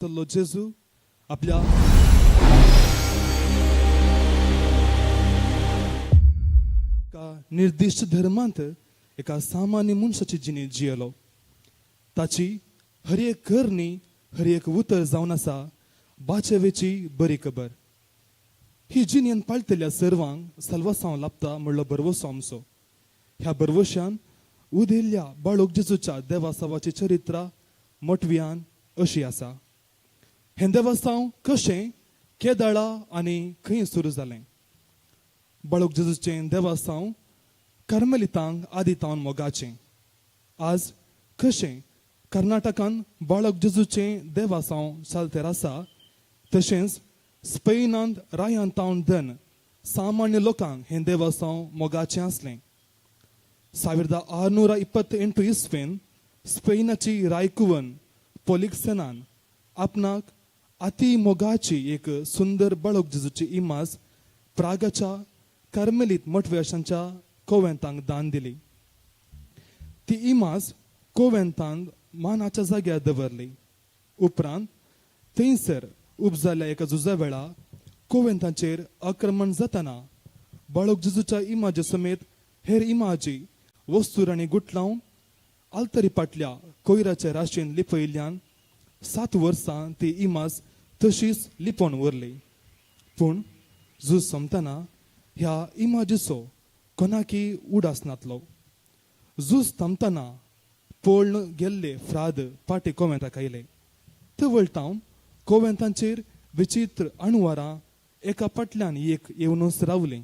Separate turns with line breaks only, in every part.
तल्लो जेजू आपल्या एका निर्दिश्ट धर्मांत एका सामान्य मनशाची जिणी जियेलो. ताची हर एक करणी, हर एक उतर जावन आसा बाचेवेची बरी खबर. ही जिणेन पाळटल्या सर्वांक सल्वासांव लाबता म्हणलो भरवसो आमचो. ह्या भरवश्यान उदेल्ल्या बाळोक जेजूच्या देवासावाची चरित्रा मोटव्यान अशी आसा. हें देवासांव कशें, केदाळा आनी खंय सुरू जालें? बाळोक जेजूचें देवासांव कार्मेलितांक आदी तावन मोगाचें. आज कशें कर्नाटकान बाळक जेजूचें देवासांव चालतेर आसा, तशेंच स्पेनांत रायान तावन धन सामान्य लोकांक हें देवासांव मोगाचें आसलें. 1628 इस्वेन स्पेनाची रायकुवन पोलिक्सेनान आपणाक अति मोगाची एक सुंदर बाळक जेजूची इमाज प्रागाच्या कार्मेलीत मठवेशांच्या कोवेंतांक दान दिली. ती इमाज कोवेंतांत मानाच्या जाग्यार दवरली. उपरांत थंयसर उपजाल्ल्या एका झुजा वेळा कोवेंतांचेर आक्रमण जातना बाळक जेजूच्या इमाजे समेत हेर इमाजी वस्तुरांनी गुटलावन आल्तरी पाटल्या कोयराच्या राशीन लिपयिल्ल्यान 7 वर्सां ती इमाज तशीच लिपोवन उरली. पूण झूज सोंपतना ह्या इमाजीचो कोणाकी उडास नातलो. झूज थांबतना पळन गेल्ले फ्राद पाटी कोवेंताक आयले. तवळटावन कोवेंतांचेर विचित्र अणवारां एका फाटल्यान एक येवनच रावलीं.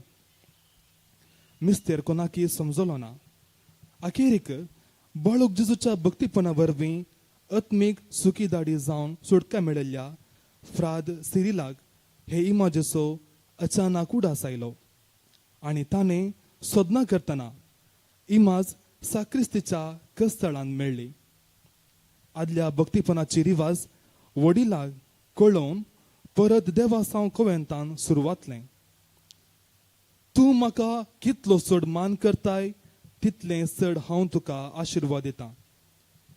मिस्तेर कोणाकी समजलो ना. अखेरीक बाळूक जेजूच्या भक्तीपणा वरवीं आत्मीक सुखी दाडी जावन सुटका मेळिल्ल्या फ्राद सिरिलाक हे इमाजेचो अचानक उडास आयलो आनी ताणें सोदना करतना इमाज साक्रिस्तीच्या कस्तळान मेळ्ळी. आदल्या भक्तीपणाची रिवाज वडिलाक कळोवन परत देवासांव कोवेंतान सुरवातलें. तूं म्हाका कितलो चड मान करताय तितलें चड हांव तुका आशिर्वाद दितां.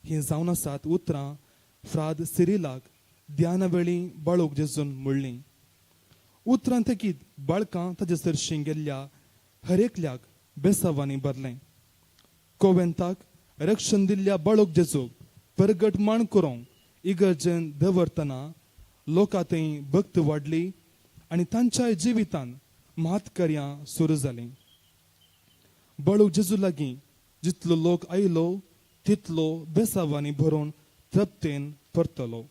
हीं जावन आसात उतरां फ्राद सिरिलाक ध्याना वेळी बाळोक जेजून म्हणलीं. उतरां तेगीत बाळकां ताजे सरशीं गेल्ल्या हरेकल्याक बेसावांनी भरलें. कोवेंताक रक्षण दिल्ल्या बाळोक जेजूक परगट मान करूंक इगर्जेन दवरतना लोकां थंय भक्त वाडली आनी तांच्या जिवितान म्हातकर्यां सुरू जालीं. बाळूक जेजू लागीं जितलो लोक आयलो तितलो बेसावांनी भरून तृप्तेन परतलो.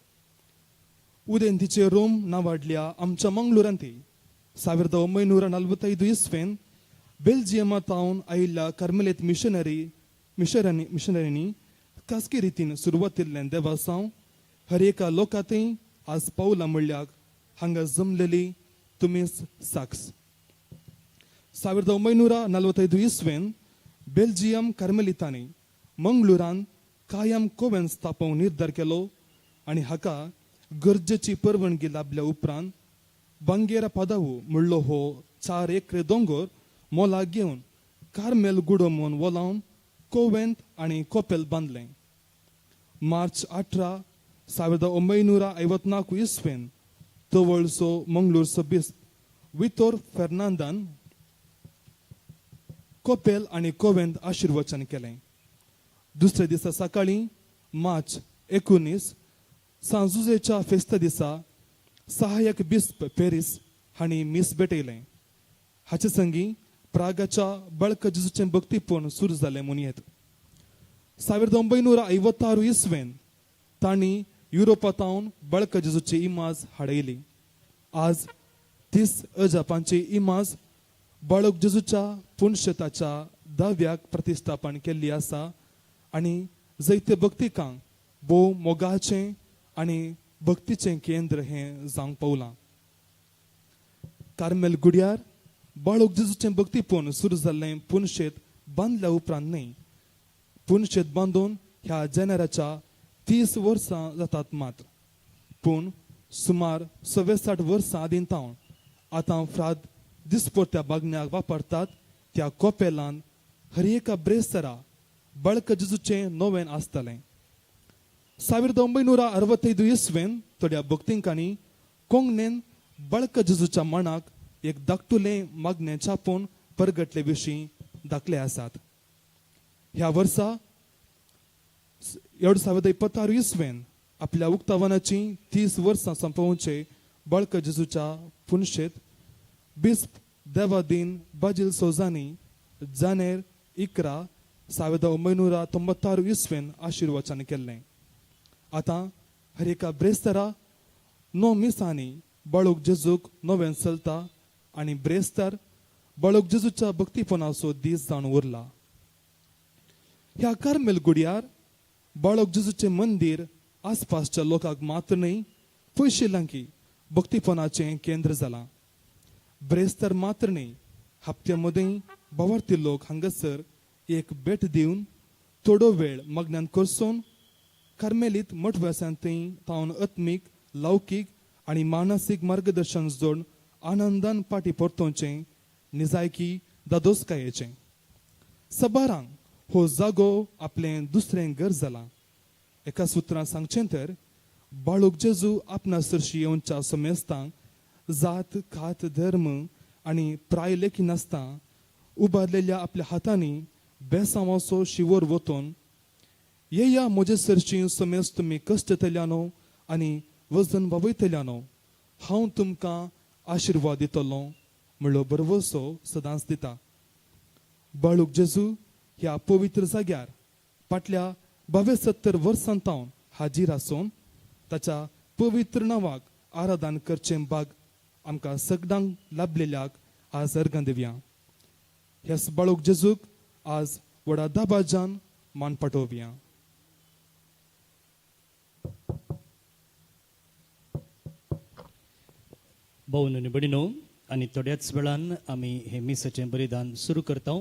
उदेंतीचे रोम नावाडल्या आमच्या मंगळुरांत 1945 इस्वेन बेल्जियमांत आयिल्ल्या कार्मेलीत मिशनरींनी खासगी रितीन सुरवात केल्लें देवासांव हर एका लोकांतय आज पावला म्हणल्यार हांगा जमलेली तुमीच साक्ष. 1945 इस्वेन बेल्जियम कार्मेलितांनी मंगळुरान कायम कोवेंत स्थापोवंक निर्धार केलो आनी हाका गरजेची परवानगी लाभल्या उपरांत बांगेरा पादावू म्हणलो हो 4 एकरे दोंगर मोलाक घेवन कार्मेल गुडो म्हूण वोलावन कोवेंत आनी कोपेल बांदलें. मार्च 18 1954 इस्वेन तवळचो मंगळूरचो बिस्प वितोर फेर्नांदान कोपेल आनी कोवेंत आशिर्वचन केलें. दुसऱ्या दिसा सकाळीं मार्च 19 सांजुजेच्या फेस्ता दिसा सहाय्यक बिस्प पेरीस हांणी मीस भेटयलें. हाचे संगी प्रागाच्या बळक जेजूचें भक्तीपण सुरू जालें म्हूण येत. 1956 इस्वेन तांणी युरोपांत बळक जेजूची इमाज हाडयली. आज 30 अजापांची इमाज बाळक जेजूच्या पुनशेताच्या दाव्याक प्रतिश्ठापन केल्ली आसा आनी जैत्य भक्तिकांक भोव मोगाचें आनी भक्तीचें केंद्र हें जावंक पावलां. कार्मेल गुड्यार बाळक जेजूचें भक्तीपण सुरू जाल्लें पुनशेत बांदल्या उपरांत न्हय, पुनशेत बांदून ह्या जेनेराच्या 30 वर्सां जातात मात्र, पूण सुमार 60 वर्सां आदीं तावन आतां फ्राद दिसपोरत्या बागण्याक वापरतात त्या कोपेलान हर एका ब्रेस्तरा बळक जेजूचें नोवेन आसतलें. 1965 इस्वेन थोड्या भक्तिंकांनी कोंगणेन बाळक जेजूच्या मनाक एक धाकटुलें मागणें छापून परगटले विशीं दाखले आसात. ह्या वर्सा 2026 इस्वेन आपल्या उक्तावनाची 30 वर्सां संपोवचे बाळक जेजूच्या पुनशेत बिस्प देवादीन बाजील सोजानी जानेर 11 1996 इस्वेन आशिर्वचन केल्लें. आतां हर एका ब्रेस्तारा 9 मिसांनी बाळूक जेजूक नवें चलता आनी ब्रेस्तार बाळूक जेजूच्या भक्तीपणाचो दीस जावन उरला. ह्या कार्मेल गुड्यार बाळक जेजूचें मंदीर आसपासच्या लोकांक मात्र न्हय पयशिल्ल्यांकी भक्तीपणाचें केंद्र जालां. ब्रेस्तार मात्र न्हय हप्त्या मदीं बावार्थी लोक हांगासर एक भेट दिवन थोडो वेळ मग्नान करसून कार्मेलीत मठव्यासांत तावन आत्मीक लौकीक आनी मानसीक मार्गदर्शन जोडून आनंदान पाटी परतोवचें निजायकी दादोसकायेचें. सबारांक हो जागो आपलें दुसरें घर जालां. एका सुत्रान सांगचें तर बाळूक जेजू आपणा सरशी येवच्या समेस्तांक जात खात धर्म आनी प्राय लेखी नासता उबारलेल्या आपल्या हातांनी बेसांवाचो शिवर वतून येया म्हजे सरशी समेस्त तुमी कश्टतल्यानो आनी वजन वावयतल्यानो हांव तुमकां आशिर्वाद दितलो म्हणलो भरवसो सदांच दिता. बाळूक जेजू ह्या पवित्र जाग्यार फाटल्या 72 वर्सां तावन हाजीर आसून ताच्या पवित्र नांवाक आराधन करचें भाग आमकां सगळ्यांक लाभलेल्याक आज अर्गां दिवया. ह्याच बाळूक जेजूक आज व्हडा दाबाजान मान पाठोवया.
भोवन आनी भयणीनो, आनी थोड्याच वेळान आमी हें मिसाचें बलिदान सुरू करता.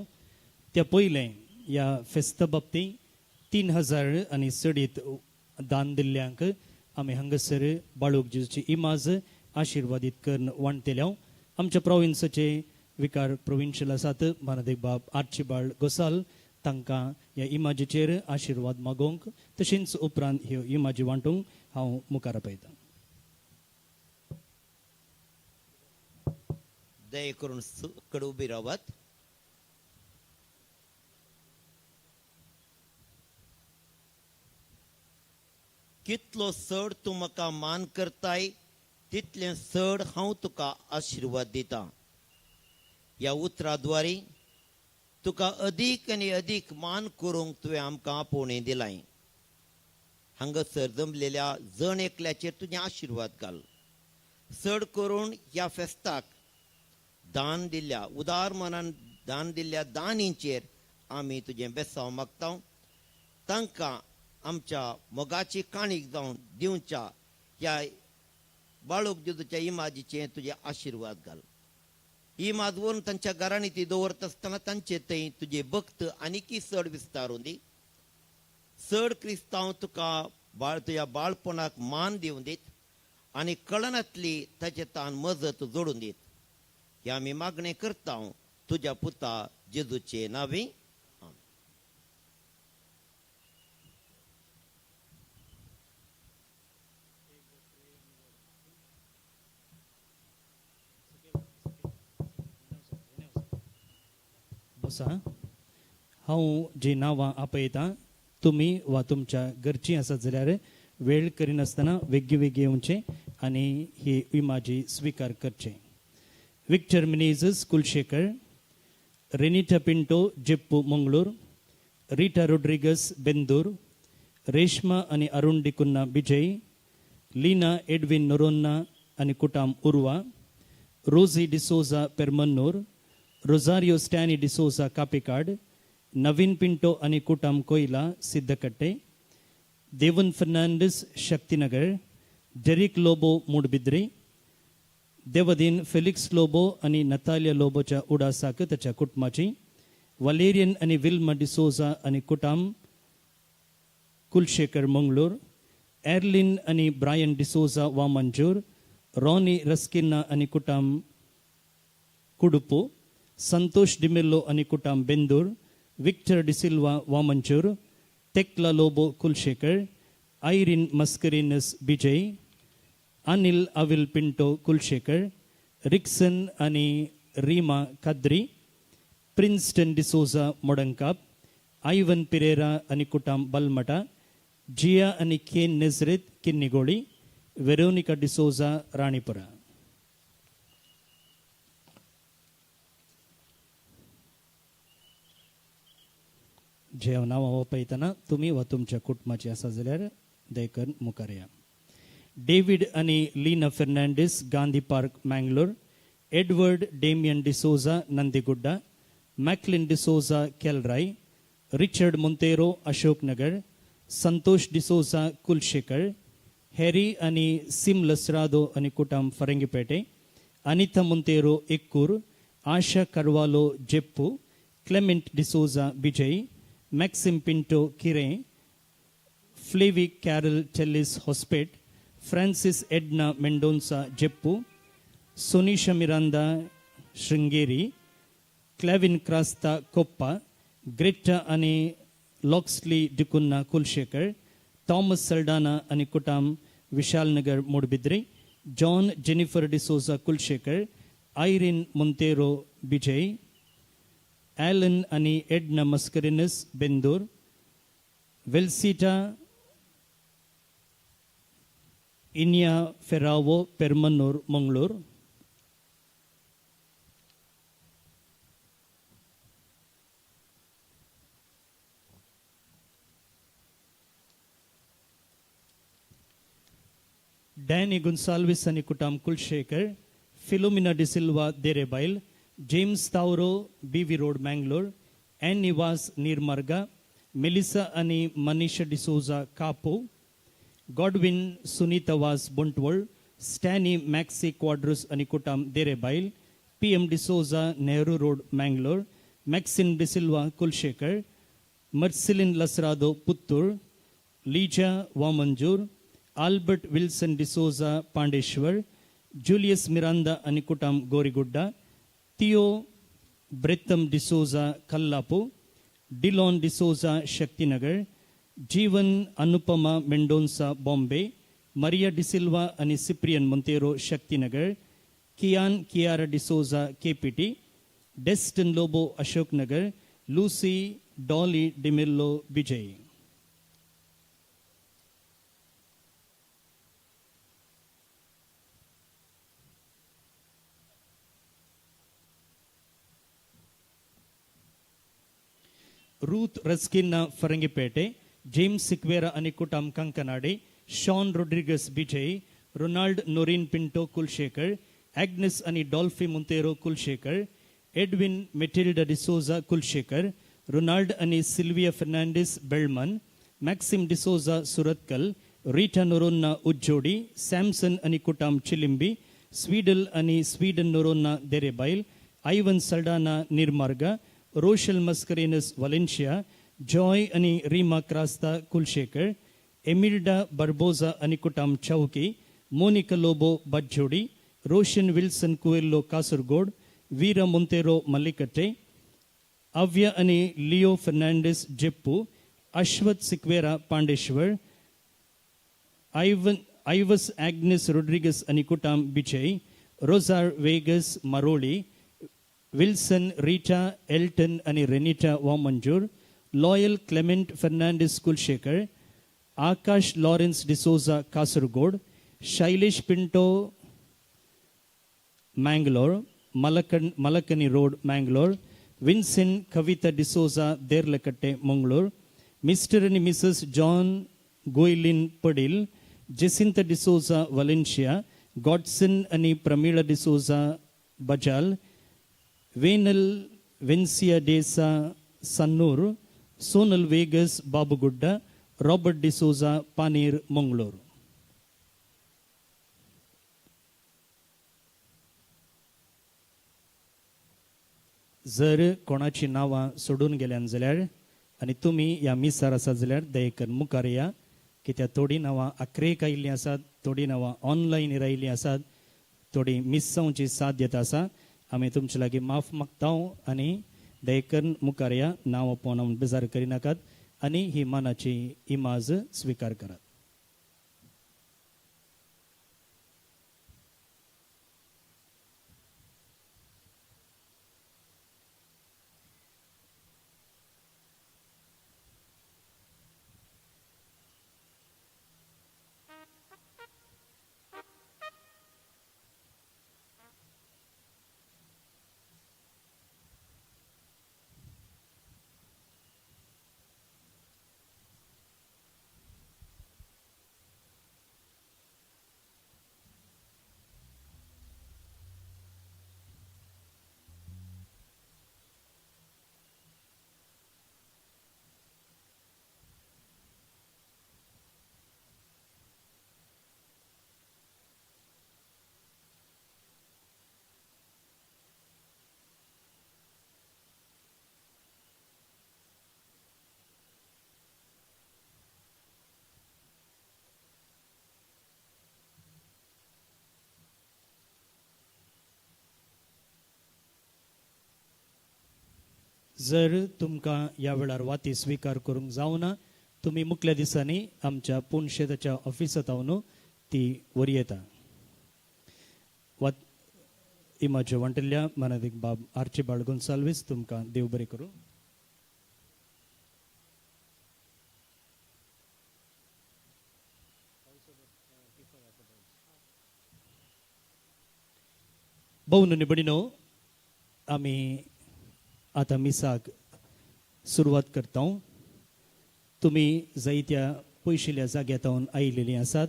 त्या पयलें ह्या फेस्ता बाबतींत 3000 आनी चडीत दान दिल्ल्यांक आमी हांगासर बाळूक जेजूची इमाज आशिर्वादीत करून वांटतल्या. आमच्या प्रोविन्साचे विकार प्रोविन्शियल आसात मानादीक बाब आर्चिबाल्ड गोसाल तांकां ह्या इमाजीचेर आशिर्वाद मागोवंक तशेंच उपरांत ह्यो इमाजी वांटूंक हांव मुखार आपयतां.
दया करून कड उबी रावात. कितलो चड तूं म्हाका मान करताय तितलें चड हांव तुका आशिर्वाद दितां. ह्या उतरा द्वारे तुका अदीक आनी अदीक मान करूंक तुवें आमकां आपोवणें दिलाय. हांगासर जमलेल्या जण एकल्याचेर तुजें आशिर्वाद घाल. चड करून ह्या फेस्ताक दान दिल्ल्या उदार मनान दान दिल्ल्या दानींचेर आमी तुजें बेसांव मागता. तांकां आमच्या मोगाची काणीक जावन दिवच्या ह्या बाळूक जेजूच्या इमाजीचें तुजे आशिर्वाद घाल. इमाज व्हरून तांच्या घरांनी ती दवरता आसतना तांचे थंय तुजे भक्त आनीकय चड विस्तारून दी. चड क्रिस्तांव तुका बाळ तुज्या बाळपणाक मान दिवन दीत आनी कळनातली ताचे तान मजत जोडून दीत. हे आमी मागणें करता तुज्या पुता जेजूचे नांवे.
बसा. हांव जी नांवां आपयतां तुमी वा तुमच्या घरचीं आसात जाल्यार वेळ करिनासतना वेगळी वेगळी येवचें आनी ही इमाजी स्विकार करचें. Victor Menezes Kulshekar, Renita Pinto Jeppu Mangalore, Rita Rodrigues Bendur, Reshma आनी अरुण डिकुन्ना विजय, लीना एडविन नोरोन्ना आनी कुटाम उर्वा, रोजी डिसोजा पेरमन्नूर, रोजारियो स्टॅनी डिसोजा कापिकाड, नवीन पिंटो आनी कुटाम कोयला सिद्धकट्टे, देवन फर्नांडीस शक्तीनगर, डेरिक लोबो मुडबिद्री, देवदीन फेलिक्स लोबो आनी नतालिया लोबोच्या उडासाक ताच्या कुटुंबाची, वालेरियन आनी विल्मा डिसोजा आनी कुटाम कुलशेखर मंगळूर, एर्लिन आनी Brian D'Souza Vamanjoor, Ronnie Rasquinha आनी कुटाम कुडुपू, संतोष डिमेल्लो आनी कुटाम Bendur, Victor D'Silva Vamanjoor, Tecla Lobo Kulshekar, Irene Mascarenhas Bijai, Anil Avil Pinto Kulshekar, Rikson आनी Reema Kadri, Princeton D'Souza Modankap, Ivan Pereira आनी कुटाम बलमटा, जिया आनी केन नेजरेत किन्नीगोळी, वेरोनिका डिसोजा राणीपुरा. जे हांव नांवां वापयतना तुमी वा तुमच्या कुटुंबाची आसा जाल्यार दयकन मुखार या. डेवीड आनी Lina Fernandes, Gandhi Park, Mangalore, Edward Damian D'Souza, Nandigudda, Macklin D'Souza, Kelrai, Richard Monteiro, Ashok Nagar, Santosh D'Souza, Kulshekar, Harry आनी सिम लसरादो आनी कुटाम फरंगीपेटे, Anita Monteiro, Ikkur, Asha Carvalho, Jeppu, Clement D'Souza, Bijai, Maxim Pinto, Kire, Flavi Carol Tellis, Hospet, Francis Edna Mendonca, Jeppu, Sonisha Miranda, Sringeri, Clavin Crasta, Koppa, Greta आनी लॉक्सली D'Cunha, Kulasekhara, Thomas Saldanha आनी कुटाम Vishalnagar, Moodbidri, John Jennifer D'Souza, Kulshekar, Irene Monteiro, Bijai, Alan आनी Edna Mascarenhas, Bendur, Velsita Inya Ferrao, Permanur, Mangalore. Danny Gonsalves आनी कुटाम Kulshekar, Philomena D'Silva, Derebail, James Tauro, B V road, Mangalore, Annie Vaz, Neermarga, Melissa आनी Manisha D'Souza, Kapu, Godwin Sunita Vaz, Bantwal, Stany Maxi Quadros आनी कुटाम Derebail, P M D'Souza, Nehru road, Mangalore, Maxin D'Silva, Kulshekar, Marcelin Lasrado, Puttur, Leeja Vamanjoor, Albert Wilson D'Souza, Pandeshwar, Julius Miranda आनी कुटाम Gorigudda, Theo Bretham D'Souza, Kallapu, Dillon D'Souza, Shaktinagar, Jeevan Anupama Mendonca, Bombay, Maria D'Silva आनी Cyprian Monteiro, Shaktinagar, Kian Kiara D'Souza, KPT, Destin Lobo, Ashoknagar, Lucy Dolly D'Mello, Bijai. Ruth Raskinha, Farangipete, James Sequeira आनी कुटाम Kankanady, Sean Rodrigues, Bijai, Ronald Noreen Pinto, Kulshekar, Agnes आनी Dolphy Monteiro, Kulshekar, Edwin Matilda D'Souza, Kulshekar, Ronald आनी Sylvia Fernandes, Belman, Maxim D'Souza, Surathkal, Rita Noronha, Ujjodi, Samson आनी कुटाम चिलिंबी, स्वीडल आनी Sweden Noronha, Derebail, Ivan Saldanha, Neermarga, Rochelle Mascarenhas, Valencia, Joy आनी रीमा क्रास्ता, कुलशेखर, एमिल्डा बर्बोजा आनी कुटाम Chowki, Monica Lobo, Bajjodi, Roshan Wilson Coelho, Kasaragod, Veera Monteiro, Mallikatte, Avya आनी Leo Fernandes, Jeppu, Ashwath Sequeira, Pandeshwar, Ives Agnes Rodrigues आनी कुटाम Bijai, Rosar Vegas, Maroli, Wilson Rita Elton आनी Renita Vamanjoor, Loyal Clement Fernandes, Kulshekar, Akash Lawrence D'Souza, Kasaragod, Shailesh Pinto, Mangalore, Malakani road, Mangalore, Vincent Kavitha D'Souza, Derlakatte, Mangalore, Mr आनी Mrs John Goelin, Padil, Jacinta D'Souza, Valencia, Godson आनी Pramila D'Souza, Bajal, Venal Vencia D'Sa, Sannur, Sonal Vegas, Babugudda, Robert D'Souza, Panir, Mangalore. जर कोणाची नांवां सोडून गेल्यान जाल्यार आनी तुमी ह्या मिसार आसात जाल्यार दयेकन मुखार या, कित्याक थोडीं नांवां आखरेक आयिल्लीं आसात, थोडीं नांवां ऑनलायन आयिल्लीं आसात, थोडीं मिस जावची साध्यता आसा. आमी तुमचे लागीं माफ मागता आनी दयेकन मुखार या, नांव पळोवन बेजार करिनाकात आनी ही मानाची इमाज स्विकार करात. जर तुमकां ह्या वेळार वाती स्विकार करूंक जावना तुमी मुखल्या दिसांनी आमच्या पुणशेताच्या ऑफिसांत हांव ती वरयता. वात इमाज्यो वांटिल्ल्या मनादीक बाब आर्ची बाळ गोन्साल्वीस तुमकां देव बरें करूं. भोवन आनी भयणीनो, आमी आतां मिसाक सुरवात करता. तुमी जायत्या पयशिल्ल्या जाग्यार आयिल्लीं आसात.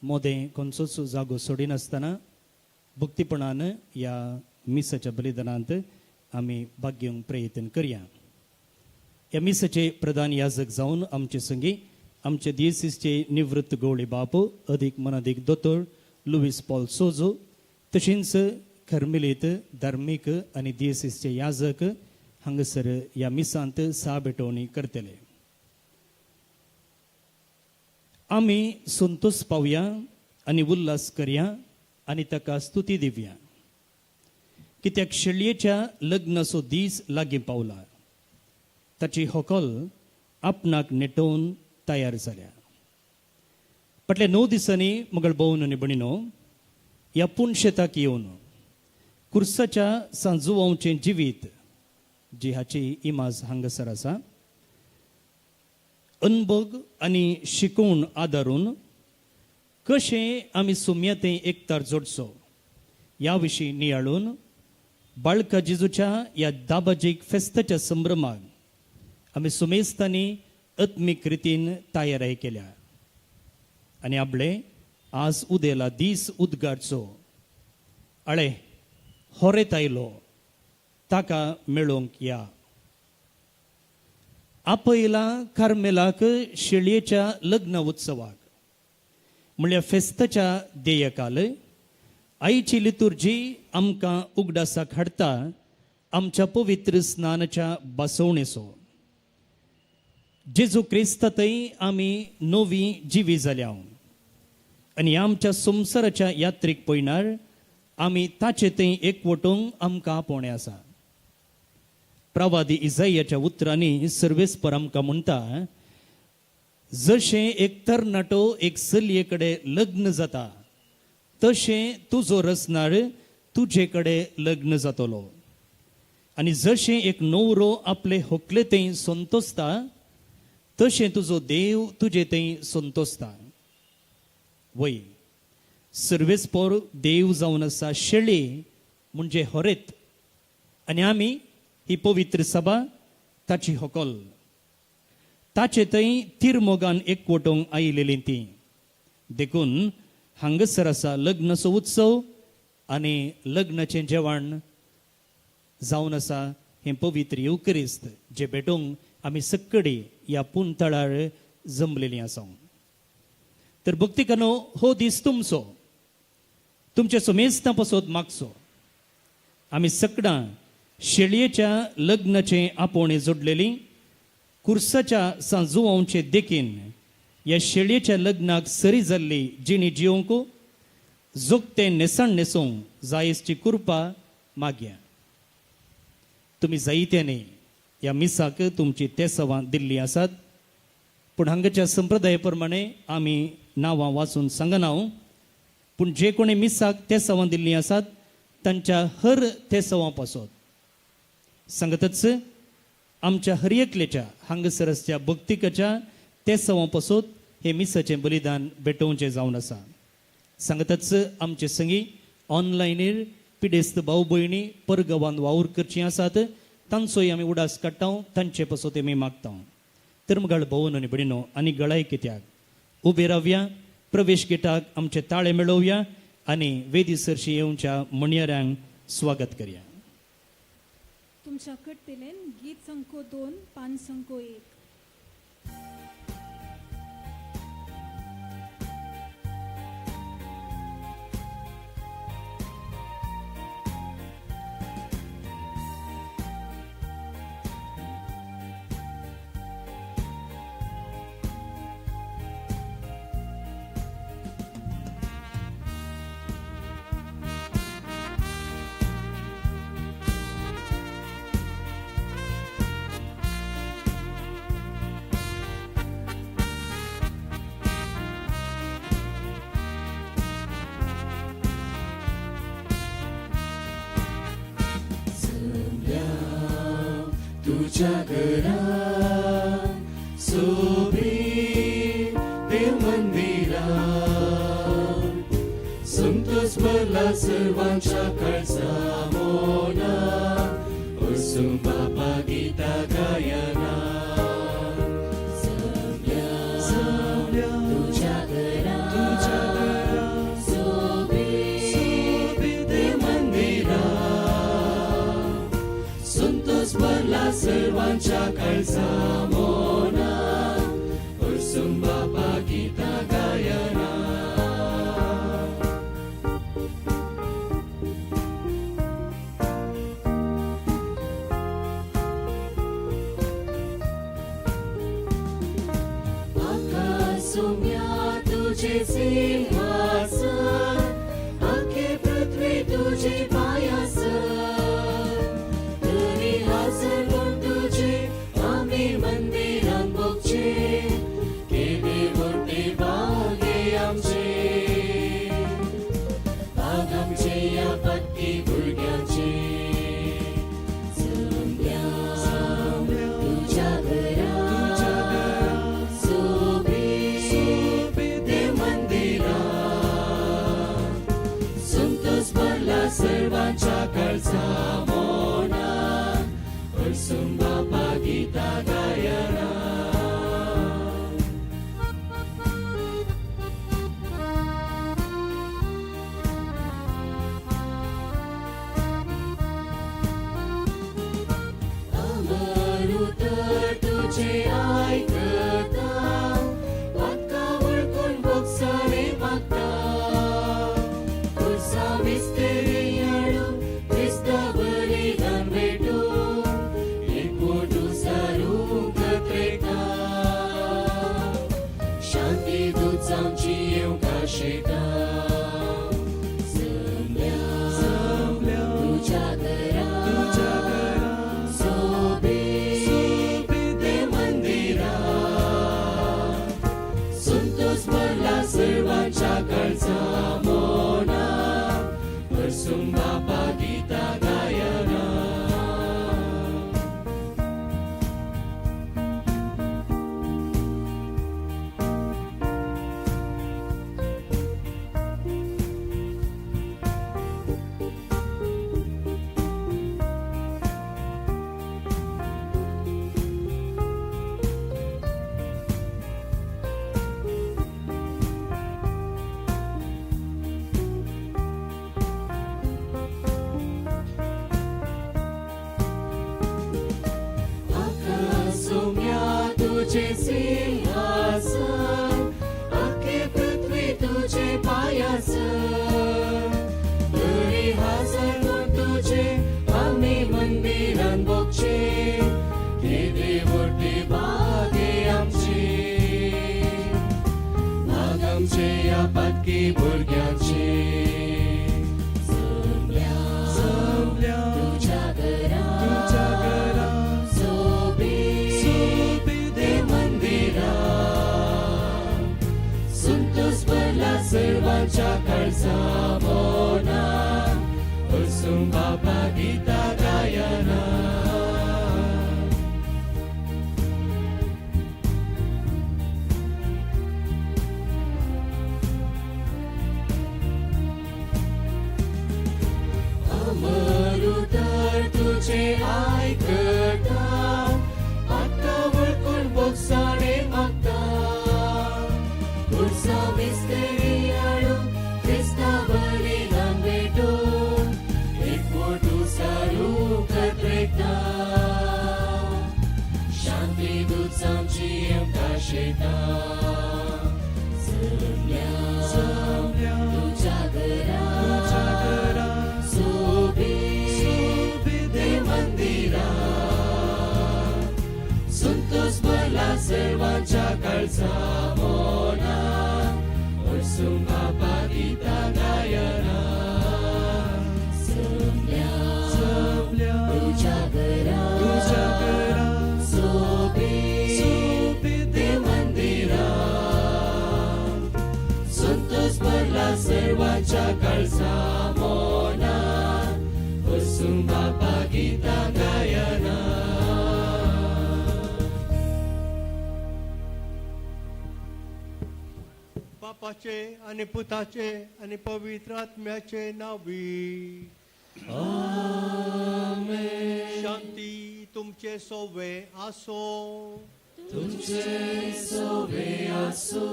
मोदें खंयचोच जागो सोडिनासतना भक्तीपणान ह्या मिसाच्या बलिदानांत आमी भाग घेवंक प्रयत्न करया. ह्या मिसाचे प्रधान याजक जावन आमचे संगी आमचे दियेसीसचे निवृत्त गवळी बाप अदीक मनादीक दोतोर लुवीस पॉल सोजो, तशेंच खर्मिलीत धार्मीक आनी दियेसीसचे याजक हांगासर ह्या मिसांत सा भेटवणी करतले. आमी संतोष पावया आनी उल्हास करया आनी ताका स्तुती दिवया, कित्याक शेळयेच्या लग्नाचो दीस लागीं पावला. ताची होकल आपणाक नेटोवन तयार जाल्या. फाटल्या 9 दिसांनी मगळ भोवन आनी भयणीनो ह्या पुणशेताक येवन कुर्साच्या सांजुवांचें जिवीत जी हाची इमाज हांगासर आसा, अनभोग आनी शिकोवण आदारून कशें आमी सुम्यातें एकतार जोडचो ह्या विशीं नियाळून बाळका जेजूच्या ह्या दाबाजीक फेस्ताच्या संभ्रमाक आमी सुमेस्तांनी आत्मीक रितीन तयाराय केल्या आनी आपले आज उदेला दीस उदगारचो. अळे होरेत आयलो ताका मेळोवंक या. आपयला कार्मेलाक शेळयेच्या लग्न उत्सवाक म्हणल्यार फेस्ताच्या देयकाल आईची लितुर्जी आमकां उगडासाक हाडटा आमच्या पवित्र स्नानाच्या बसवणेचो. जेजू क्रिस्तांतय आमी नवी जिवी जाल्या आनी आमच्या संवसाराच्या यात्रीक पयणार आमी ताचे थंय एकवटूंक आमकां आपोवणें आसा. प्रवादी इजायाच्या उतरांनी सर्वेस्पर आमकां म्हणटा, जशें एक तरणाटो एक चलये कडेन लग्न जाता तशें तुजो रचणार तुजे कडेन लग्न जातलो, आनी जशें एक न्हवरो आपले होकले थंय संतोसता तशें तुजो देव तुजे थंय संतोसता. वय सर्वेस्पर देव जावन आसा शेळी म्हणजे होरेत, आनी आमी ही पवित्र सभा ताची होकल. ताचे थंय तिरमोगान एकवटोवंक आयिल्ली ती. देखून हांगासर आसा लग्नाचो उत्सव आनी लग्नाचें जेवण जावन आसा हें पवित्र येवकरिस्त जे भेटोवंक आमी सक्कडी ह्या पुनतळार जमलेलीं आसा. तर भक्तिकानो हो दीस तुमचो, तुमच्या सुमेस्तां पसत मागचो. आमी सकडां शेळयेच्या लग्नाचें आपोवणें जोडलेली कुर्साच्या सांजुवांचे देखीन ह्या शेळयेच्या लग्नाक सरी जाल्ली जिणी जिवंक जोगतें न्हेसण न्हेसूंक जायसची कृपा मागया. तुमी जायत्यांनी ह्या मिसाक तुमची तेसवां दिल्ली आसात, पूण हांगाच्या संप्रदाया प्रमाणे आमी नांवां वाचून सांगना. पूण जे कोणी मिसाक तेसवां दिल्लीं आसात तांच्या हर तेसवां पासत सांगतच आमच्या हर एकल्याच्या हांगासरच्या भक्तिकाच्या तेसवां पासत हे मिसाचें बलिदान भेटोवचें जावन आसा. सांगतच आमचे संगी ऑनलायनीर पिडेस्त भाव भयणी परगांवान वावर करचीं आसात तांचोय आमी उडास काडटा, तांचे पासत आमी मागता. तर मगाळ भोवन आनी भयणीनो आनी गळाय कित्याक उबे रावया, प्रवेश गेटाक आमचे ताळे मेळोवया आनी वेदी सरशी येवच्या म्हणयाऱ्यांक स्वागत करया.
तुमच्या कट्टेलेन गीत संको 2 पान संको 1.
तुझ्या घरा सोबीत देव मंदिरा संतोष भरला सर्वांच्या काळजा मोना उर्सून बापा गीता गायना
तुझ्या घरा
तुझ्या घरा
सोबीत
देव मंदिरा संतोष भरला सर्वांच्या काळजा मोना उर्सून बापा गीता गायना.
आकाशुम्या तुझे सिंहासन, आखे पृथ्वी तुझे पायासन. तरी हजर कोण तुझे आम्ही मंदिरात भोगचे,
केदे मोठे भाग्य आमचे, भाग आमचे या पक्की भुरग्यांचे.
जमल्या तुझ्या घरा सोबीत
देव मंदिरा संतोष भरला सर्वांच्या काळजा मोना उर्सून बापा गीता गायना.
अमर उतर तुझे ऐकता, पातका वळखून भोगसाणे मागता. पुरसा मिस्तेरी हाडून क्रिस्ता बलिदान भेटून
एकवटू सारूंक त्रेता शांती दूत आमची येवंक आशेता.
जमल्या तुझ्या घरा सोबीत
देव मंदिरा संतोष भरला सर्वांच्या काळजा मोना उर्सून बापा गीता गायना.
आकाशुम्या तुझे सिंहासन, आखे पृथ्वी तुझे पायासन.
तरी हजर कोण तुझे आम्ही मंदिरान भोगचे, केदे मोठे भाग्य आमचे, भाग आमचे या पातकी भुरग्यांचे.
जमल्या तुझ्या घरा सोबीत
देव मंदिरा संतोष भरला सर्वांच्या काळजा मोना उर्सून बापा गीता गायना. अमर उतर तुझे ऐकता, पातका वळखून भोगसाणे मागता.
पुरसा मिस्तेरी हाडून क्रिस्ता बलिदान भेटून
एकवटू सारूंक त्रेता शांती दूत आमची येवंक आशेता.
जमल्या तुझ्या घरा सोबीत
देव मंदिरा संतोष भरला सर्वांच्या काळजा मोना उर्सून बापा गीता गायना.
जमल्या तुझ्या घरा सोबीत
देव मंदिरा संतोष भरला सर्वांच्या काळजा मोना उर्सून बापा गीता गायना.
बापाचे आनी पुताचे आनी पवित्र आत्म्याचे नावी. शांती तुमचे सोवे आसो.
तुमचे सोवे आसो.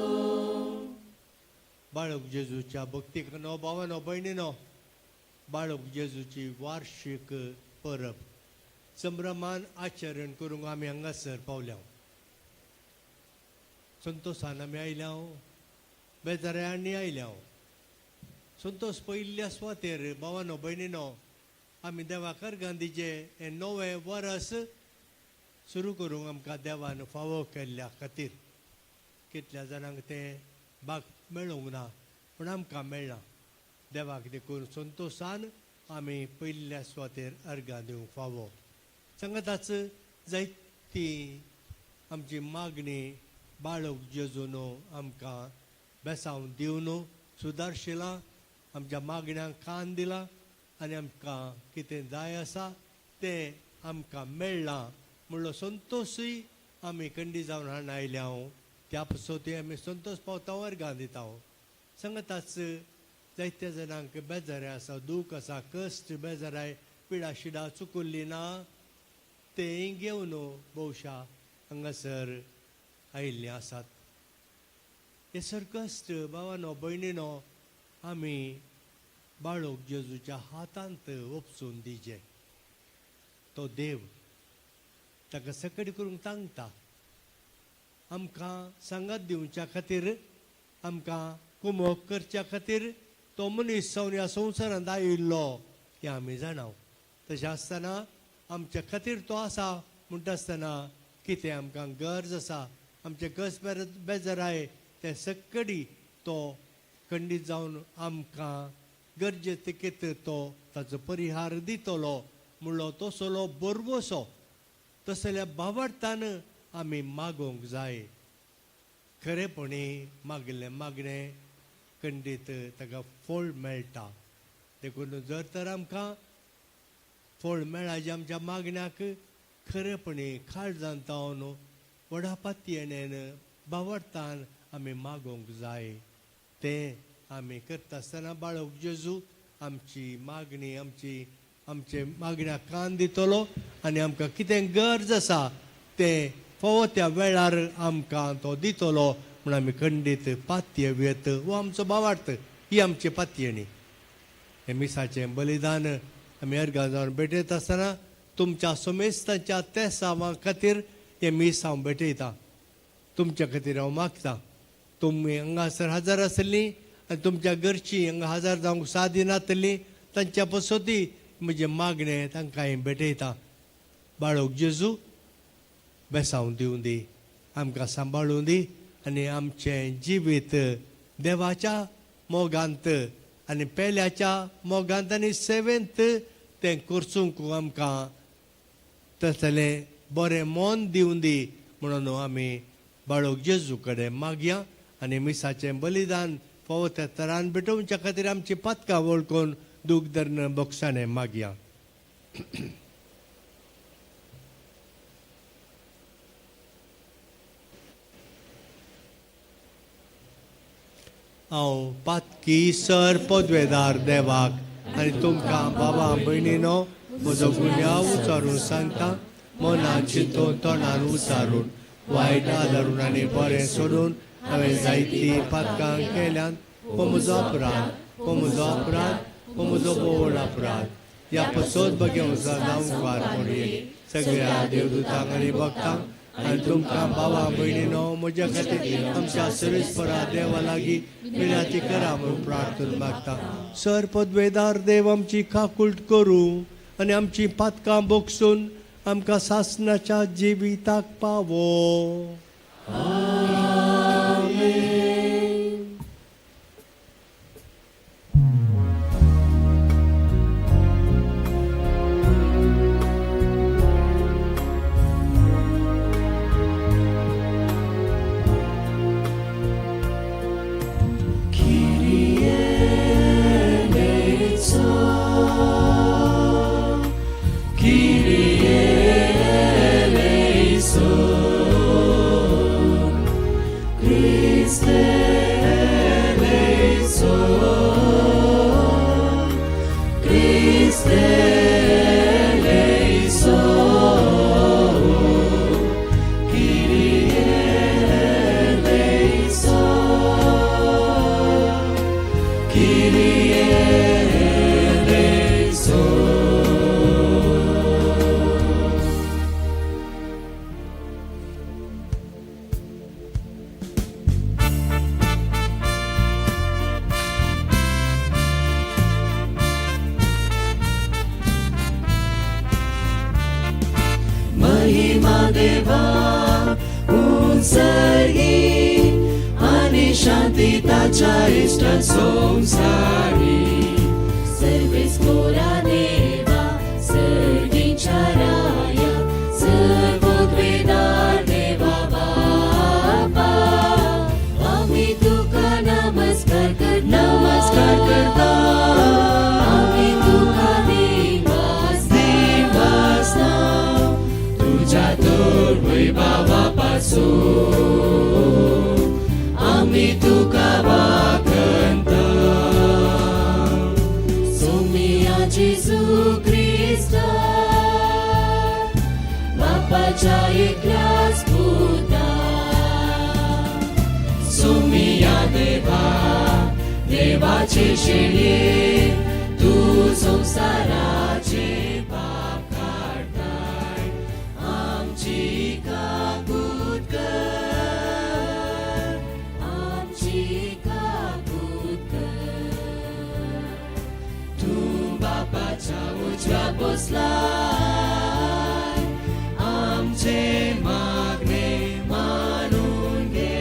बाळक जेजूच्या भक्तीकनो, भावानो, भयणीनो, बाळक जेजूची वार्षिक परब संभ्रमान आचरण करूंक आमी हांगासर पावल्या. संतोशान आमी आयल्या, बेजाऱ्यांनी आयल्या. संतोष पयल्या सुवातेर, भावानो, भयणीनो, आमी देवाकर गांधीचे हें नवें वरस सुरू करूंक आमकां देवान फावो केल्ल्या खातीर. कितल्या जाणांक तें भाग मेळूंक ना, पूण आमकां मेळ्ळां. देवाक देखून संतोशान आमी पयल्या सुवातेर अर्गां दिवंक फावो. सांगाताच जायती आमची मागणी बाळक जेजून आमकां बेसांव दिवन सुदारशिलां, आमच्या मागण्यांक कान दिला आनी आमकां कितें जाय आसा तें आमकां मेळ्ळां म्हणलो संतोशूय आमी कंडी जावन हाडून आयल्या. त्या पसोती आमी संतोश पावता, वर्गां दिता. सांगाताच जायत्या जाणांक बेजारे आसा, दूख आसा, कश्ट, बेजाराय, पिडा शिडा चुकुल्ली ना, तेंय घेवन भोवशा हांगासर आयिल्लीं आसात. हे सर कश्ट, भावानो, भयणीनो, आमी बाळक जेजूच्या हातांत ओपसून दिजे. तो देव ताका सकट करूंक तांकता. आमकां सांगात दिवच्या खातीर, आमकां कुमोक करच्या खातीर तो मनीस जावन ह्या संवसारांत आयिल्लो हें आमी जाणाव. तशें आसतना आमच्या खातीर तो आसा म्हणटा आसतना कितें आमकां गरज आसा, आमचें कस बेजाराय तें सक्कडी तो खंडीत जावन आमकां गरजे तिकेत तो ताचो परिहार दितलो म्हणलो तसलो बरवसो तसल्या बावडतान आमी मागोवंक जाय. खरेपणी मागिल्लें मागणें खंडीत ताका फळ मेळटा. देखून जर तर आमकां फळ मेळाचें आमच्या मागण्याक, खरेपणी काळजान तावन व्हडा पातयेणेन बावडतान आमी मागोवंक जाय. तें आमी करता आसतना बाळक जेजू आमची मागणी, आमची आमचे मागण्याक कान दितलो आनी आमकां कितें गरज आसा तें फावो त्या वेळार आमकां तो दितलो म्हूण आमी खंडीत पातयेत. हो आमचो भावार्थ, ही आमची पातयेणी. हें मिसाचें बलिदान आमी अर्गां जावन भेटयता आसतना तुमच्या सोमेस्तांच्या तेसांवा खातीर हें मीस हांव भेटयतां. तुमच्या खातीर हांव मागतां. तुमी हांगासर हजर आसलीं आनी तुमच्या घरचीं हांगा हजर जावंक सादी नातली, तांच्या पसती म्हजें मागणें तांकां हांवें भेटयतां. बाळक जेजू बेसांव दिवं दी, आमकां सांबाळूं दी आनी आमचें जिवीत देवाच्या मोगांत आनी पेल्याच्या मोगांत आनी सेवेंत तें करचूंक आमकां तसलें बरें मन दिवं दी म्हणून आमी बाळक जेजू कडेन मागया आनी मिसाचें बलिदान फावो त्या तरान भेटोवच्या खातीर आमची पातकां वळखून दूख धरून बोगसाणें मागया. हांव पातकी सर पदवेदार देवाक आनी तुमकां बाबा भयणीनो म्हजो गुन्यांव उचारून सांगता. मनान चिंतून, तोंडान उचारून, वायट आदारून आनी बरें सोडून हांवें जायतीं पातकां केल्यान. हो म्हजो अपराध, हो म्हजो अपराध, हो म्हजो बोवड अपराध. ह्या पसोत बगेवंक जावंक वार मोडये सगळ्या देवदूतांक आनी भक्तांक आनी तुमकां बाबा भयणीनो म्हज्या खातीर आमच्या सर्वेस्परा देवा लागीं विनंती करा म्हणून प्रार्थना मागता. सर पदवेदार देव आमची काकुळट करूं आनी आमची पातकां बोगसून आमकां सासणाच्या जिविताक पावो.
Kyrie eleison. Kyrie eleison.
सर्गी आनी शांती ताच्या इश्टां संवसारी.
सर्वेस्पोरा देवा सर्गीच्या राया सर्वोद्वेदार देवा बापा आमी तुका नमस्कार करता
नमस्कार करता.
आमी तुका देवास
देवासना तुझ्या तर वैभावापासून आमी तुका वाखणता.
सोमिया जेजू क्रिस्ता बापाच्या एकल्याच पुता
सोमिया देवा देवाचे शेळये तू संवसाराचे पाप काडताय आमची काकूत कर
आमची काकूत कर.
तू बापाच्या उजव्या बसलाय आमचे मागणे मानून घे.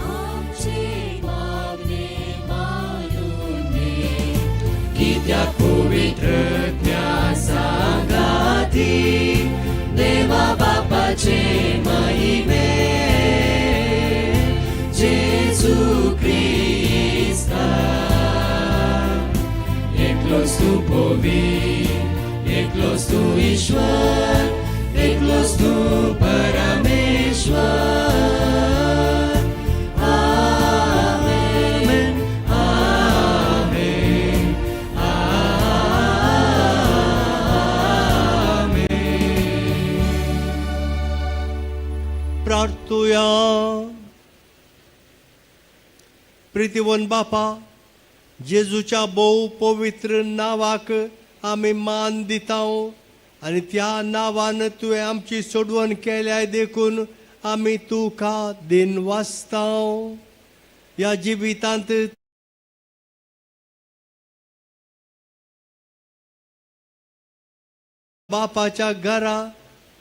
आमचे मागणे मानून घे.
कित्याक पवित्र सांगाती देवा बापाचे महिमे जेजू क्रिस्ता एकलोच तूं पवित्र एकलोच तूं ईश्वर एकलोच तूं परमेश्वर. आमेन आमेन आमेन.
प्रार्थुया. प्रितीवन बापा जेजूच्या भोव पवित्र नांवाक आमी मान दिता आनी त्या नांवान तुवें आमची सोडवण केल्याय देखून आमी तुका दिन वाचता. ह्या जिवितांत बापाच्या घरा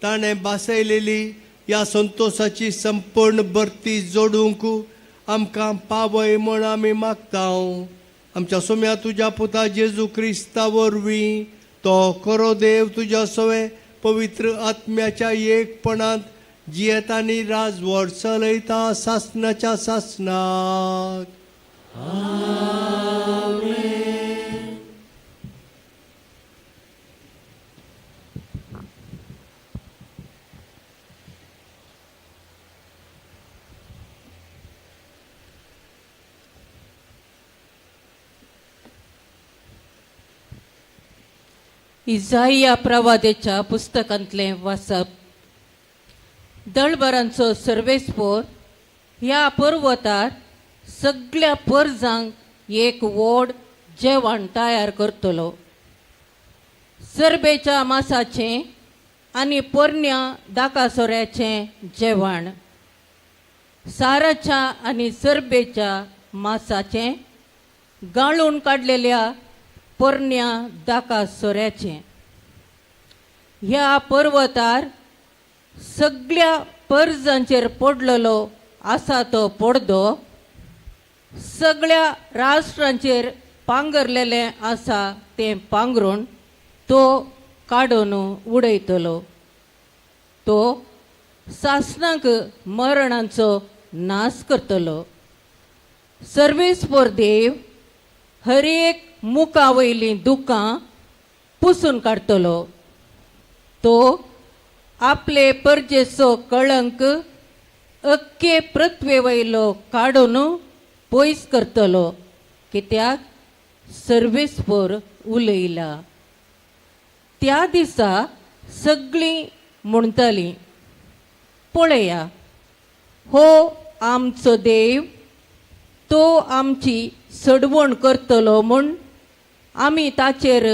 ताणें बासयलेली ह्या संतोशाची संपूर्ण भरती जोडूंक आमकां पावय म्हण आमी मागता. आमच्या सोम्या तुज्या पुता जेजू क्रिस्ता वरवीं तो खरो देव तुज्या सवें पवित्र आत्म्याच्या एकपणांत जियेता आनी राजवट चलयता सासनाच्या सासनाक.
इजाइया प्रवादेच्या पुस्तकांतलें वाचप. दळबरांचो सर्वेस्पोर ह्या पर्वतार सगळ्या परजांक एक व्हड जेवण तयार करतलो. सरबेच्या मासाचें आनी पोरण्या दाकासोऱ्याचें जेवण, साराच्या आनी सरबेच्या मासाचें, गाळून काडलेल्या पोरण्या दाका सोऱ्याचें. ह्या पर्वतार सगळ्या परजांचेर पडलेलो आसा तो पडदो, सगळ्या राष्ट्रांचेर पांगरलेलें आसा तें पांगरून तो काडून उडयतलो. तो सासणाक मरणाचो नाश करतलो. सर्वेस्पोर देव हर एक मुखा वयलीं दुकां पुसून काडटलो. तो आपले परजेचो कळंक अख्खे पृथ्वे वयलो काडून पयस करतलो, कित्याक सर्वेस्पोर उलयला. त्या दिसा सगळीं म्हणटलीं, पळया हो आमचो देव, तो आमची सडवण करतलो म्हूण आमी ताचेर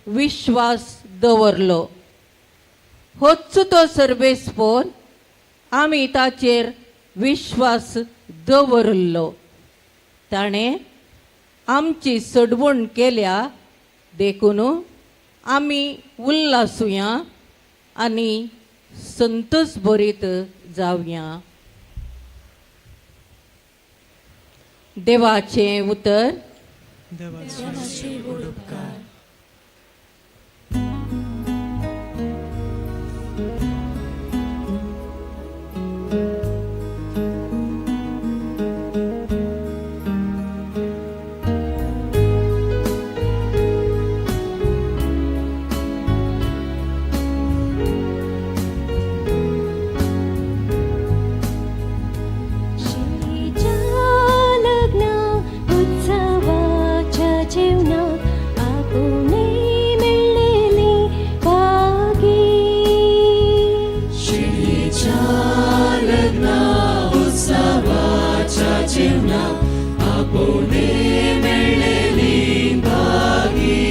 विश्वास दवरलो. होच तो सर्वेस्पोर, आमी ताचेर विश्वास दवरलो. ताणें आमची सडवण केल्या देखून आमी उल्लासुया आनी संतोष भरीत जावया. देवाचें उतर.
देवाचे व्हड उपकार.
शिरीच्या लग्न उत्सवाच्या जेवणाक आपोवणे मेळ्ळेली भागी.
शिळयेच्या लग्ना उत्सवाच्या जेवणाक आपोवणे मेळ्ळेली भागी.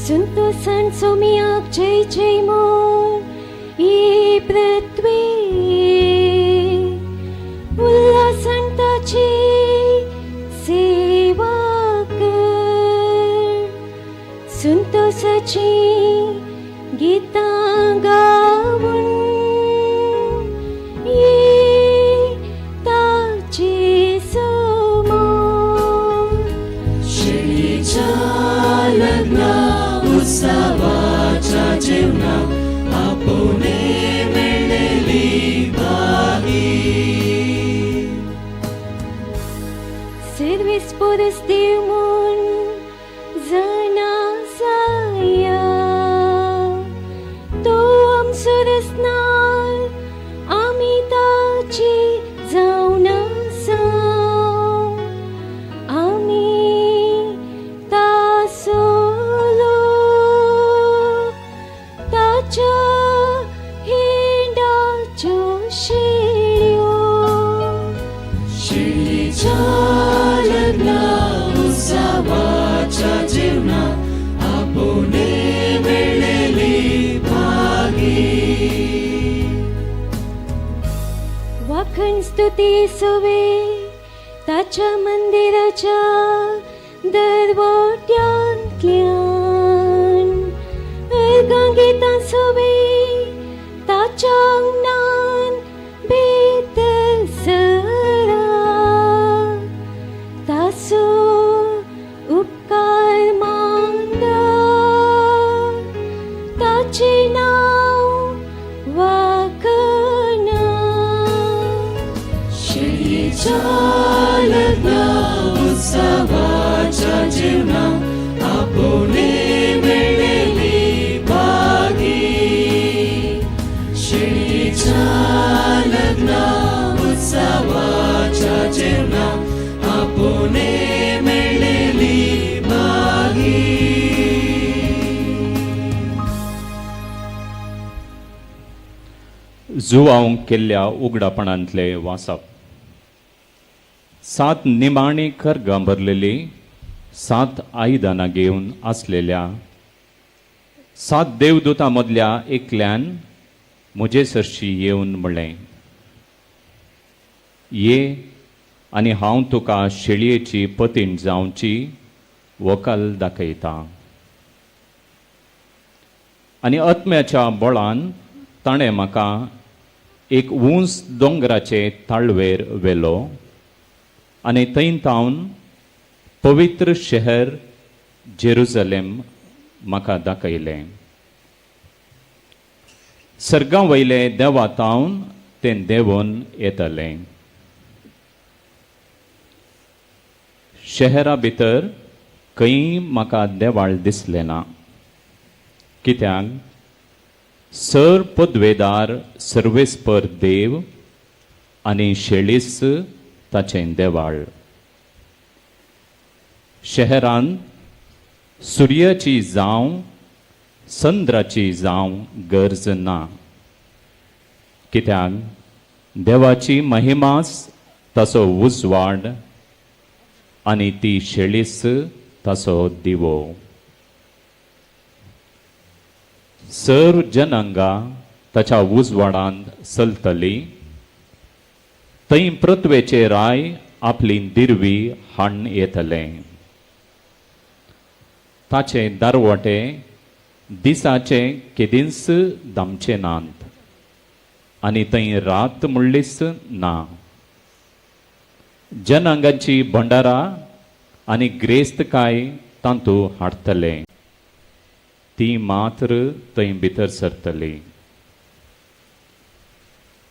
संतोषान सोमियाक जय जय म्हूण ही पृथ्वी, उल्हासान ताची सेवा कर, संतोषाची गितां गावन ये ताचे समोर.
शिळयेच्या लग्ना उत्सवाच्या जेवणाक आपोवणे मेळ्ळेली भागी.
सर्वेस पुरस देव म्हूण जाणा जाया, तो आमचो रचणार, आमी ताची जावन आसा, आमी ताचो लोक, ताच्या हिंडाच्यो शेळयो.
शिळयेच्या लग्ना उत्सवाच्या जेवणाक आपोवणे मेळ्ळेली भागी.
वाखण स्तुती सोवे ताच्या मंदिराच्या दरवट्यांतल्यान, अर्गां गितां सोवे ताच्या आंगणान भितर सरा, ताचो उपकार मानता, ताचें नांव वाखणा.
शिळयेच्या लग्ना उत्सवाच्या जेवणाक आपोवणे मेळ्ळेली भागी. शिळयेच्या लग्ना उत्सवाच्या जेवणाक आपोवणे मेळ्ळेली भागी.
जुवांव केल्ल्या उगडापणांतले वाचप. सात निमाणी खरगां भरलेली सात आयदनां घेवन आसलेल्या सात देवदूतां मदल्या एकल्यान म्हजे सरशी येवन म्हणलें, ये आनी हांव तुका शेळयेची पतीण जावची व्हंकल दाखयतां. आनी आत्म्याच्या बळान ताणें म्हाका एक उंच दोंगराचे ताळवेर व्हेलो आनी थंय तावन पवित्र शहर जेरुजलेम म्हाका दाखयलें. सर्गा वयले देवा तावन तें देंवून येतलें. शहरा भितर खंय म्हाका देवाळ दिसलें ना, कित्याक सर पदवेदार सर्वेस्पर देव आनी शेळीस ताचें देवाळ. शहरांत सुर्याची जावं चंद्राची जावं गरज ना, कित्याक देवाची महिमाच ताचो उजवाड आनी ती शेळीस ताचो दिवो. सर्व जनांगा ताच्या उजवाडांत चलतली. थंय पृथ्वेचे राय आपली दिरवी हाडून येतले. ताचे दारवटे दिसाचे केदींच दामचे नात आनी थंय रात म्हणलीच ना. जनांगांची भंडारा आनी ग्रेस्तकाय तांतू हाडटले. ती मात्र थंय भितर सरतली.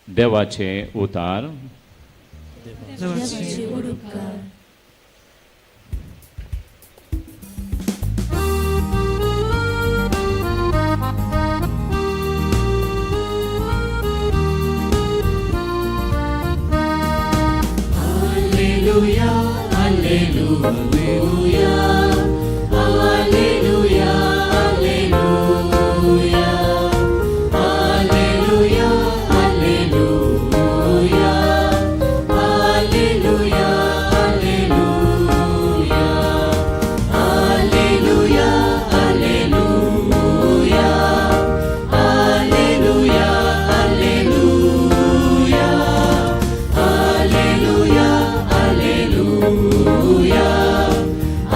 देवाचे उतार.
देवाचे उपकार. Alleluia, Alleluia, Alleluia, Alleluia, Alleluia, Alleluia, Alleluia, Alleluia, Alleluia, Alleluia, Alleluia, Alleluia, Alleluia, Alleluia,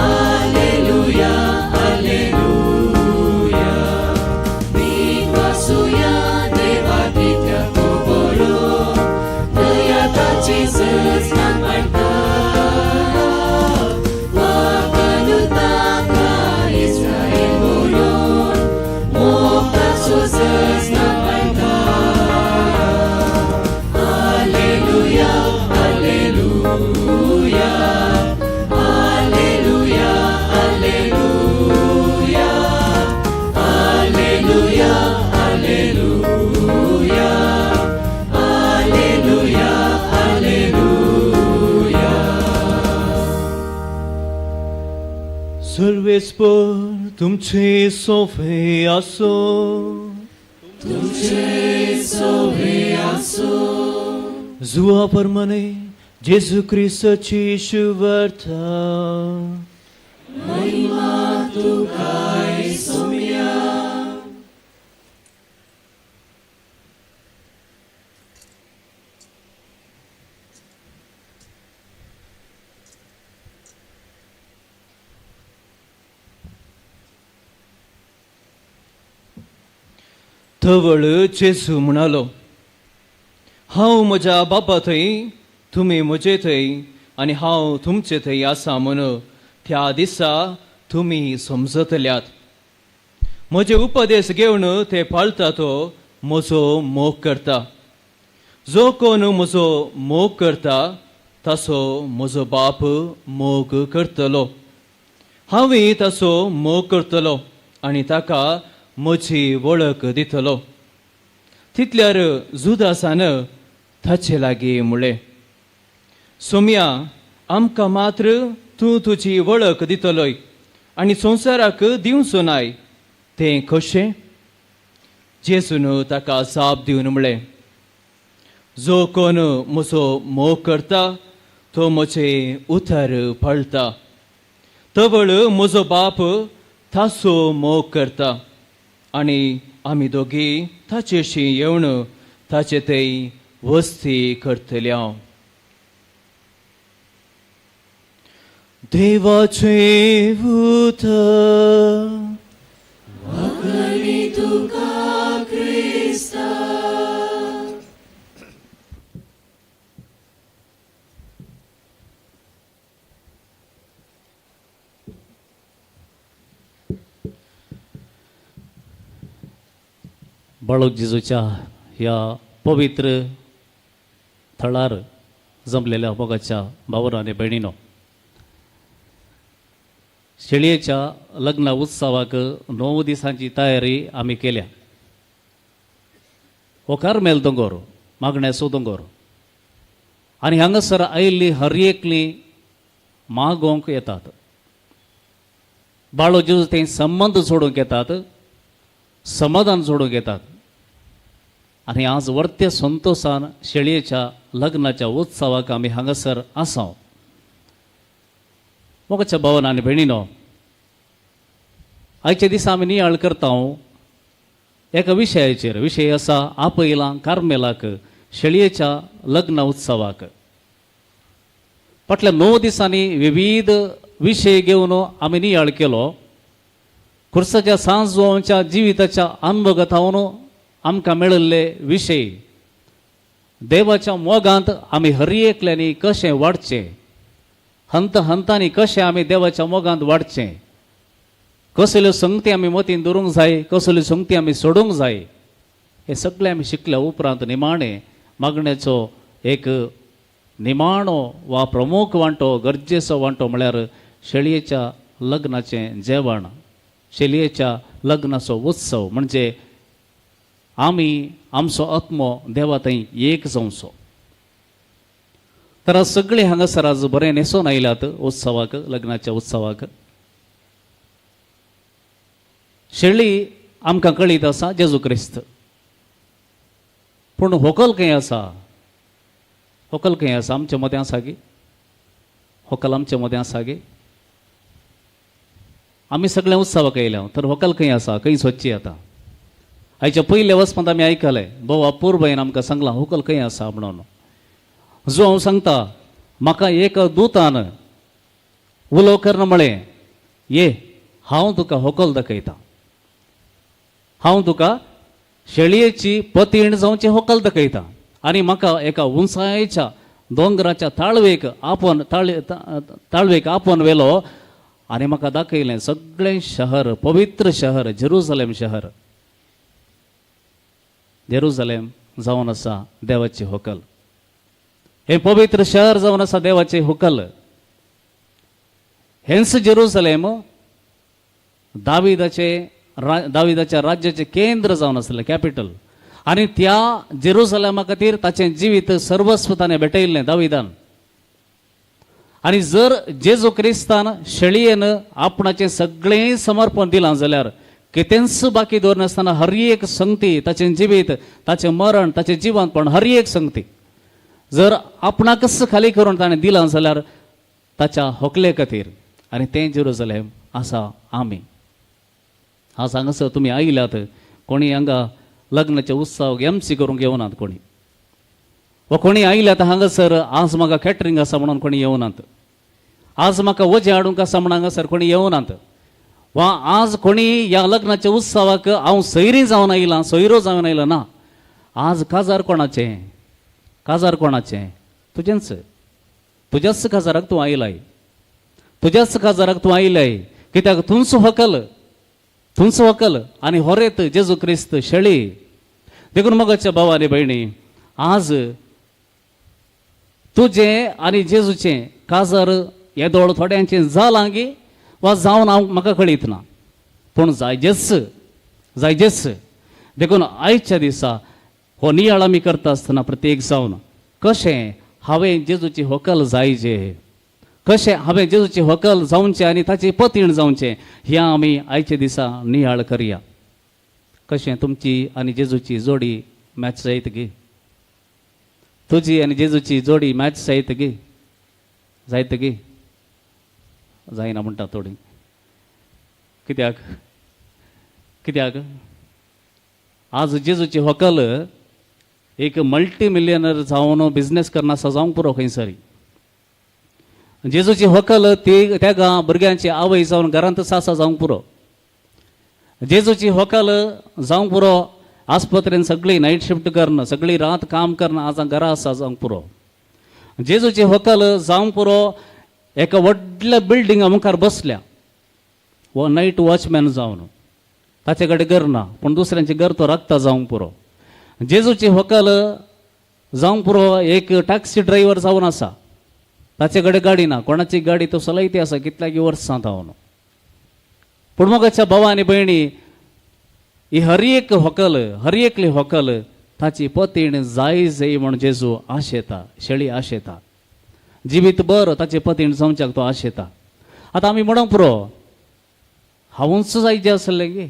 Alleluia, Alleluia. विश्वासूया देवा कित्याक बरो, दया ताची सजनाक पडटा. वागनु ताका इस्रायल म्हणून, मोग ताचो सजनाक पडटा. Alleluia, Alleluia, Alleluia, Alleluia, Alleluia, Alleluia, Alleluia, Alleluia.
सर्वेस्पर तुमचे सोफे आसो.
तुमचे सोवे आसो.
जुआ परमाने जेजू क्रिस्ताची शुवार्ता.
महिमा तुकाय सोम्या.
तवळ जेजू म्हणालो, हांव म्हज्या बापा थंय, तुमी म्हजे थंय आनी हांव तुमचे थंय आसा म्हूण त्या दिसा तुमी समजतल्यात. म्हजे उपदेश घेवन ते पाळटा तो म्हजो मोग करता. जो कोण म्हजो मोग करता ताचो म्हजो बाप मोग करतलो. हांवूय ताचो मोग करतलो आनी ताका म्हजी वळख दितलो. तितल्यार जुदासान ताचे लागीं म्हणलें, सोम्या, आमकां मात्र तूं तुजी वळख दितलोय आनी संवसाराक दिवचो नाय, तें कशें? जेजून ताका जाप दिवन म्हणलें, जो कोण म्हजो मोग करता तो म्हजें उतर पाळटा. तवळ म्हजो बाप ताचो मोग करता आनी आमी दोगी ताचेशी येवन ताचे थंय वस्ती करतले हांव. देवाचें उतर.
वाखणी तुका क्रिस्ता.
बाळक जेजूच्या ह्या पवित्र थळार जमलेल्या मोगाच्या भावनो आनी भयणीनो, शेळयेच्या लग्न उत्सवाक 9 दिसांची तयारी आमी केल्या. हो कार्मेल दोंगोर, मागण्याचो दोंगोर, आनी हांगासर आयिल्ली हर एकली मागोवंक येतात. बाळो जेजू ते संबंद जोडूंक येतात, समाधान जोडूंक येतात. आनी आज वर्ते संतोसान शेळयेच्या लग्नाच्या उत्सवाक आमी हांगासर आसा. मोगाच्या भावन आनी भयणीनो, आयच्या दिसा आमी नियाळ करता एका विशयाचेर. विशय आसा आपयलां कार्मेलाक शेळयेच्या लग्न उत्सवाक. फाटल्या 9 दिसांनी विविध विशय घेवन आमी नियाळ केलो. खुर्साच्या सांजवांच्या जिविताच्या अनुभवांतून आमकां मेळिल्ले विशय, देवाच्या मोगांत आमी हर एकल्यांनी कशें वाडचें, हंत हंतांनी कशें आमी देवाच्या मोगांत वाडचें, कसल्यो संगती आमी मतीन दवरूंक जाय, कसल्यो संगती आमी सोडूंक जाय, हें सगळें आमी शिकल्या उपरांत निमाणें मागण्याचो एक निमाणो वा प्रमुख वांटो, गरजेचो वांटो म्हळ्यार शेळयेच्या लग्नाचें जेवण, शेलयेच्या लग्नाचो उत्सव. म्हणजे आमी आमचो आत्मो देवा थंय एक जावचो. तर सगळे हांगासर आज बरें न्हेसून आयल्यात उत्सवाक, लग्नाच्या उत्सवाक. शेळी आमकां कळीत आसा जेजू क्रिस्त, पूण होकल खंय आसा? होकल खंय आसा? आमचे मदें आसा गे? होकल आमचे मदें आसा गे? आमी सगळे उत्सवाक आयल्या तर होकल खंय आसा, खंय सोदची आतां? आयच्या पयल्या वचपांत आमी आयकलें, भोव अपूर्बायन आमकां सांगलां होकल खंय आसा म्हणून. जो हांव सांगता, म्हाका एक दुतान उलो करून म्हळें, ये हांव तुका होकल दाखयता, हांव तुका शेळयेची पतीण जावची होकल दाखयता. आनी म्हाका एका उंचायेच्या दोंगराच्या ताळवेक आपोवन ताळवेक आपोवन व्हेलो आनी म्हाका दाखयलें सगळें शहर, पवित्र शहर, जेरुजलेम शहर. जेरुजलेम जावन आसा देवाची होकल, हें पवित्र शहर जावन आसा देवाची होकल. हेंच जेरुजलेम दाविदाच्या राज्याचें केंद्र जावन आसलें, कॅपिटल. आनी त्या जेरुजलेमा खातीर ताचें जिवीत सर्वस्व ताणें भेटयल्लें दाविदान. आनी जर जेजू क्रिस्तान शेळयेन आपणाचें सगळें समर्पण दिलां जाल्यार कितेंच बाकी दवरनासतना हर एक संगती, ताचें जिवीत, ताचें मरण, ताचें जिवंतपण, हर एक संगती जर आपणाकच खाली करून ताणें दिलां जाल्यार ताच्या होकले खातीर. आनी तें जेरुजलेम आसा आमी. आज हांगासर तुमी आयल्यात, कोणी हांगा लग्नाचे उत्सव एमसी करूंक येवनात कोणी, वा कोणी आयल्यात हांगासर आज म्हाका कॅटरींग आसा म्हणून कोणी येवनात, आज म्हाका वजें हाडूंक आसा म्हणून हांगासर कोणी येवनात, वा आज कोणी ह्या लग्नाच्या उत्सवाक हांव सैरी जावन आयलां, सोयरो जावन आयलां ना. आज काजार कोणाचें? काजार कोणाचें? तुजेंच. तुज्याच काजाराक तूं आयलाय, तुज्याच काजाराक तूं आयलाय. कित्याक तुंच होकल, तुंच होकल आनी होरेत जेजू क्रिस्त शेळी. देखून मोगाच्या भाव आनी भयणी, आज तुजें आनी जेजूचें काजार येदोळ थोड्यांचें जालां गी वा जावन हांव म्हाका कळीत ना, पूण जायजेच, जायजेच. देखून आयच्या दिसा हो नियाळ आमी करता आसतना प्रत्येक जावन कशें हांवें जेजूची होकल जायजे, कशें हांवें जेजूची होकल जावचें आनी ताची पतीण जावचें, ह्या आमी आयच्या दिसा नियाळ करया. कशें तुमची आनी जेजूची जोडी मॅच जायत गी? तुजी आनी जेजूची जोडी मॅच जायत गी? जायत गी? जायना म्हणटा थोडी. कित्याक? कित्याक आज जेजूची होकल एक मल्टी मिलियनर जावन बिजनेस करना आसा जावंक पुरो खंयसरी. जेजूची होकल ती त्या भुरग्यांची आवय जावन घरांत आसा जावंक पुरो. जेजूची होकल जावंक पुरो आस्पत्रेन सगळी नायट शिफ्ट करणं, सगळी रात काम करणं, आज घरा आसा जावंक पुरो. जेजूची होकल जावंक पुरो एका व्हडल्या बिल्डिंगा मुखार बसल्या वो नायट वॉचमॅन जावन, ताचे कडेन घर ना पूण दुसऱ्यांचें घर तो राखता जावंक पुरो. जेजूची होकल जावंक पुरो एक टॅक्सी ड्रायव्हर जावन आसा, ताचे कडेन गाडी ना, कोणाची गाडी तो चलयती आसा कितल्याकी वर्सां जावन. पूण मोगाच्या भावा आनी भयणी, ही हर एक होकल, हर एकली होकल ताची पतीण जाय जाय म्हूण जेजू आशेता, शेळी आशेता, जिवीत बर ताचे पतीण जावच्याक तो आशेता. आतां आमी म्हणूंक पुरो हांवूच जाय आसलें गे,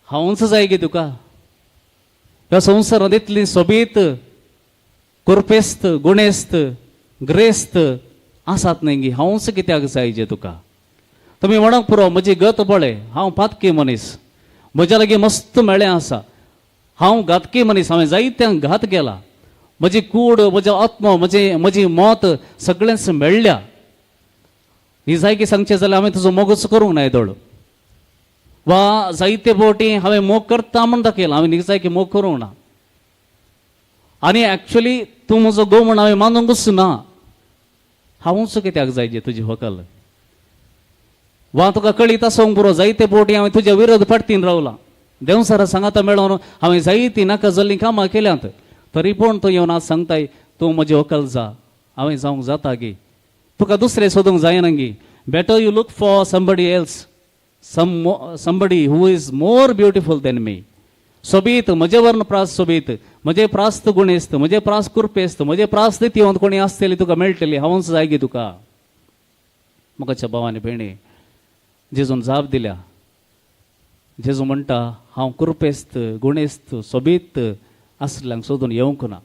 हांवूच जाय गे तुका. ह्या संवसारांत इतली सोबीत, कुरपेस्त, गुणेस्त, ग्रेस्त आसात न्ही गी, हांवूच कित्याक जाय जे तुका? तुमी म्हणूंक पुरो म्हजी गत पळय, हांव पातकी मनीस, म्हज्या लागीं मस्त मेळें आसा, हांव घातकी मनीस, हांवें जायत्यांक घात केला, म्हजी कूड, म्हजो आत्मो, म्हजी मत सगळेंच मेळ्ळ्या. ही जायकी सांगचें जाल्यार हांवें तुजो मोगूच करूंक ना येदोळ, वा जायते फावटी हांवें मोग करता म्हूण दाखयला, हांवें निजायकी मोग करूंक ना. आनी एक्चुली तूं म्हजो घोव म्हण हांवें मानूंकच ना. हांवूच कित्याक जाय जे तुजी व्हंकल? वा तुका कळीत आसूंक पुरो, जायते फावटी हांवें तुज्या विरोध फाटतीन रावलां. देंवचारा सांगाता मेळोन हांवें जायतीं नाका जाल्लीं कामां केल्यांत, तरी पूण तूं येवन आज सांगताय तूं म्हजी व्हंकल जा. हांवें जावंक जाता गी? तुका दुसरें सोदूंक जायना गी? Better you look for somebody else, somebody who is more beautiful than me. सोबीत, म्हजे वर्ण प्रास सोबीत, म्हजे प्रास्त गुणेस्त, म्हजे प्रास कुरपेस्त, म्हजे प्रास नितीवंत कोणी आसतली तुका मेळटली. हांवूच जाय गी तुका? मोगाच्या भाव आनी भयणी, जेजून जाप दिल्या. जेजू म्हणटा, हांव कुरपेस्त, गुणेस्त, सोबीत आसल्यांक सोदून येवंक ना.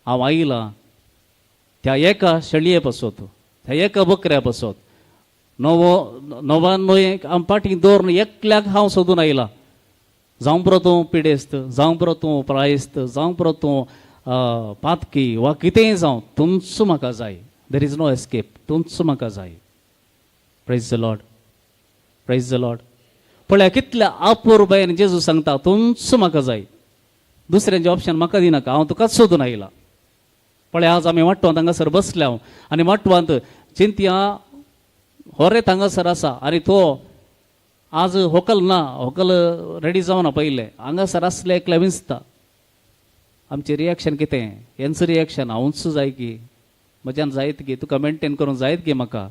हांव आयलां त्या एका शेळये पासत, त्या एका बकऱ्या पासत, 99 हांव फाटीं दवरून एकल्याक हांव सोदून आयलां. जावं पुरो तूं पिडेस्त, जावं पुरो तूं प्रायस्त, जावं पुरो तूं पातकी वा कितेंय जावं, तूंच म्हाका जाय. There is no escape. तूंच म्हाका जाय. Praise the Lord, praise the Lord. पळया कितल्या अपुरबायेन जेजू सांगता, तूंच म्हाका जाय, दुसऱ्यांचें ऑप्शन म्हाका दिनाका, हांव तुकाच सोदून आयला. पळय आज आमी माटवांत हांगासर बसल्या आनी माटवांत चिंतया होरेत हांगासर आसा आनी तो आज होकल ना, होकल रेडी जावना पयलें हांगासर आसले एकल्या विंचता. आमचें रिएक्शन कितें? हेंच रिएक्शन, हांवूच जाय की म्हज्यान जायत गी, तुका मेनटेन करूंक जायत गी म्हाका.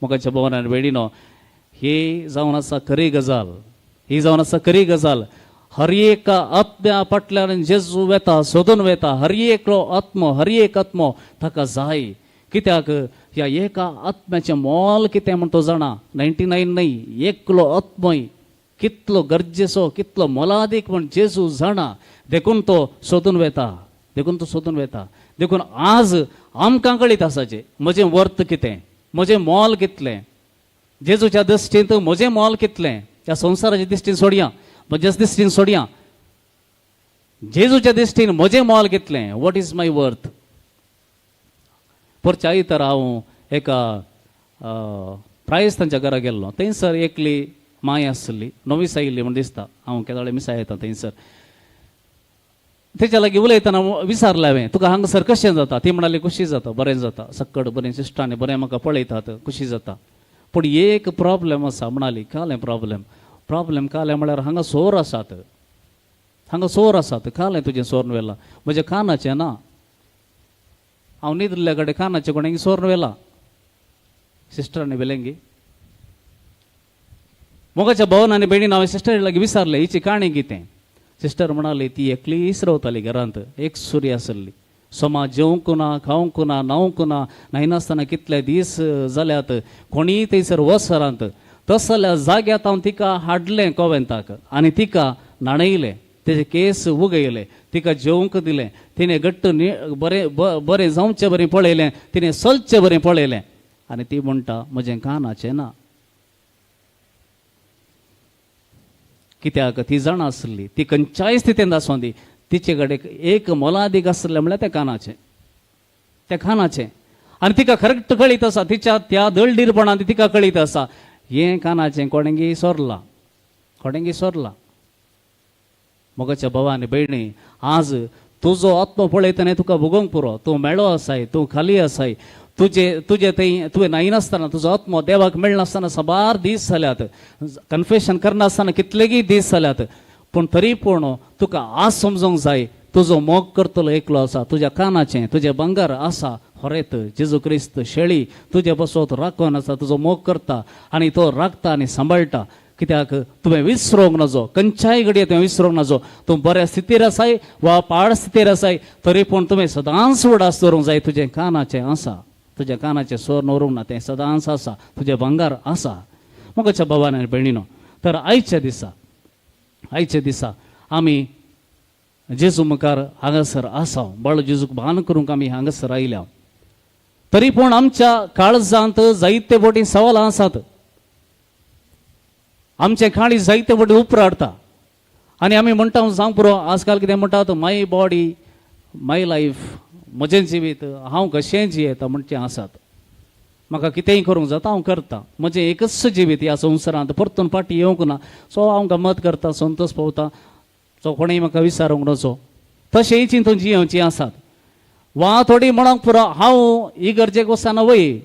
मोगाच्या भोवन आनी भयणीनो, ही जावन आसा खरी गजाल, ही जावन आसा खरी गजाल. हर एका आत्म्या फाटल्यान जेजू वेता, सोदून वेता. हर एकलो आत्मो, हर एक आत्मो ताका जाय. कित्याक ह्या एका आत्म्याचें मोल कितें म्हण तो जाणा. 99 न्हय, एकलो आत्मोय कितलो गरजेचो, कितलो मोलादीक म्हण जेजू जाणा. देखून तो सोदून वेता, देखून तो सोदून वेता. देखून आज आमकां कळीत आसाचें म्हजें वर्थ कितें, म्हजें मोल कितलें. जेजूच्या दृश्टींत म्हजें मोल कितलें, ह्या संवसाराच्या दृश्टीन सोडया, म्हज्याच दृश्टीन सोडया, जेजूच्या दृश्टीन म्हजें मोल कितलें, what is my worth. परच्या आयतारा हांव एका प्रायस्तांच्या घरा गेल्लो. थंयसर एकली माय आसली, नवीस आयिल्ली म्हूण दिसता. हांव केदोळे मिसा येता थंयसर. तेच्या लागीं उलयतना विचारलें हांवें, तुका हांगासर कशें जाता? ती म्हणाली, खुशी जाता, बरें जाता, सक्कड बरें सिश्टांनी बरें म्हाका पळयतात, खुशी जाता. पूण एक प्रॉब्लेम आसा म्हणाली. कालें प्रॉब्लेम? प्रॉब्लेम कालें म्हळ्यार हांगा चोर आसात, हांगा चोर आसात. कालें तुजें चोरून व्हेलां? म्हज्या कानाचें ना, हांव न्हिदिल्ल्या कडेन कानाचें कोणें चोरून व्हेलां. सिस्टरांनी व्हेलें. मोगाच्या भोवन आनी भयणीन, हांवें सिस्टरी लागीं विचारलें, हिची काणी कितें? सिस्टर म्हणाली, ती एकलीच रावताली घरांत, एक सुरी आसली, सोमा जेवंक ना, खावंक ना, न्हावंक ना, न्हायनासतना कितले दीस जाल्यात, कोणीय थंयसर वसरांत. तसल्या जाग्यात हांव तिका हाडलें कोवेंताक आनी तिका न्हाणयलें, तेजे केस उगयले, तिका जेवंक दिलें, तिणें घट्ट बरें बरें जावचें बरें पळयलें, तिणें चलचें बरें पळयलें. आनी ती म्हणटा, म्हजें कानाचें ना. कित्याक ती जाणा आसली, ती खंयच्याय स्थितींत आसूं दी, तिचे कडेन एक मोलादीक आसलें म्हणल्यार तें कानाचें, तें कानाचें. आनी तिका करेक्ट कळीत आसा, तिच्या त्या दळडीरपणान तिका कळीत आसा, हें कानाचें कोणेंगी सोरलां, कोणेंगी सोरलां. मोगाच्या भावा आनी भयणी, आज तुजो आत्मो पळयतना तुका भोगोवंक पुरो. तूं मेळो आसाय, तूं खाली आसाय, तुजे तुजे थंय तुवें न्हायनासतना, तुजो आत्मो देवाक मेळनासतना साबार दीस जाल्यात, कन्फेशन करनासतना कितलेगी दीस जाल्यात, पूण तरी पूण तुका आज समजूंक जाय, तुजो मोग करतलो एकलो आसा. तुज्या कानाचें, तुजें भांगर आसा होरेत, जेजू क्रिस्त शेळी तुजे बसोत राखून आसा, तुजो मोग करता आनी तो राखता आनी सांबाळटा. कित्याक तुवें विसरोंक नजो, खंयच्याय घडये तुवें विसरोंक नजो. तूं बऱ्या स्थितीर आसाय वा पाड स्थितीर आसाय, तरी पूण तुवें सदांच उडास दवरूंक जाय, तुजें कानाचें आसा, तुज्या कानाचें सोर दवरूंक ना, तें सदांच आसा, तुजें भांगर आसा. मोगाच्या भावान आनी भयणीनो, तर आयच्या दिसा, आयच्या दिसा आमी जेजू मुखार हांगासर आसा, बाळू जेजूक भान करूंक आमी हांगासर आयल्या. तरी पूण आमच्या काळजांत जायते फावटी सवालां आसात, आमचें काळीज जायते फावटी उपराडटा आनी आमी म्हणटा, जावंक पुरो. आजकाल कितें म्हणटात, my body my life, म्हजें जिवीत हांव कशें जियेता म्हणचें आसात. म्हाका कितेंय करूंक जाता हांव करता, म्हजें एकच जिवीत ह्या संवसारांत, परतून फाटीं येवंक ना, सो हांव गमत करता, संतोष पावता, सो कोणूय म्हाका विचारूंक नजो. तशेंय चिंतून जियेवचीं आसात. वा थोडी म्हणूंक पुरो हांव इगर्जेक वचना वय,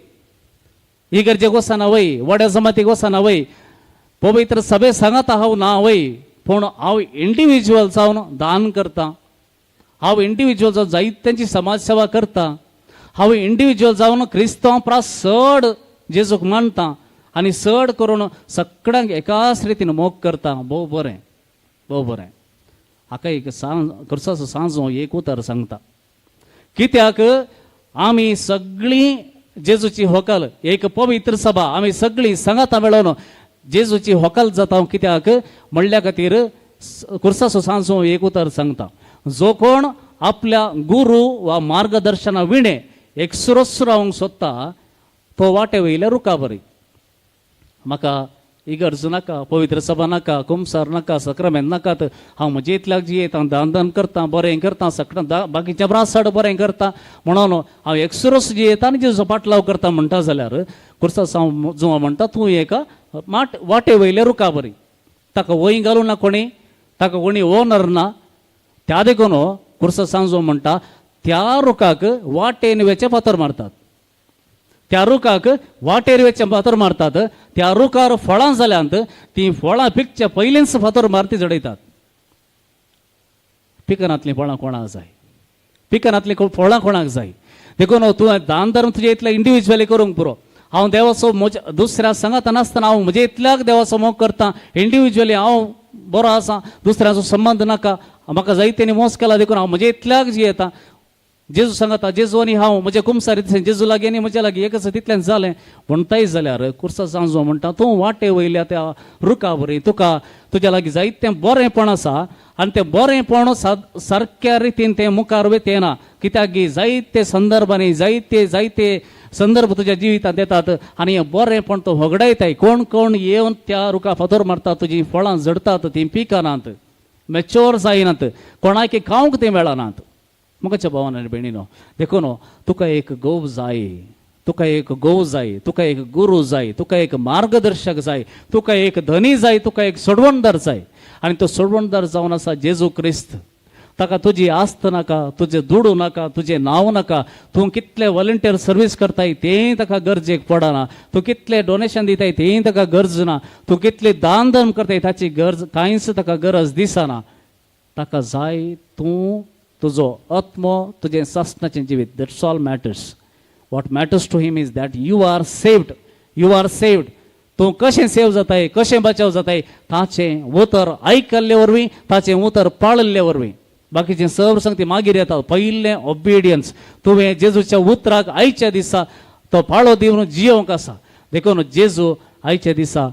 इगर्जेक वचना वय, वड्या जमातीक वचना वय, पवित्र सभे सांगाता हांव ना वय, पूण हांव इंडिविज्युअल जावन दान करता, हांव इंडिविज्युअल जावन जायत्यांची समाज सेवा करता, हांव इंडिविज्युअल जावन क्रिस्तांव प्रास चड जेजूक मानता आनी चड करून सगळ्यांक एकाच रितीन मोग करता. भोव बरें, भोव बरें. हाका एक सांज खुर्साचो सांजो एक उतर सांगता, कित्याक आमी सगळीं जेजूची होकल एक पवित्र सभा, आमी सगळीं सांगाता मेळोवन जेजूची होकल जाता. कित्याक म्हणल्या खातीर खुर्साचो सांजो एक उतर सांगता, जो कोण आपल्या गुरू वा मार्गदर्शना विणे एक सुरस रावंक सोदता तो वाटे वयल्या रुखा बरी. म्हाका इगर्ज नाका, पवित्र सभा नाका, कुमसार नाका, सक्रामेंत नाकात, हांव म्हजे इतल्याक जियेता, दान दान करता, बरें करता, सगळें बाकीच्या ब्रासाड बरें करता, म्हणून हांव एकसुरोस जियेता आनी जेजूचो पाटलाव करता म्हणटा जाल्यार खुर्सा जुंवा म्हणटा तूं एका माट वाटे वयल्या रुखा बरी. ताका वंय घालूं ना कोणी, ताका कोणी ओनर ना, त्या देखून खुर्सा सांजो म्हणटा त्या रुखाक वाटेन वेचे फातर मारतात, त्या रुखाक वाटेर वेचे फातर मारतात, त्या रुखार फळां जाल्यांत तीं फळां पिकच्या पयलींच फातर मारती जडयतात. पिकनांतलीं फळां कोणाक जाय, पिकनांतलीं फळां कोणाक जाय. देखून तूं दान धर्म तुजें इतलें इंडिविज्युअली करूंक पुरो. हांव देवाचो म्हज्या दुसऱ्या सांगाता नासतना हांव म्हजे इतल्याक देवाचो मोग करता, इंडिविज्युअली हांव बरो आसा, दुसऱ्याचो संबंद नाका, म्हाका जायतेनी मोस केला देखून हांव म्हजे इतल्याक जियेता. जेजू सांगता जेजू आनी हांव म्हजे कुमसारी जेजू लागीं आनी म्हज्या लागीं एकच तितलें जालें म्हणटाय जाल्यार खुर्सा सांजो म्हणटा तूं वाटे वयल्या त्या रुखा बरी तुका तुज्या लागीं जायतें बरेंपण आसा आनी तें बरेंपण सारक्या रितीन तें मुखार वयता ना, कित्याक जायते संदर्भांनी जायते जायते संदर्भ तुज्या जिवितांत येतात आनी हें बरेंपण तो होगडायताय. कोण कोण येवन त्या रुखा फातर मारता, तुजीं फळां झडतात, तीं पिकनात, मॅच्योर जायनात, कोणाक खावंक तीं मेळनात. म्हज्या भावान आनी भयणीनो, देखून तुका एक गोव जाय, तुका एक गोव जाय, तुका एक गुरू जाय, तुका एक मार्गदर्शक जाय, तुका एक धनी जाय, तुका एक सोडवणदार जाय. आनी तो सोडवणदार जावन आसा जेजू क्रिस्त. ताका तुजी आस्त नाका, तुजें दुडू नाका, तुजें नांव नाका, तूं कितले वॉलंटियर सर्वीस करताय तेंय ताका गरजेक पडना, तूं कितले डोनेशन दिताय तेंय ताका गरज ना, तूं कितले दान धर्म करताय ताची गरज कांयच ताका गरज दिसना. ताका जाय तूं तुजो आत्मो, तुजें सासणाचें जिवीत. That's all matters. What matters to him is that you are saved, you are saved. तूं कशें सेव जाताय, कशें बचाव जाताय ताचें उतर आयकल्ले वरवीं, ताचें उतर पाळिल्ले वरवीं. बाकीचें सर्व सांगती मागीर येता. पयलें ओबिडियन्स, तुवें जेजूच्या उतराक आयच्या दिसा तो पाळो दिवन जियोवंक आसा. देखून जेजू आयच्या दिसा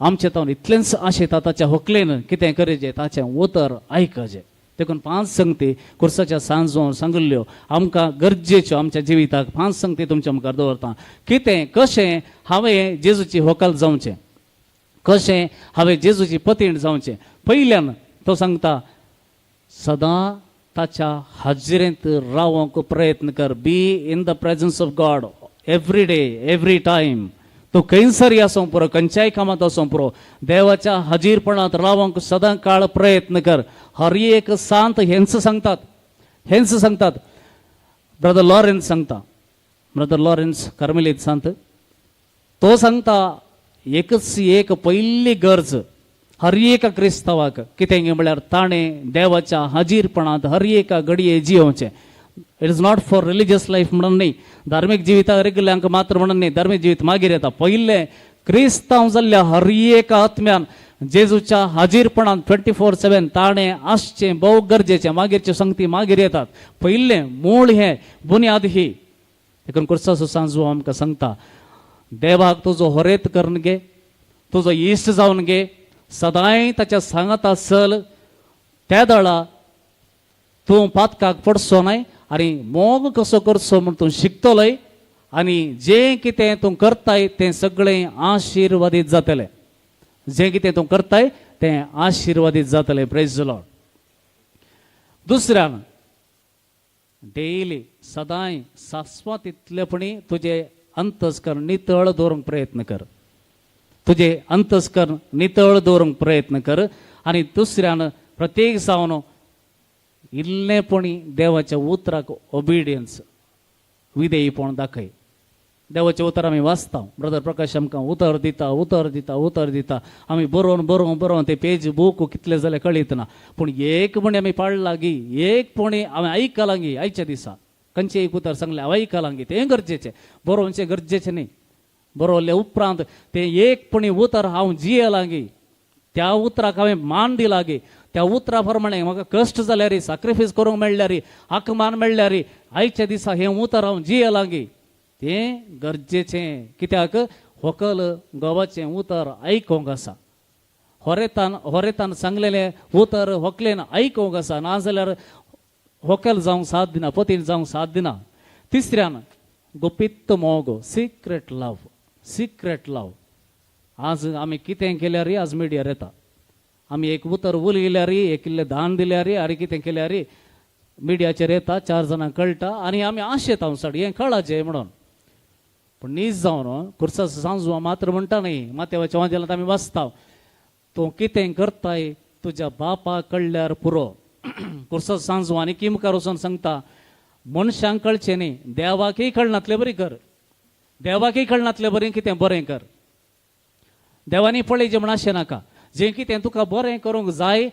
आमचे तावन इतलेंच आशेता ताच्या होकलेन कितें करचें, ताचें उतर आयकचें. देखून 5 संगती खुर्साच्या सांजो सांगिल्ल्यो आमकां गरजेच्यो आमच्या जिविताक 5 संगती तुमच्या मुखार दवरता. कितें कशें हांवें जेजूची होकल जावचें, कशें हांवें जेजूची पतीण जावचें. पयल्यान तो सांगता सदां ताच्या हाजिरेंत रावंक प्रयत्न कर. Be in the presence of God every day, every time. तूं खंयसर आसूंक पुरो, खंयच्याय कामांत आसूंक पुरो, देवाच्या हाजीरपणांत रावंक सदां काळ प्रयत्न कर. हर एक सांत हेंच सांगतात, हेंच सांगतात. ब्रदर लॉरेन्स सांगता, ब्रदर लॉरेन्स कार्मेलीत सांत, तो सांगता एकच एक पयली गरज हर एका क्रिस्तांवाक कितें म्हळ्यार ताणें देवाच्या हाजीरपणांत हर एका घडये जियोवचें. It is not for religious life म्हणून न्ही, धार्मीक जिविता रेगुल्यांक मात्र म्हणून न्ही, धार्मीक जिवीत मागीर येता. पयलें क्रिस्तांव जाल्ल्या हर एका आत्म्यान जेजूच्या हाजीरपणांत 24/7 ताणें आसचें भोव गरजेचें. मागीरच्यो संगती मागीर येतात. पयलें मूळ हें बुन्याद ही. देखून खुर्साचो सांजो आमकां सांगता देवाक तुजो होरेत करून घे, तुजो इश्ट जावन घे, सदांय ताच्या सांगाता चल, त्या दळा तूं पातकाक पडचो न्हय आनी मोग कसो करचो म्हूण तूं शिकतलोय आनी जें कितें तूं करताय तें सगळें आशिर्वादीत जातलें. जें कितें तूं करताय तें आशिर्वादीत जातलें. Praise the Lord. दुसऱ्यान डेली सदांय सासवात इतलेपणी तुजें अंतस्करण नितळ दवरूंक प्रयत्न कर, तुजें अंतस्करण नितळ दवरूंक प्रयत्न कर. आनी दुसऱ्यान प्रत्येक जावन इल्लेपणी देवाच्या उतराक ओबिडियन्स, विधेयीपण दाखय. देवाचें उतर आमी वाचता, ब्रदर प्रकाश आमकां उतर दिता उतर दिता उतर दिता, आमी बरोवन बरोवन बरोवन ते पेज बूक कितले जाल्यार कळयतना, पूण एक म्हणी आमी पाळ्ळागी, एक पणी आमी आयकलांगी. आयच्या दिसा खंयचें एक उतर सांगलें हांव आयकलांगी, तें गरजेचें, बरोवचें गरजेचें न्ही. बरोवले उपरांत तें एक पणी उतर हांव जियेलांगी, त्या उतराक हांवें मान दिलागी, त्या उतरा प्रमाणे म्हाका कश्ट जाल्यार, साक्रिफायस करूंक मेळ्ळ्यार, हक मान मेळ्ळ्यार, आयच्या दिसा हें उतर हांव जियेलांगी, तें गरजेचें. कित्याक व्हंकल घोवाचें उतर आयकूंक आसा, होरेतान होरेतान सांगलेलें उतर व्हंकलेन आयकूंक आसा, नाजाल्यार व्हंकल जावंक साथ दिना, पतीन जावंक साथ दिना. तिसऱ्यान गुपीत मोग, सिक्रेट लव, सिक्रेट लव. आज आमी कितें केल्यार आज मिडियार येता, आमी एक उतर उलयल्यार, एक इल्लें दान दिल्यार, आनी कितें केल्यार मिडियाचेर येता, चार जाणांक कळटा आनी आमी आशेता साड हें कळाचें म्हणून. पूण नीज जावन खुर्सा सांजवा मात्र म्हणटा न्ही, माथ्याच्या वाजेलांत आमी वाचता, तूं कितें करताय तुज्या बापा कळ्ळ्यार पुरो. खुर्सा सांजवा आनी की मुखार वचून सांगता, मनशांक कळचें न्ही, देवाकय कळनातलें बरी कर, देवाकय कळनातलें बरें कितें बरें कर, देवांनी पळयचें म्हण अशें नाका, जें कितें तुका बरें करूंक जाय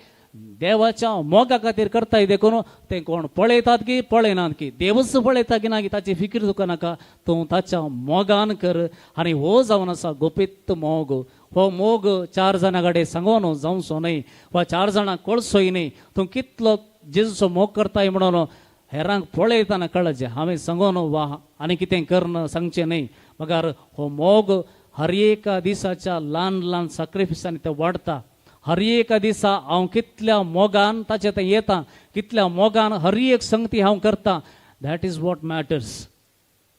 देवाच्या मोगा खातीर करताय, देखून तें कोण पळयतात की पळयनात की देवच पळयता की ना की ताची फिकीर तुका नाका, तूं ताच्या मोगान कर. आनी हो जावन आसा गुपीत मोग. हो मोग चार जाणां कडेन सांगोन जावचो न्हय वा चार जाणांक कळचोय न्हय, तूं कितलो जेजूचो मोग करताय म्हणून हेरांक पळयतना कळचें, हांवें सांगोन वा आनी कितें करन सांगचें न्हय. मगर हो मोग हर एका दिसाच्या ल्हान ल्हान साक्रिफिसांनी ते वाडटा. हर एका दिसा हांव कितल्या मोगान ताचे थंय येता, कितल्या मोगान हर एक संगती हांव करता, that is what matters.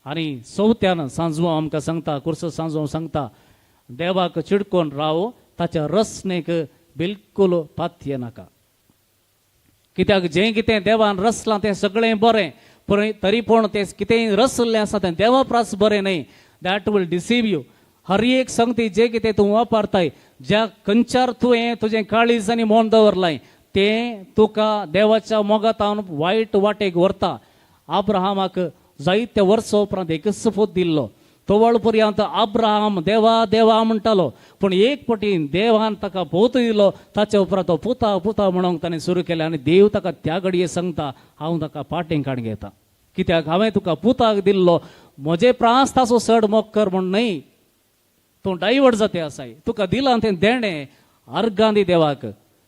आनी चवथ्यान सांजवा आमकां सांगता, कुर्स सांजवा सांगता, देवाक चिडकोन राव, ताच्या रसनेक बिलकुल पातये नाका. कित्याक जें कितें देवान रसलां तें सगळें बरें, पूण तरी पूण तें कितेंय रसल्लें आसा तें देवा प्रास बरें न्हय, that will deceive you. हर एक संगती जे कितें तूं वापरताय, ज्या खंयच्यार तुवें तुजें काळीज आनी मन दवरलाय तें तुका देवाच्या मोगातावन वायट वाटेक व्हरता. आब्राहामाक जायते वर्सां उपरांत एकच पूत दिल्लो, तवळ पर्यंत आब्राहाम देवा देवा म्हणटालो, पूण एक पटी देवान ताका पूत दिलो, ताच्या उपरांत तो पुता पुता म्हणूंक ताणें सुरू केलें आनी देव ताका त्या घडये सांगता, हांव ताका पाटें काडून घेता, कित्याक हांवें तुका पुताक दिल्लो, म्हजे प्रास ताचो चड मोग कर म्हूण न्हय, तूं डायवर्ट जाते आसाय, तुका दिलां तें देणें अर्गां दी देवाक,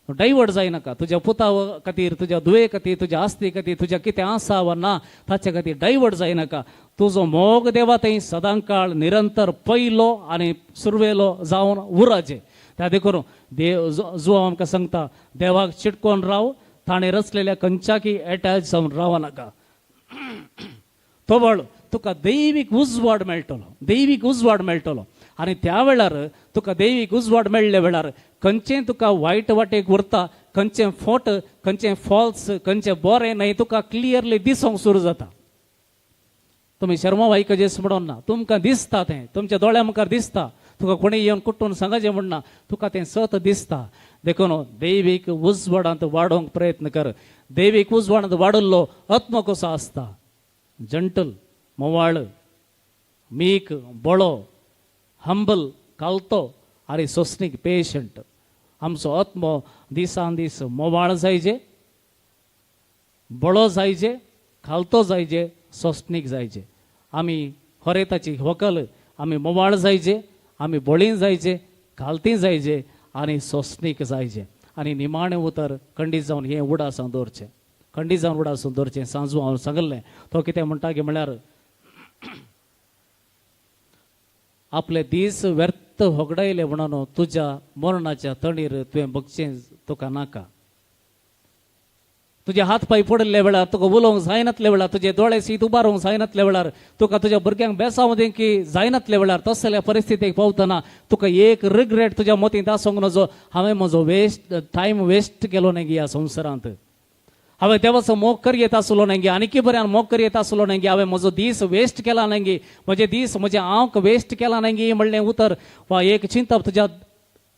डायवर्ट जायनाका, तुज्या पुता खातीर, तुज्या दुये खातीर, तुज्या आस्ती खातीर, तुज्या कितें आसा वा ना ताचे खातीर डायवर्ट जायनाका. तुजो मोग देवा थंय सदांकाळ निरंतर पयलो आनी सुरवेलो जावन उराचे. त्या देखून देव जुवा आमकां सांगता, देवाक चिटकोन राव, ताणें रचलेल्या खंयच्याकी एटॅच जावन रावनाका. तवळ तुका दैवीक उजवाड मेळटलो, दैवीक उजवाड मेळटलो आनी त्या वेळार तुका दैवीक उजवाड मेळ्ळे वेळार खंयचें तुका वायट वाटेक व्हरता, खंयचें फोट, खंयचें फॉल्स, खंयचें बरें न्हय तुका क्लियरली दिसूंक सुरू जाता. तुमी शर्मा वायकजेस म्हणून ना, तुमकां दिसता तें, तुमच्या दोळ्या मुखार दिसता, तुका कोणी येवन कुटून सांगाचें म्हण ना, तुका तें सत दिसता. देखून दैवीक उजवाडांत वाडोवंक प्रयत्न कर. दैवीक उजवाडांत वाडल्लो आत्मो कसो आसता, जंटल, मोवाळ, मीक, बळो, हंबल, कालतो आनी सोसणीक, पेशंट. आमचो आत्मो दिसान दीस मोवाळ जायजे, बळो जायजे, खालतो जायजे, सोसणीक जायजे. आमी हरेताची व्हंकल, आमी मोवाळ जायजे, आमी बळी जायजे, खालती जायजे आनी सोसणीक जायजे. आनी निमाणें उतर खंडीत जावन हें उडासां दवरचें, खंडीत जावन उडासून दवरचें. सांजू हांव सांगलें, तो कितें म्हणटा की म्हळ्यार आपले दीस व्यर्थ होगडायले म्हणून तुज्या मरणाच्या तणीर तुवें बगचें तुका नाका. तुजे हात पांय पडिल्ल्या वेळार, तुका उलोवंक जायनातल्या वेळार, तुजे दोळे सीत उबारूंक जायनातल्या वेळार, तुका तुज्या भुरग्यांक बेसावं दी की जायनातल्या वेळार, तसल्या परिस्थितीक पावतना तुका एक रिग्रेट तुज्या मतींत आसूंक नजो, हांवें म्हजो वेस्ट टायम वेस्ट केलो न्ही ह्या संवसारांत, हांवें देवाचो मोग कर येता आसलो न्ही, आनीकी बऱ्यान मोग कर येता आसलो न्ही, हांवें म्हजो दीस वेस्ट केला न्ही, म्हजे दीस म्हजे आंक वेस्ट केला न्ही म्हणलें उतर वा एक चिंतप तुज्या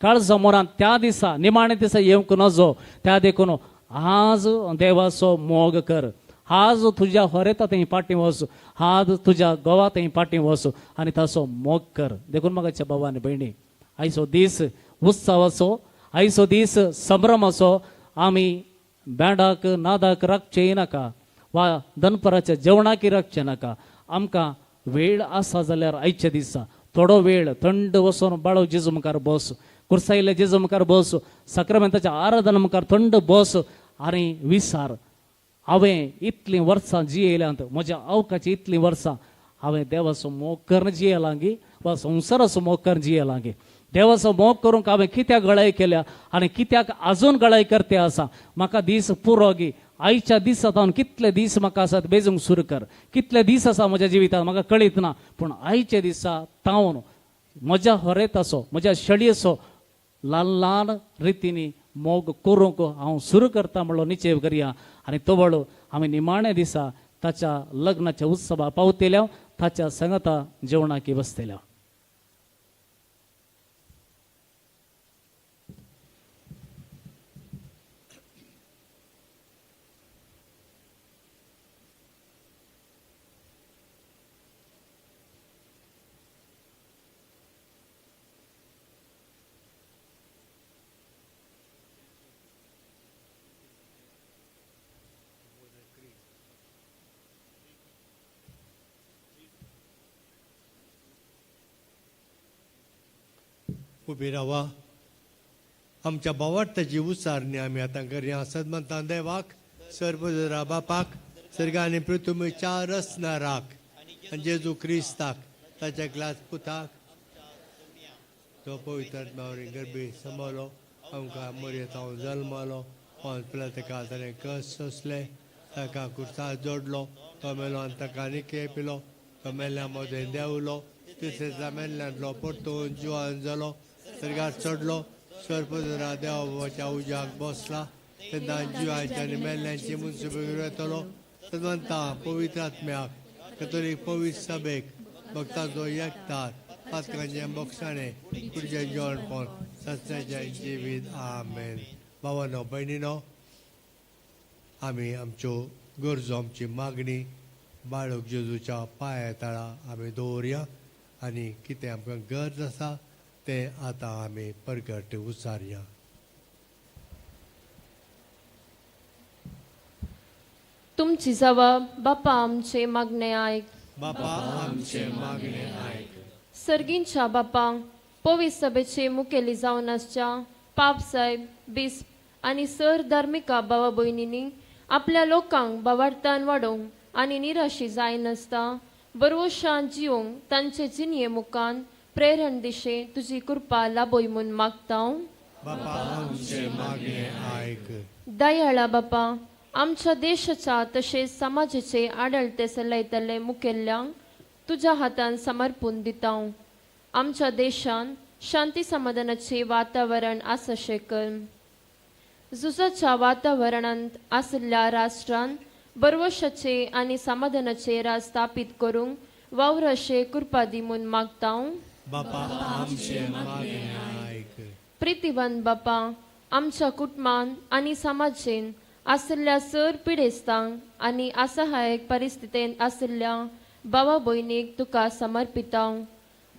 काळजा मोरान त्या दिसा निमाणे दिसा येवंक नजो. त्या देखून आज देवाचो मोग कर, आज तुज्या होरेता थंय फाटीं वच, आज तुज्या गोवा थंय फाटीं वच आनी ताचो मोग कर. देखून म्हाका बाबा आनी भयणी, आयचो दीस उत्सवाचो, आयचो दीस संभ्रमाचो. आमी बँडाक नादाक राखचें नाका वा दनपराच्या जेवणाक राखचें नाका. आमकां वेळ आसा जाल्यार आयच्या दिसा थोडो वेळ थंड वचून बाळो जेजू मुखार बस, कुर्सायिल्ल्या जेजू मुखार बस, साक्रामेंताच्या आराधना मुखार थंड बस आनी विसार, हांवें इतलीं वर्सां जियेल्यांत, म्हज्या आवकाची इतलीं वर्सां हांवें देवाचो मोग करून जियेलां गी वा संवसाराचो मोग करून जियेलां गी. देवाचो मोग करूंक हांवें कित्याक गळाय केल्या आनी कित्याक आजून गळाय करते आसा. म्हाका दीस पुरो गी, आयच्या दिसा तावन कितले दीस म्हाका आसात बेजूंक सुरू कर, कितले दीस आसा म्हज्या जिवितांत म्हाका कळीत ना, पूण आयच्या दिसा तावन म्हज्या होरेताचो, म्हज्या शळयेचो ल्हान ल्हान रितींनी मोग करूंक हांव सुरू करता म्हणलो निश्चय करया. आनी तवळ आमी निमाण्या दिसा ताच्या लग्नाच्या उत्सवा पावतेल्या, ताच्या सांगाता जेवणाक बसतेल्या.
उबी रावा. आमच्या भावार्थाची उच्चारणी आमी आतां करया. सदमंतां देवाक, सर्वजरा बापाक, सर्गांनी पृथ्वीच्या रचणाराक आनी जेजू क्रिस्ताक ताच्या ग्लास पुताक, तो पवित्र मावरी गर्भी सांबाळ्ळो, आमकां मोरयेंत हांव जल्मलो, हांव ताका ताणें कस सोंसले, ताका कुर्सा जोडलो, तो मेलो आनी ताका निके पिलो, तो मेल्ल्या मदें देंवलो, तिसरे दिसा मेल्ल्यांतलो परतून जिवान जालो, सर्गार चडलो, सर्पजरा देवा उज्याक बसला, तेन्ना जिवांच्या आनी मेल्ल्यांची मनसुबे येतलो. तदवंता पवित्र आत्म्याक, कथोलीक पवित्र सभेक, भक्तांचो एकतार, पातकांचें बोगसाणें, कुडचें जेवणपण, सत्याचें जिवीत. आमेन. भावानो भयणीनो, आमी आमच्यो गरजो, आमची मागणी बाळक जेजूच्या पांया तळा आमी दवरया आनी कितें आमकां गरज आसा तें आतां आमी परगट उच्चारया.
तुमची जबाब बापा आमचे मागणे आयक.
बापा आमचे मागणे आयक.
सर्गींच्या बापा, पवित्र सभेचे मुखेली जावन आसच्या पाप साहेब, बिस्प आनी सर धार्मिका भावा भयणींनी आपल्या लोकांक भावार्थान वाडोवंक आनी निराशी जायनासता बरवशान जिवंक तांचे जिणये मुखान प्रेरण दिशे तुजी कृपा लाभय म्हूण मागता.
बापा आमचे मागणे आयक.
दयाळा बापा, आमच्या देशाच्या तशेंच समाजाचे आडळते सलयतले मुखेल्यांक तुज्या हातान समर्पून दिता. आमच्या देशान शांती समाधानाचे वातावरण आसा कर. झुजाच्या वातावरणांत आशिल्ल्या राष्ट्रान बरवशाचे आनी समाधानाचे राज स्थापीत करूंक वावराशे कृपा दी म्हूण मागता.
बापा आमचे मागणे आयक.
प्रितीवन बापा, आमच्या कुटुंबान आनी समाजेन आशिल्ल्या सर पिडेस्तांक आनी असहायक परिस्थितींत आशिल्ल्या भावा भयणीक तुका समर्पिता.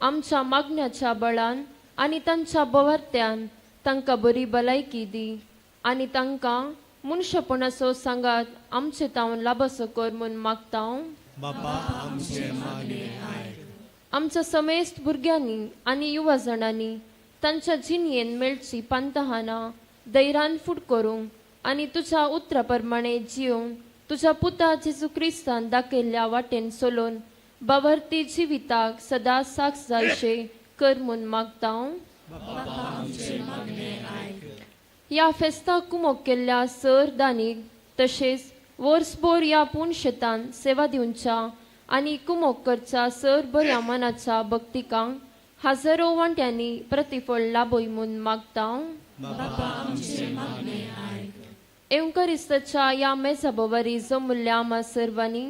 आमच्या मागण्याच्या बळान आनी तांच्या बोवार्त्यान तांकां बरी भलायकी दी आनी तांकां मनशापणाचो सांगात आमचे तावन लाभासो कर म्हूण मागता.
बापा आमचे मागणे आयक.
आमच्या समेस्त भुरग्यांनी आनी युवा जाणांनी तांच्या जिणयेन मेळची पांतहानां धैर्यान फूट करूंक आनी तुज्या उतरा प्रमाणे जिवंक तुज्या पुता जेजू क्रिस्तान दाखयल्ल्या वाटेन चलोवन बावरती जिविताक सदां साक्ष जायशे कर म्हूण मागता. ह्या फेस्ताक कुमोक केल्ल्या सर दानीक तशेंच वर्सभर ह्या पूण शेतान सेवा दिवच्या आनी कुमोक करच्या सर बऱ्या मनाच्या भक्तिकांक हजारो वांट्यांनी प्रतिफळ लाभय म्हूण मागता. एवंकरिस्ताच्या ह्या मेजा भोवरी जमुल्ल्या आमा सर्वांनी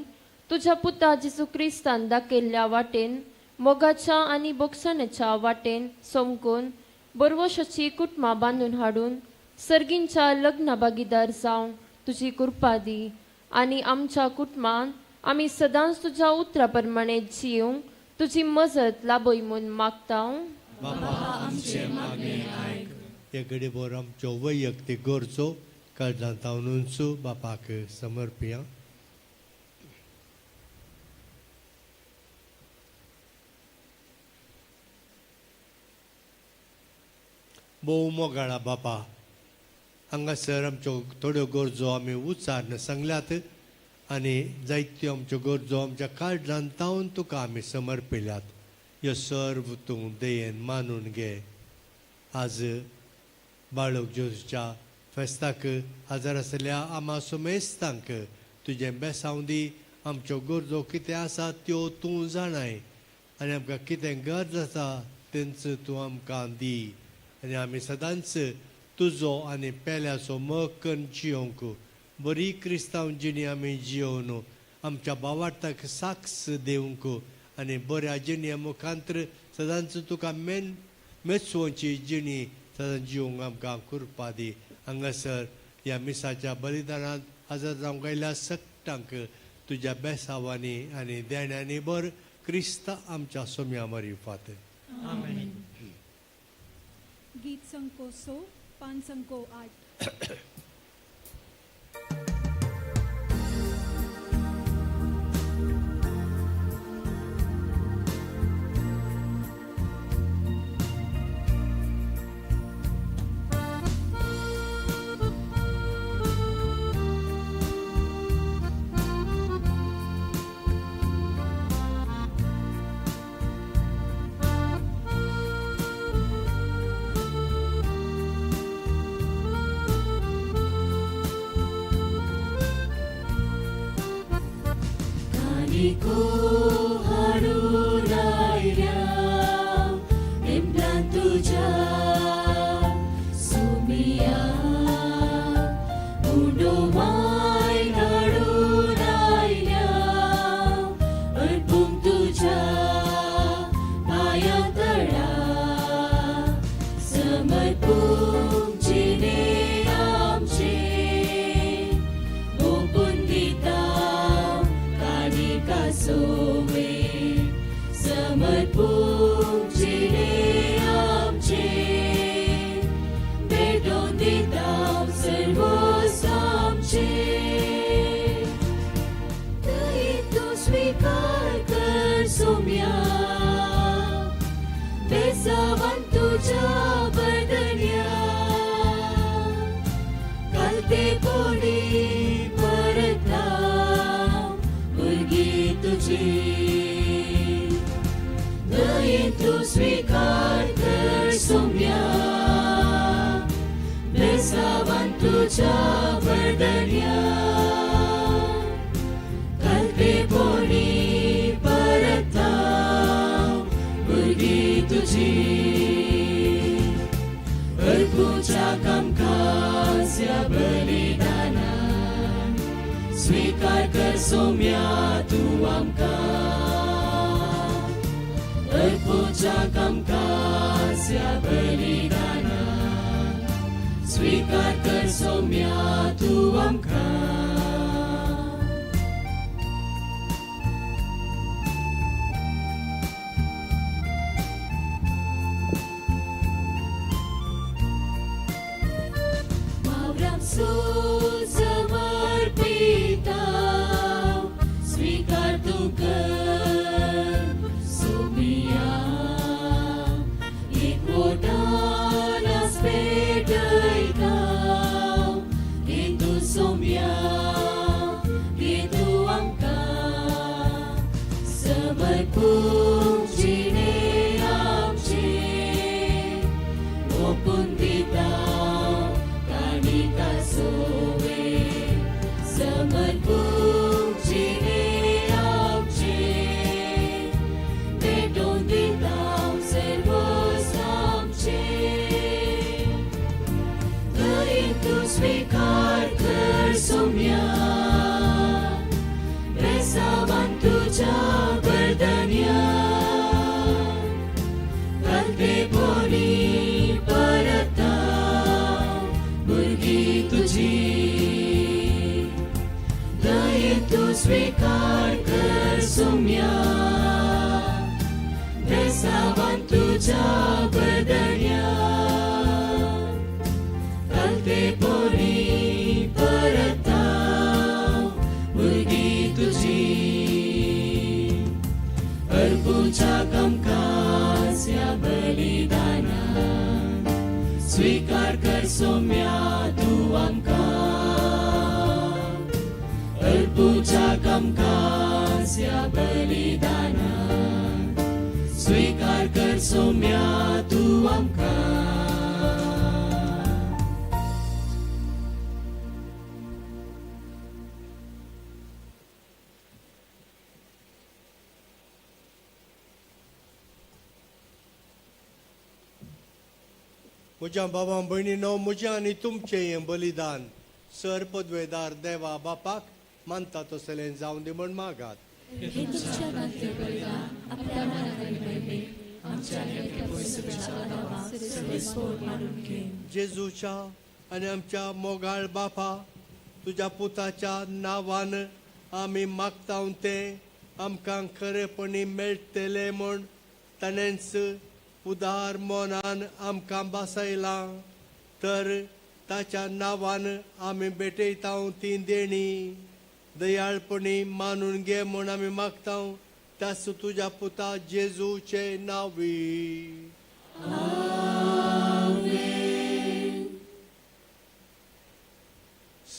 तुज्या पुता जेजू क्रिस्तान दाखयल्ल्या वाटेन मोगाच्या आनी बोगसण्याच्या वाटेन सोमकून बरवशाची कुटुंबां बांदून हाडून सर्गींच्या लग्न भागीदार जावंक तुजी कृपा दी आनी आमच्या कुटुंबान आमी सदांच तुज्या उतरा प्रमाणे जिवंक तुजी मजत लाभय म्हूण मागता.
बाबा आमचे मागणें आयक. हे घडीभर आमच्यो वैयक्तीक गरजो काळजांत तावनूच बापाक समर्पिया. भोव मोगाळा बापा, हांगासर आमच्यो थोड्यो गरजो आमी उच्चारून सांगल्यात आनी जायत्यो आमच्यो गरजो आमच्या काळजांत तावन तुका आमी समर्पिल्यात. ह्यो सर्व तूं दयेन मानून घे. आज बाळक जेजूच्या फेस्ताक हजर आसल्या आमा सुमेस्तांक तुजें बेसांव दी. आमच्यो गरजो कितें आसा त्यो तूं जाणाय आनी आमकां कितें गरज आसा तेंच तूं आमकां दी आनी आमी सदांच तुजो आनी पेल्याचो मोग करून जियोवंक बरी क्रिस्तांव जिणी आमी जियोवन आमच्या बावार्थाक साक्ष दिवंक आनी बऱ्या जिणये मुखांतर सदांच तुका मेन मेचवची जिणी सदांच जिवंक आमकां कृपा दी. हांगासर ह्या मिसाच्या बलिदानांत हजर जावंक आयिल्ल्या सगटांक तुज्या बेसावांनी आनी देण्यांनी बर क्रिस्त आमच्या सोम्या मरिफात.
गीत संको 100, पान संको 8.
स्वीकार कर सोम्या बेसावान तुज्या बदल्या कलते पोरी परता भुरगीं तुजी अर्पूच्या कमकास ह्या बलिदानान स्वीकार कर सोम्या तूं आमकां अर्पूच्या कमकास ह्या बलिदानान स्वीकार कर सोम्या तूं आमकां.
म्हज्या बाबा भयणीनो, म्हजें आनी तुमचें हें बलिदान सर पदवेदार देवा बापाक मानता तसलें जावं दी म्हण मागात.
हें तुमच्या हातांतलें बलिदान आपल्या मनाक आनी महिमेक आमच्या आनी अख्ख्या पयसुच्या आदावाक सर्वेस्पोर मानून घेन.
जेजूच्या आनी आमच्या मोगाळ बापा, तुज्या पुताच्या नांवान आमी मागता तें आमकां खरेपणी मेळटलें म्हूण ताणेंच उदार मनान आमकां बसयलां, तर ताच्या नांवान आमी भेटयता ती देणी दयाळपणी मानून घे म्हूण आमी मागता त्याच तुज्या पुता जेजूचे नांवी.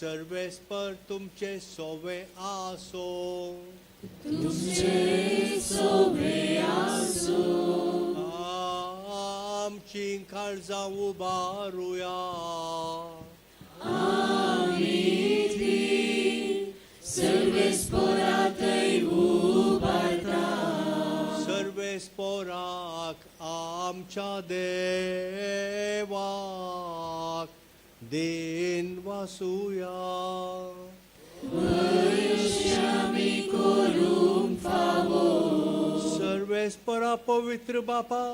सर्वेस्पर तुमचे सोवे आसो.
तुमचे सोवे आसो.
आमची काळजां उबारुया.
आमी ती सर्वेस्पोरा थंय उबारता.
सर्वेस्पोराक आमच्या देवाक then वासुया.
आमी करूंक फावो.
सर्वेस्परा पवित्र बापा,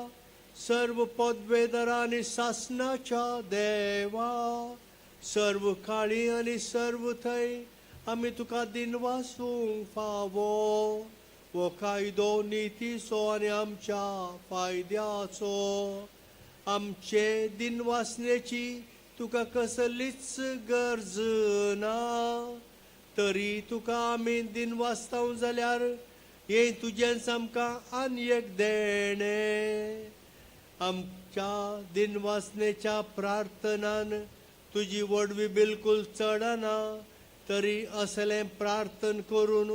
सर्व पदवेदर आनी सासनाच्या देवा, सर्व काळी आनी सर्व थंय आमी तुका दिन वासूंक फावो. हो कायदो नितीचो आनी आमच्या फायद्याचो. आमचे दिनवासनेची तुका कसलीच गरज ना, तरी तुका आमी दिनवासता जाल्यार हें तुजेंच आमकां आनी एक देणें. आमच्या दिनवासनेच्या प्रार्थनान तुजी वडवी बिलकूल चडना, तरी असलें प्रार्थन करून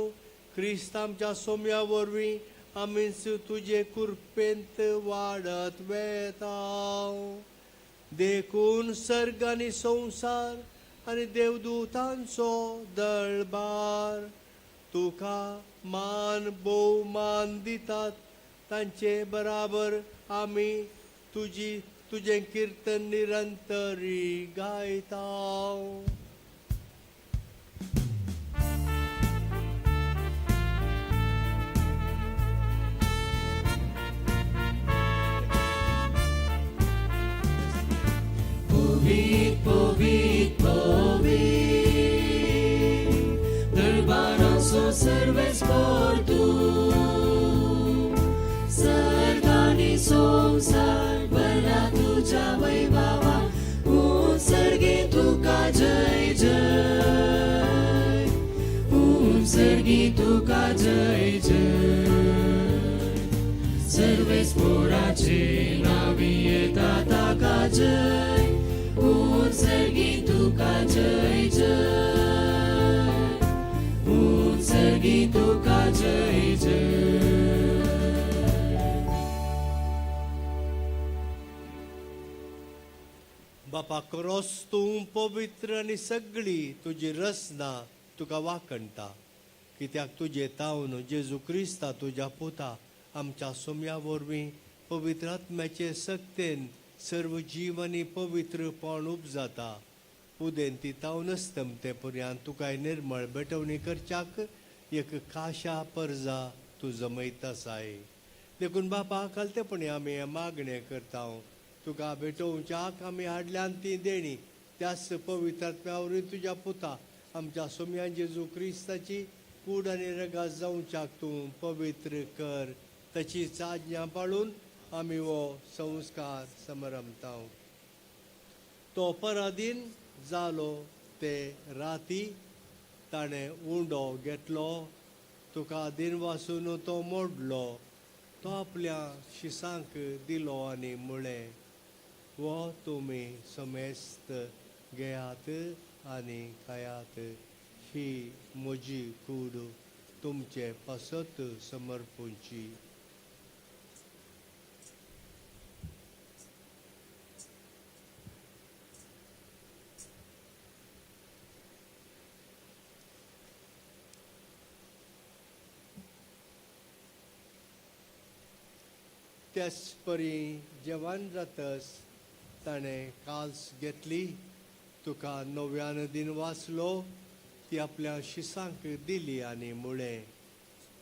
क्रिस्त आमच्या सोम्या वरवीं आमीच तुजे कृपेंत वाडत वेता. देखून सर्ग आनी संवसार आनी देवदूतांचो दळबार तुका मान भोवमान दितात, तांचे बराबर आमी तुजी तुजें किर्तन निरंतरी गायता.
पवीत पवीत पवीत दरबाराचो सर्वेस्पोर तूं, सर्ग आनी संवसार भरला तुज्या वैभवा, उत्सर्गी तुका जय जय, उत्सर्गी तुका जय जय. सर्वेस्पोराचे नावी येता ताका जय, उत्सर्गी तुका जय जय, उत्सर्गी तुका जय जय.
बापा क्रोस तूं पवित्र आनी सगळी तुजी रचना तुका वाखणटा, कित्याक तुजे तावन जेजू क्रिस्ता तुज्या पुता आमच्या सोम्या वरवीं पवित्र आत्म्याचे सक्तेन सर्व जीव आनी पवित्रपण उपजाता. उदेंती तावन अस्तमते पर्यंत तुका निर्मळ भेटवणी करच्याक एक काशा परजा तूं जमयत आसाय. देखून बापा खालतेपणी आमी हें मागणें करता, तुका भेटोवच्याक आमी हाडल्यान ती देणी त्याच पवित्र आत्म्या वरवीं तुज्या पुता आमच्या सोम्या जेजू क्रिस्ताची कूड आनी रगात जावच्याक तूं पवित्र कर. ताची आज्ञा पाळून आमी हो संस्कार समरमता. तो पराधीन जालो ते राती ताणें उंडो घेतलो, तुका दिनवासून तो मोडलो, तो आपल्या शिसांक दिलो आनी म्हळें, हो तुमी समेस्त घेयात आनी खायात, ही म्हजी कूड तुमचे पासत समर्पूंची. त्याच परी जेवण जातस ताणें काल्स घेतली, तुका नव्यान दिन वाचलो, ती आपल्या शिसांक दिली आनी म्हळें,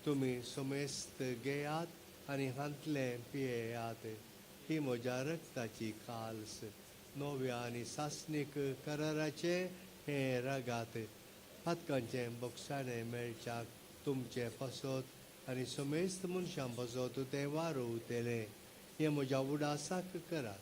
तुमी समेस्त घेयात आनी हांतलें पियेयात, ही म्हज्या रक्ताची काल्स, नव्या आनी सासणीक कराराचें हें रगात, पातकांचें बक्षाणें मेळच्याक तुमचें पासत आनी समेस्त मनशां पासत तें वारोवतलें. हें म्हज्या उडासाक करात.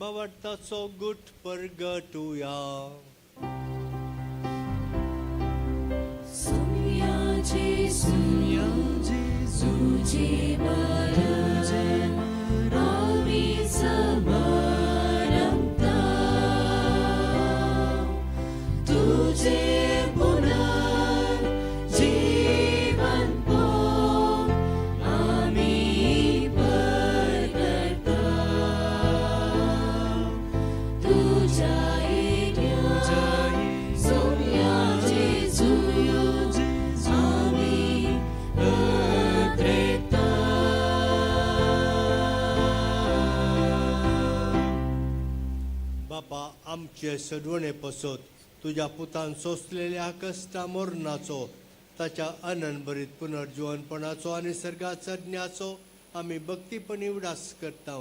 बावडताचो गुट परगटुया.
तुझे मरण आमी समरमता, तुझे पुनर्जीवन पोंग आमी परगटा, तुझ्या एकल्या सोम्या जेजू आमी पत्रेता.
बापा, आमचे सडवणे पसत तुज्या पुतान सोंसलेल्या कश्टा मरणाचो, ताच्या अनंतभरीत पुनर्जीवनपणाचो आनी सर्गात चडण्याचो आमी भक्तीपणी उडास करता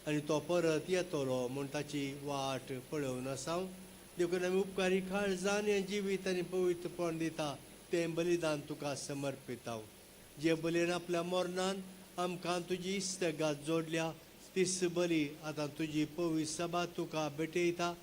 आनी तो परत येतलो म्हूण ताची वाट पळोवन आसा. देखून आमी उपकारी काळजान हें जिवीत आनी पवित्रपण दिता तें बलिदान तुका समर्पिता. जे बलयेन आपल्या मरणान आमकां तुजी इश्टगात जोडल्या, तीस बली आतां तुजी पवित्र सभा तुका भेटयता.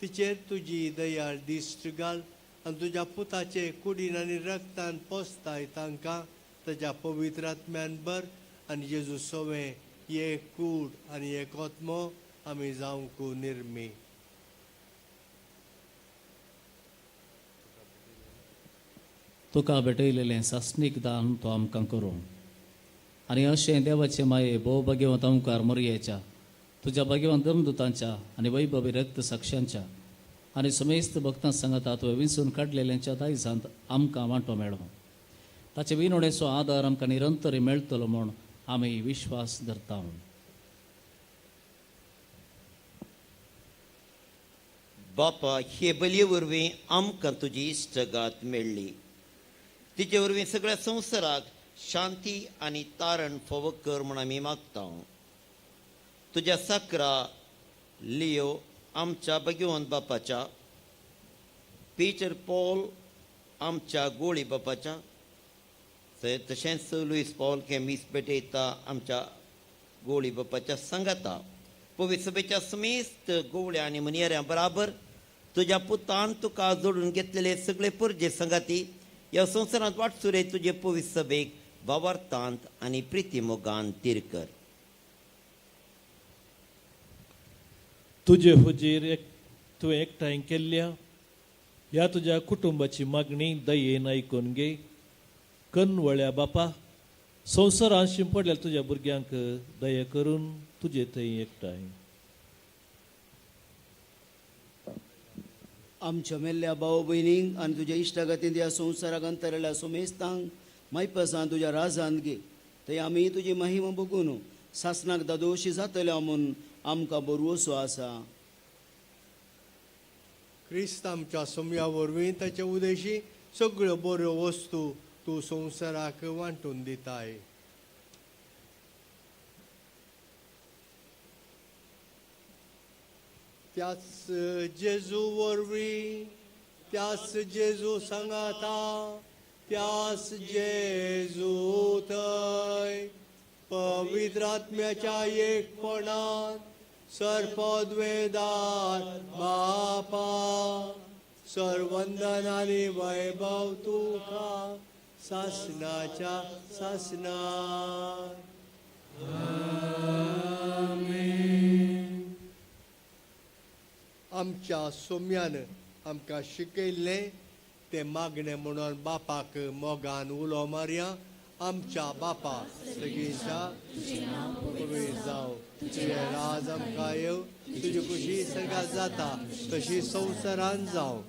तिचेर तुजी दयाळ दिश्ट घाल आनी तुज्या पुताचे कुडीन आनी रक्तान पोसताय तांकां ताच्या पवित्र आत्म्यान भर आनी जेजू सोवें एक कूड आनी एक आत्मो आमी जावंक निर्मी.
तुका भेटयलेलें सासणीक दान तो आमकां करूं आनी अशें देवाचे माये भोव भाग्यवंत अंकार मोरयेच्या, तुज्या भाग्यवंत दमदुतांच्या आनी वैभवी रक्त साक्षांच्या आनी समेस्त भक्तां सांगाता तुवें विंचून काडलेल्यांच्या दायजांत आमकां वांटो मेळो. ताचे विनोडेचो आदार आमकां निरंतर मेळटलो म्हूण आमी विश्वास धरता.
बापा, हे बलये वरवीं आमकां तुजी इश्टगात मेळ्ळी. तिचे वरवीं सगळ्या संवसाराक शांती आनी तारण फावो कर म्हूण आमी मागता. तुज्या साकरा लियो आमच्या भगवंत बापाच्या, पीटर पॉल आमच्या गोळी बापाच्या, तशेंच लुईस पॉल केमीस पेटयता आमच्या गोळी बापाच्या सांगाता, पवित्र सभेच्या समेस्त गोवळ्या आनी मनयऱ्यां बराबर तुज्या पुतान तुका जोडून घेतलेले सगळे परजे सांगाती ह्या संवसारांत वाटसुरे तुजे पवित्र सभेक भावार्थांत आनी प्रितीमोगान तीर कर.
तुजे हुजीर एक तुवें एकठांय केल्ल्या ह्या तुज्या कुटुंबाची मागणी दयेन आयकून घे. कनवळ्या बापा, संवसारांत शिंपडल्या तुज्या भुरग्यांक दया करून तुजे थंय एकठांय.
आमच्या मेल्ल्या भाव भयणींक आनी तुज्या इश्टागतीन ह्या संवसाराक अंतरल्या सोमेस्तांक मायपासान तुज्या राजांत घे. थंय आमी तुजी महिमा बघून सासणाक दादोशी जातल्या म्हूण आमकां बरवसो आसा.
क्रिस्त आमच्या सोम्या वरवीं ताचे उदेशी सगळ्यो बऱ्यो वस्तू तूं संवसाराक वांटून दिताय. त्याच जेजू वरवीं, त्याच जेजू सांगाता, त्याच जेजू थंय पवित्र आत्म्याच्या एकपणान सर्पद्वेदार बापा सर्वंदन आनी वैभव तुका सासनाच्या सासनात. आमच्या सोम्यान आमकां शिकयल्लें तें मागणें म्हणून बापाक मोगान उलो मारया. आमच्या बापा सगळींच्या पवित्र जावं, तुजें राज आमकां येवं, तुजी खुशी सगळ्यात जाता तशी संवसारान जावं.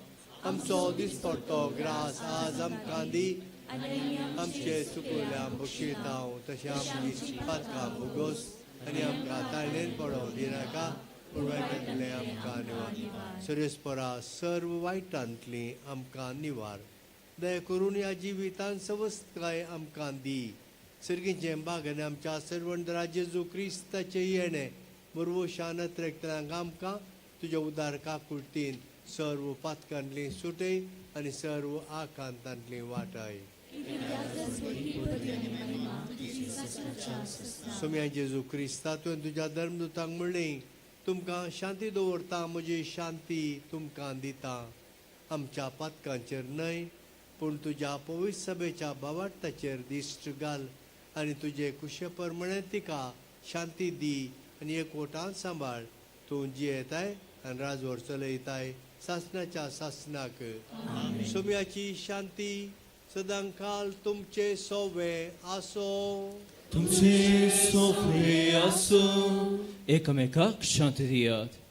आमचो दिसपडटो ग्रास आज आमकां दी, आमचे चुकल्या बक्षितांव तशें आमची पातकां भोगोस आनी आमकां ताळणेन पडोवं दिनाका, पूण वायटांतलें आमकां निवार. सरेस्परा सर्व वायटांतली आमकां निवार. दया करून ह्या जिवितान सवस्तकाय आमकां दी. सर्गीचें बागने आमच्या सर्वंदरा जेजू क्रिस्ताचें येणें बरवशान त्रेकतल्यांक आमकां तुज्या उदार काकुळटीन सर्व पातकांतली सुटय आनी सर्व आकांतांतली वाटाय. सोम्या जेजू क्रिस्ता तुवें तुज्या धर्मदूतांक म्हणलें, तुमकां शांती दवरता, म्हजी शांती तुमकां दिता. आमच्या पातकांचेर न्हय पूण तुज्या पवित्र सभेच्या भावार्थाचेर दिश्ट घाल आनी तुजे कुशे प्रमाणे तिका शांती दी आनी एकवटान सांबाळ. तूं जियेताय आनी राजवर चलयताय सासनाच्या सासनाक. सोम्याची शांती सदांकाल तुमचे सोवे आसो.
तुमचे सोफे आसूं. एकामेकाक शांती दियात.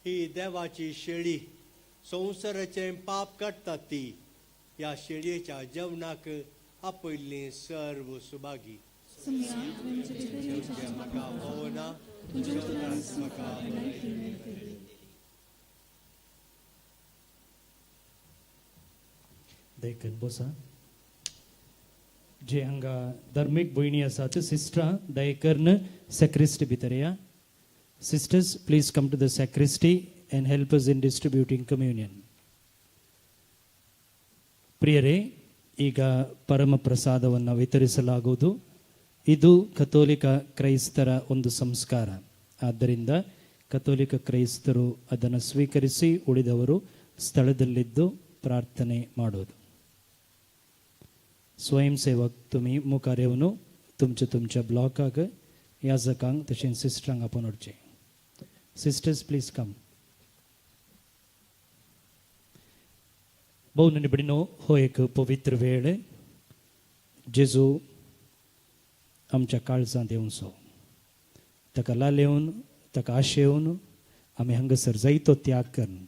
ही देवाची शेळी संवसाराचें पाप काडटा ती. ह्या शेळयेच्या जेवणाक आपयल्ली सर्व सुभागी. म्हाका फावना म्हाका.
देखून बोसा जे हांगा धार्मीक भयणी आसात सिस्टरां दयेकरून सेक्रिस्टी भितर या. Sisters, please come to the sacristy and help us in distributing communion. ಪ್ರಿಯರೇ, ಈಗ ಪರಮ ಪ್ರಸಾದವನ್ನು ವಿತರಿಸಲಾಗುವುದು. ಇದು ಕಥೋಲಿಕ ಕ್ರೈಸ್ತರ ಒಂದು ಸಂಸ್ಕಾರ. ಆದ್ದರಿಂದ ಕಥೋಲಿಕ ಕ್ರೈಸ್ತರು ಅದನ್ನು ಸ್ವೀಕರಿಸಿ ಉಳಿದವರು ಸ್ಥಳದಲ್ಲಿದ್ದು ಪ್ರಾರ್ಥನೆ ಮಾಡೋದು. स्वयंसेवक तुमी मुखार येवन तुमच्या तुमच्या ब्लॉकाक याजकांक तशेंच सिस्टरांक आपोवन हाडचें. Sisters, please come. भोव निबडिनो हो एक पवित्र वेळ. जेजू आमच्या काळजांत येवचो, ताका लालेवन ताका आशेवन आमी हांगासर जायतो त्याग करून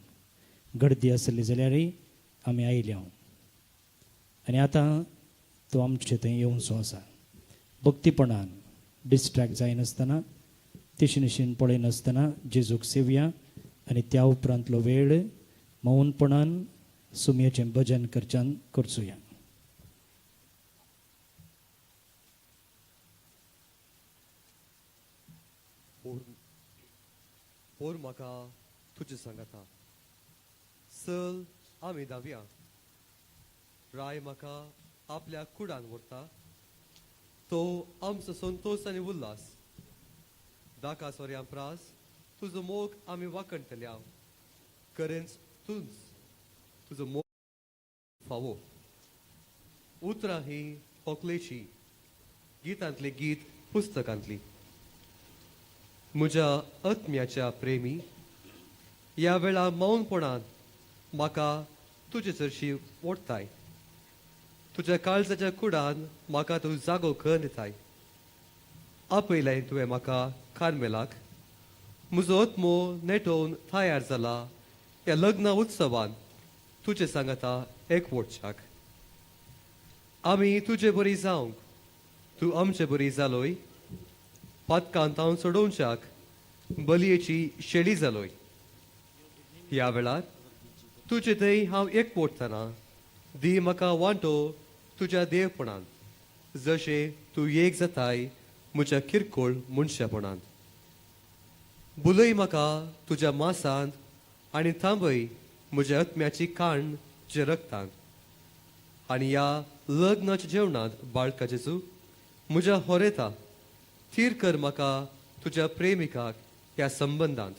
गर्दी आसली जाल्यारय आमी आयल्या. आनी आतां तो आमचे थंय येवचो आसा. भक्तीपणान डिस्ट्रॅक्ट जायनासतना, तिशीन पळयनासतना जेजूक सेवया आनी त्या उपरांतलो वेळ मौनपणान सुमयेचें भजन करच्यान करचुया.
पोर म्हाका तुजे सांगता, चल आमी धांवया. राय म्हाका आपल्या कुडान व्हरता, तो आमचो संतोश आनी उल्हास. दाका सोऱ्यां प्रास तुजो मोग आमी वाकणटल्या, खरेंच तूंच तुजो मोग फावो. उतरां ही होकलेची, गितांतली गीत पुस्तकांतली. म्हज्या आत्म्याच्या प्रेमी, ह्या वेळा मौनपणान म्हाका तुजे चडशी ओडटाय. तुज्या काळजाच्या कुडान म्हाका तूं जागो करून दिताय. आपयलें तुवें म्हाका कार्मेलाक, म्हजो आत्मो नेटोवन तयार जाला ह्या लग्न उत्सवान तुजे सांगता एकवटच्याक. आमी तुजे बरी जावंक तूं आमचे बरी जालोय, पातकांत हांव सोडोवच्याक बलयेची शेळी जालोय. ह्या वेळार तुजे थंय हांव एकवटतना दी म्हाका वांटो तुज्या देवपणान, जशें तूं एक जाताय म्हज्या किरकोळ मनशापणांत. बुलय म्हाका तुज्या मासांत आनी थांबय म्हज्या आत्म्याची काण तुज्या रक्तांत. आनी ह्या लग्नाच्या जेवणांत बाळका जेजू म्हज्या होरेता, थीर कर म्हाका तुज्या प्रेमिकाक ह्या संबंदांत.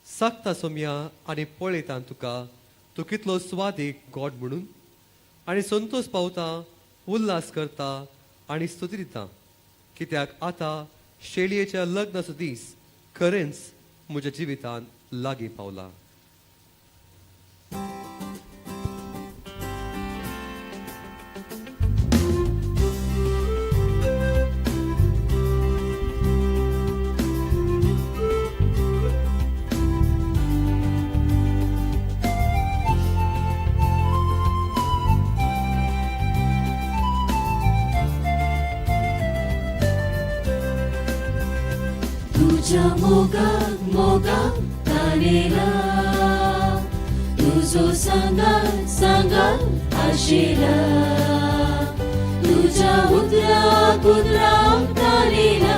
सागता सोमया आनी पळयता तुका, तूं कितलो स्वादीक गॉड म्हणून, आनी संतोश पावता, उल्हास करता आनी स्तुती दिता, कित्याक आतां शेळयेच्या लग्नाचो दीस खरेंच म्हज्या जिवितांत लागीं पावला.
तुझ्या मोगाक मोगाक तानेला, तुजो सांगात सांगात आशिला, तुझ्या उतराक उतराक तानेला,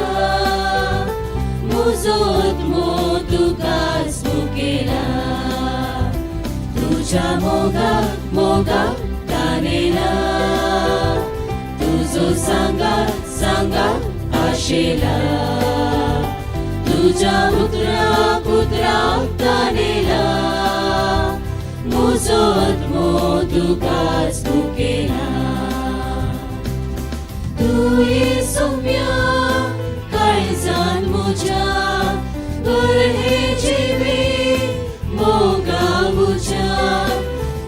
म्हजो आत्मो तुकाच मुकेला. तुझ्या मोगाक मोगाक तानेला, तुजो सांगात सांगात आशिला, तुझ्या उतराक उतराक तानेला, म्हजो आत्मो तुकाच मुकेला. तूं सोम्या काळजान म्हज्या, बरें जिवीत मोगा म्हज्या,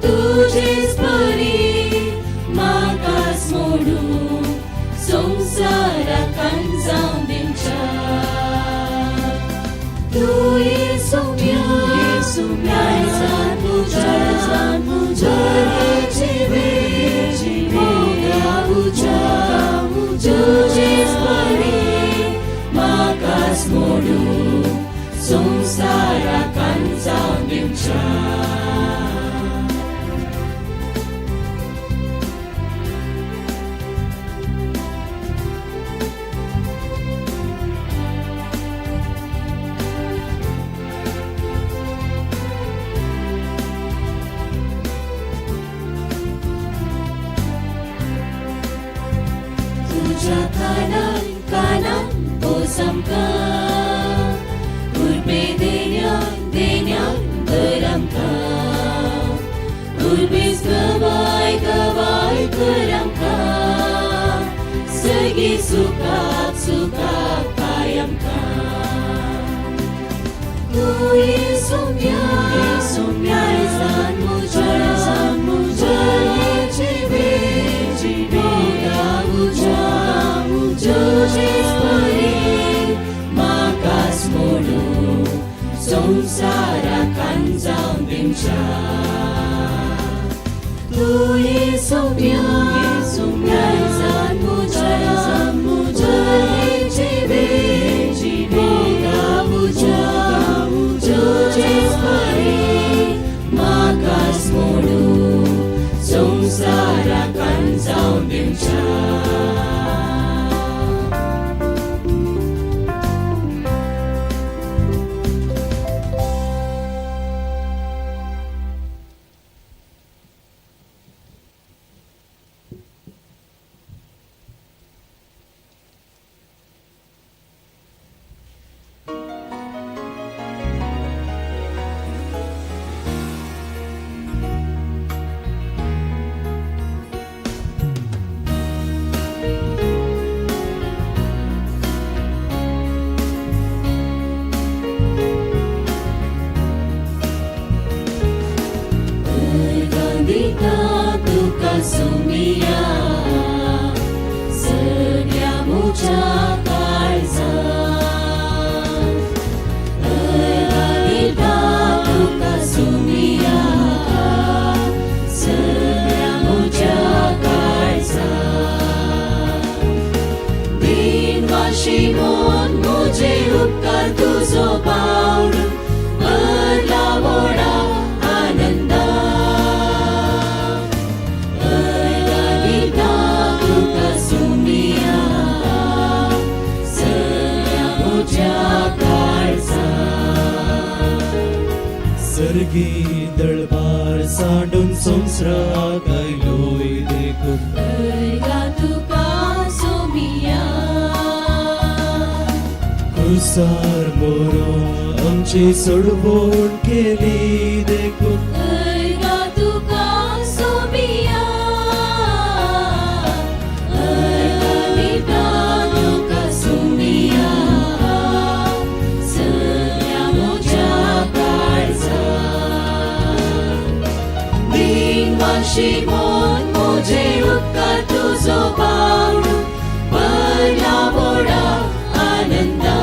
तुजेच परी म्हाकाच मोडून संवसाराक जावन दिवच्या. तूं सोम्या काळजान म्हज्या, बरें जिवीत मोगा म्हज्या, तुजेच परी म्हाकाच मोडून संवसाराक जावन दिवच्या. तुझ्या कानान कानान पोस आमकां, उर्बे देण्यान देण्यान कर आमकां, उर्बेच गवाय गवाय कर आमकां, सगळीं सुखाक सुखाक पाय आमकां. तूं सोम्या काळजान म्हज्या, बरें जिवीत मोगा म्हज्या, तुजेच परी म्हाकाच मोडून संवसाराक जावन दिवच्या. तूं सोम्या काळजान म्हज्या जिवे भोगावच्या तुजेच परी म्हाका स्मोडू संवसाराक जावन दिवच्या. दिता तुका सुमिया सगळ्या म्हज्या काळजान. दिता तुका सुमिया सगळ्या म्हज्या काळजान. दिनवाशी मन म्हजे उपकार तुजो पावड बदला वोडा आनंदा. दिता तुका सुमिया सगळ्या म्हज्या काळजान.
सर्गी दळबार सांडून संवसाराक आयलोय देखून
अर्गा तुका सोमिया
कुसार मोरून आमची सोडवण केली देखून
अर्गा तुका सोमिया. अर्गा दिता तुका सुमिया सगळ्या म्हज्या काळजान. दिनवाशी मन म्हजे उपकार तुजो पावड बरला वोडा आनंदा.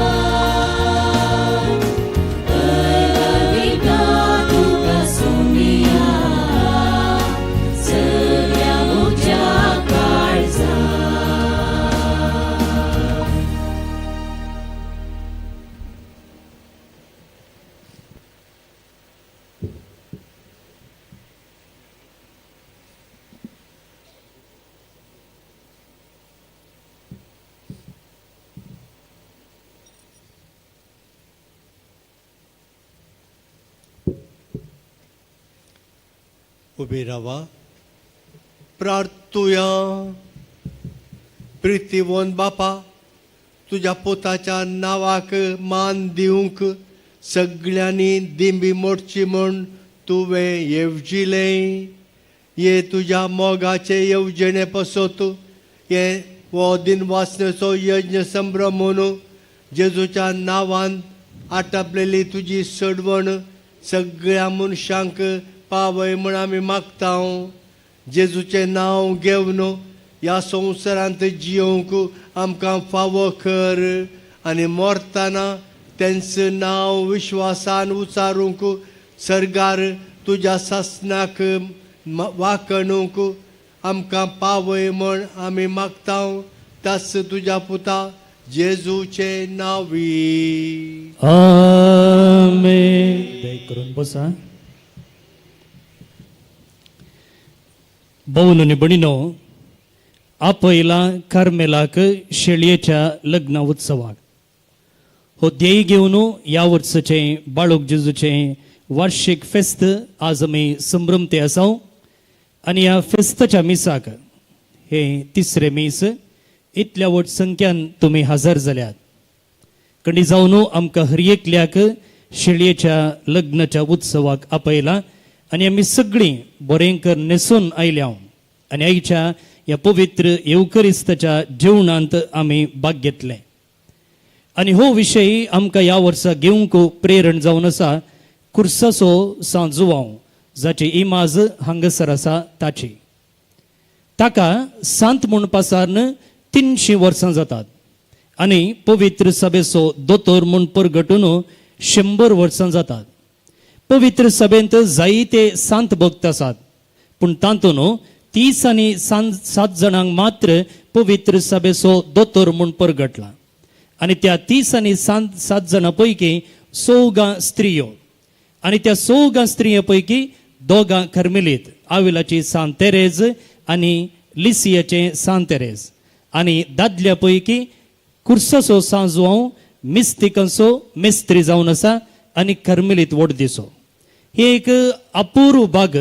दिता तुका सुमिया सगळ्या म्हज्या काळजान.
उबी रावा प्रार्थुया. प्रितीवन बापा, तुज्या पुताच्या नांवाक मान दिवंक सगळ्यांनी दिंबी मोडची म्हूण तुवें येवजिलें. हे तुज्या मोगाचे येवजणे पसत हे हो दिनवासनेचो यज्ञ संभ्रम म्हणून जेजूच्या नांवान आटापलेली तुजी सडवण सगळ्या मनशांक पावय म्हूण आमी मागता. जेजूचें नांव घेवन ह्या संवसारांत जियोवंक आमकां फावो कर आनी मरतना तेंच नांव विश्वासान उचारूंक सर्गार तुज्या सासनाक वाकणूंक आमकां पावय म्हूण आमी मागता. तास तुज्या पुता जेजूचे नांवी.
आमेन. दय करून बसा. भोवन आनी भणीनो, आपयला कार्मेलाक शेळयेच्या लग्न उत्सवाक हो ध्येय घेवन ह्या वर्साचें बाळूक जेजूचें वार्षिक फेस्त आज आमी संभ्रमते आसा. आनी ह्या फेस्ताच्या मिसाक हे तिसरें मीस इतल्या व्हड संख्यान तुमी हजर जाल्यात. कंडी जावन आमकां हर एकल्याक शेळयेच्या लग्नाच्या उत्सवाक आपयला आनी आमी सगळीं बरें कर न्हेसून आयल्या आनी आयच्या ह्या पवित्र येवकरिस्ताच्या जेवणांत आमी भाग घेतले. आनी हो विशय आमकां ह्या वर्सा घेवंक प्रेरण जावन आसा कुर्साचो सांजुवांव, जाची इमाज हांगासर आसा ताची. ताका सांत म्हूण पासारन 300 वर्सां जातात आनी पवित्र सभेचो दोतोर म्हूण परगटून 100 वर्सां जातात. पवित्र सभेंत जायते सांत भक्त आसात, पूण तातूंत 30 आनी 7 जाणांक मात्र पवित्र सभेचो दोतोर म्हूण परगटला आनी त्या 30 आनी 7 जाणां पैकी 4 स्त्रियो आनी त्या 4 स्त्रियो पैकी 2 कर्मेलीत, आविलाची सांत तेरेज आनी लिसियाचे सांत तेरेज आनी दादल्या पैकी कुर्साचो सांजवांव मिस्तिकांचो मिस्त्री जावन आसा आनी कर्मेलीत वोट दिसो. हे एक अपूर्व भाग,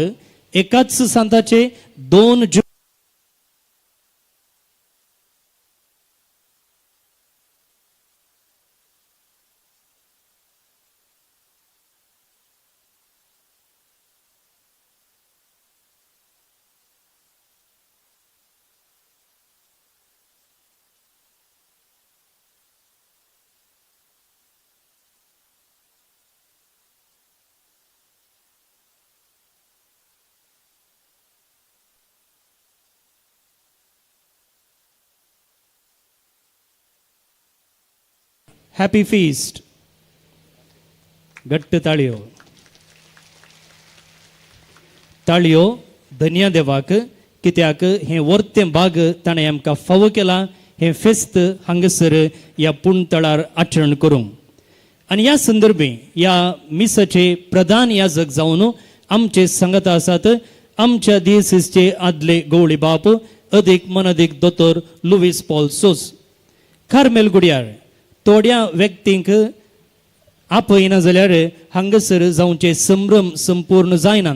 एकाच सांताचे 2 हॅपी फीस्ट. घट्ट ताळयो, ताळयो धन्या देवाक, कित्याक हें वर्तें बाग ताणें आमकां फावो केलां हें फेस्त हांगासर ह्या पुणतळार आचरण करूंक. आनी ह्या संदर्भे ह्या मिसाचे प्रधान याजक जावन आमचे सांगाता आसात आमच्या दियसीसचे आदले गवळी बाप अदीक मनदीक दोतोर लुवीस पॉल सोस. कार्मेल गुड्यार थोड्या व्यक्तींक आपयना जाल्यार हांगासर जावचे संभ्रम संपूर्ण जायना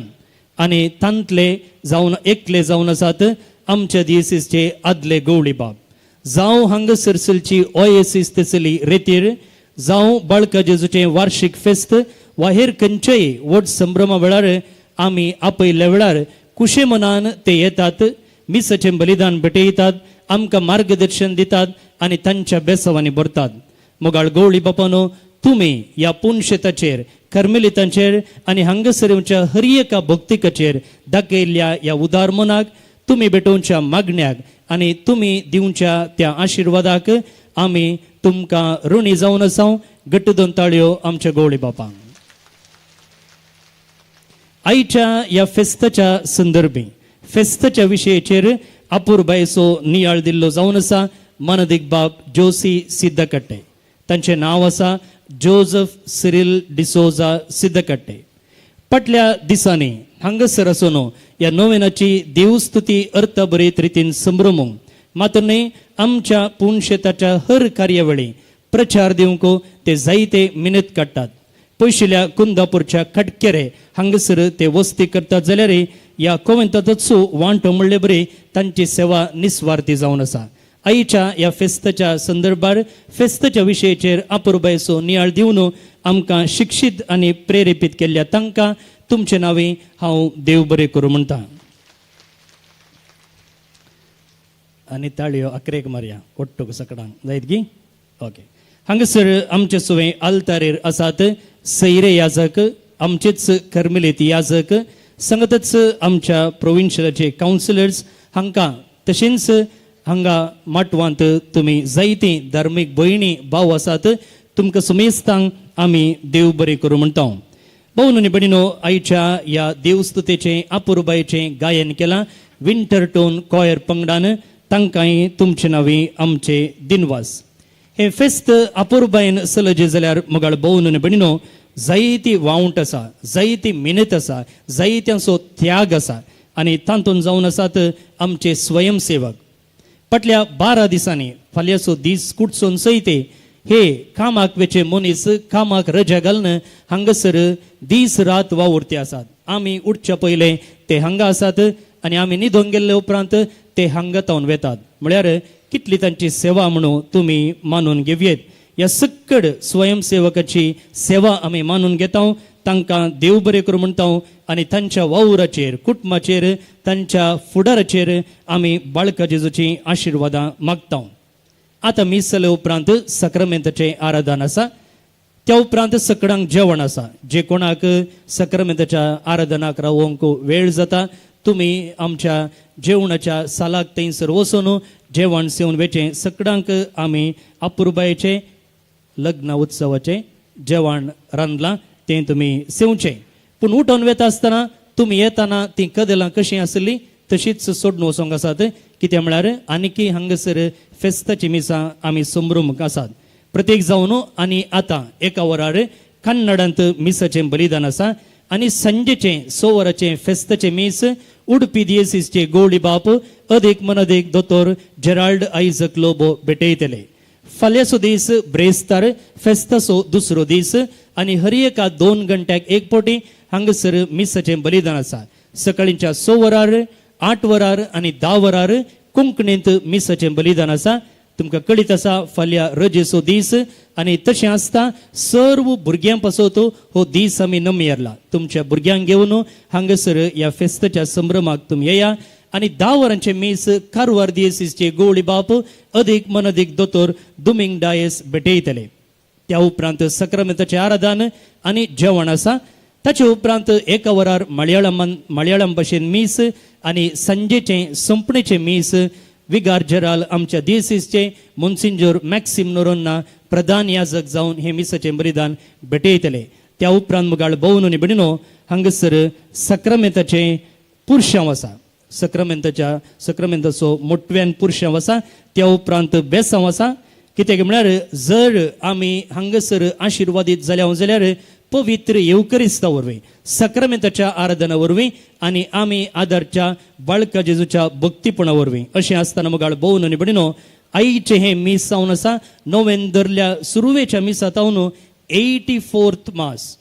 आनी तांतले जावन एकले जावन आसात आमच्या दियसीसचे आदले गवळी बाप. जावं हांगासर चलची ओएसीस तेचली रेतीर, जावं बाळका जेजूचें वार्षिक फेस्त वा हेर खंयचेय व्हड संभ्रमा वेळार आमी आपयल्ल्या वेळार कुशे मनान ते येतात, मिसाचें बलिदान भेटयतात, आमकां मार्गदर्शन दितात आनी तांच्या बेसावांनी भरतात. मोगाळ गवळी बापानो, तुमी ह्या पुनशेताचेर, कर्मेलितांचेर आनी हांगासर येवच्या हर एका भक्तिकाचेर दाखयल्ल्या ह्या उदार मनाक, तुमी भेटोवच्या मागण्याक आनी तुमी दिवच्या त्या आशिर्वादाक आमी तुमकां ऋणी जावन आसाव. घट्ट दोन ताळयो आमच्या गवळी बापांक. आयच्या ह्या फेस्ताच्या संदर्भी फेस्ताच्या विशयाचेर अपुरबायेचो नियाळ दिल्लो जावन आसा मनदीक बाब जोसी सिद्धकट्टे. तांचें नांव आसा जोजफ सिरील डिसोजा सिद्धकट्टे. फाटल्या दिसांनी हांगासर आसून ह्या नोवेनाची देवस्तुती अर्थभरीत रितीन संभ्रमूंक मात्र न्हय आमच्या पुणशेताच्या हर कार्यावळी प्रचार दिवंक ते जायते मिनत काडटात. पयशिल्या कुंदापूरच्या खटकेरे हांगासर ते वस्ती करतात जाल्यार ह्या कोवेंतातच वांटो म्हणले बरी तांची सेवा निस्वार्थी जावन आसा. आयच्या ह्या फेस्ताच्या संदर्भार फेस्ताच्या विशयाचेर अपुरबायेचो नियाळ दिवन आमकां शिक्षीत आनी प्रेरेपीत केल्ल्या तांकां तुमचे नांवे हांव देव बरें करूं म्हणटा. आनी ताळयो अकरेक मारया ओट्टूक सकडांक जायत गी. ओके, हांगासर आमचे सुवें आल्तारेर आसात सैरे याजक, आमचेच कर्मेलीत याजक, संगतच आमच्या प्रोविन्शियलाचे कावन्सिलर्स हांकां, तशेंच हांगा माटवांत तुमी जायतीं धार्मीक भयणी भाव आसात, तुमकां सुमेस्तांक आमी देव बरें करूं म्हणटा. भाव आनी भयणीनो, आयच्या ह्या देवस्तुतेचें अपुरबायेचें गायन केलां विंटर टोन कॉयर पंगडान, तांकांय तुमचे नांवी आमचे दिनवास. हें फेस्त अपुरबायेन सलजे जाल्यार मोगाळ भोव आनी भयणीनो, जायती वावंट आसा, जायती मिनत आसा, जायत्यांचो त्याग आसा आनी तातूंत जावन आसात आमचे स्वयंसेवक. फाटल्या 12 दिसांनी फाल्यांचो दीस कुटसून सयत हे कामाक वेचे मनीस कामाक रजा घालून हांगासर दीस रात वावुरते आसात. आमी उठच्या पयलें ते हांगा आसात आनी आमी न्हिदोन गेल्ले उपरांत ते हांगा तावन वेतात. म्हळ्यार कितली तांची सेवा म्हणून तुमी मानून घेवयेत. ह्या सक्कड स्वयंसेवकाची सेवा आमी मानून घेता, तांकां देव बरें करूं म्हणटा आनी तांच्या वावराचेर, कुटुंबाचेर, तांच्या फुडाराचेर आमी बाळका जेजूची आशिर्वादां मागता. आतां मीस जाले उपरांत सक्रामेंताचें आराधन आसा, त्या उपरांत सकडांक जेवण आसा. जे कोणाक सक्रामेंताच्या आराधनाक रावोंक वेळ जाता तुमी आमच्या जेवणाच्या सालाक थंयसर वचून जेवण सेवन वेचें. सकडांक आमी अपुरबायेचें लग्न उत्सवाचें जेवण रांदलां तें तुमी सेवचें. पूण उठोन वेता आसतना तुमी येताना तीं कदेलां कशीं आसलीं तशीच सोडून वचोंक आसात. कितें म्हळ्यार आनीकय हांगासर फेस्ताची मिसां आमी संभ्रमूंक आसात प्रत्येक जावन. आनी आतां एका वरार कन्नडांत मिसाचें बलिदान आसा आनी सांजेचें 6 वराचें फेस्ताचें मीस उडपी दियेसीसचे गोवळी बाप अदीक मनदीक दोतोर जेराल्ड आयजक लोबो भेटयतले. फाल्यांचो दीस ब्रेस्तार फेस्ताचो दुसरो दीस आनी हर एका 2 घंट्याक एक फावटी हांगासर मिसाचें बलिदान आसा. सकाळींच्या 6 वरार, 8 वरार आनी 10 वरार कोंकणींत मिसाचें बलिदान आसा. तुमकां कळीत आसा फाल्यां रजेचो दीस आनी तशें आसता सर्व भुरग्यां पासत हो दीस आमी नमयेरला. तुमच्या भुरग्यांक घेवन हांगासर ह्या फेस्ताच्या संभ्रमाक तुमी येया आनी 10 वरांचें मीस कारवार दियेसीसचे गोवळी बाप अदीक मनदीक दोतोर दुमींग डायस भेटयतले. त्या उपरांत सक्रामेंताचें आराधन आनी जेवण आसा. ताचे उपरांत एका वरार मलयाळम भाशेन मीस आनी सांजेचें संपणेचें मीस विगार जेराल आमच्या दियेसीसचे मोन्सिंजोर मॅक्सिम नोरोन्ना प्रधान याजक जावन हें मिसाचें बलिदान भेटयतले. त्या उपरांत मुगाळ भोवन आनी भयणीनो हांगासर सक्रामेंताचें पुरशांव आसा. सक्रामेंताचो मोटव्यान पुरशांव आसा. त्या उपरांत बेसांव आसा. कित्याक म्हळ्यार जर आमी हांगासर आशिर्वादीत जाल्या जाल्यार पवित्र येवकरिस्ता वरवीं सक्रामेंताच्या आराधना वरवीं आनी आमी आदारच्या बाळका जेजूच्या भक्तीपणा वरवीं. अशें आसतना मुगाळ भोवन आनी भयणीनो आईचें हें मीस जावन आसा नोव्हेंदरल्या धरल्या सुरवेच्या मिसा जावन 84th मास,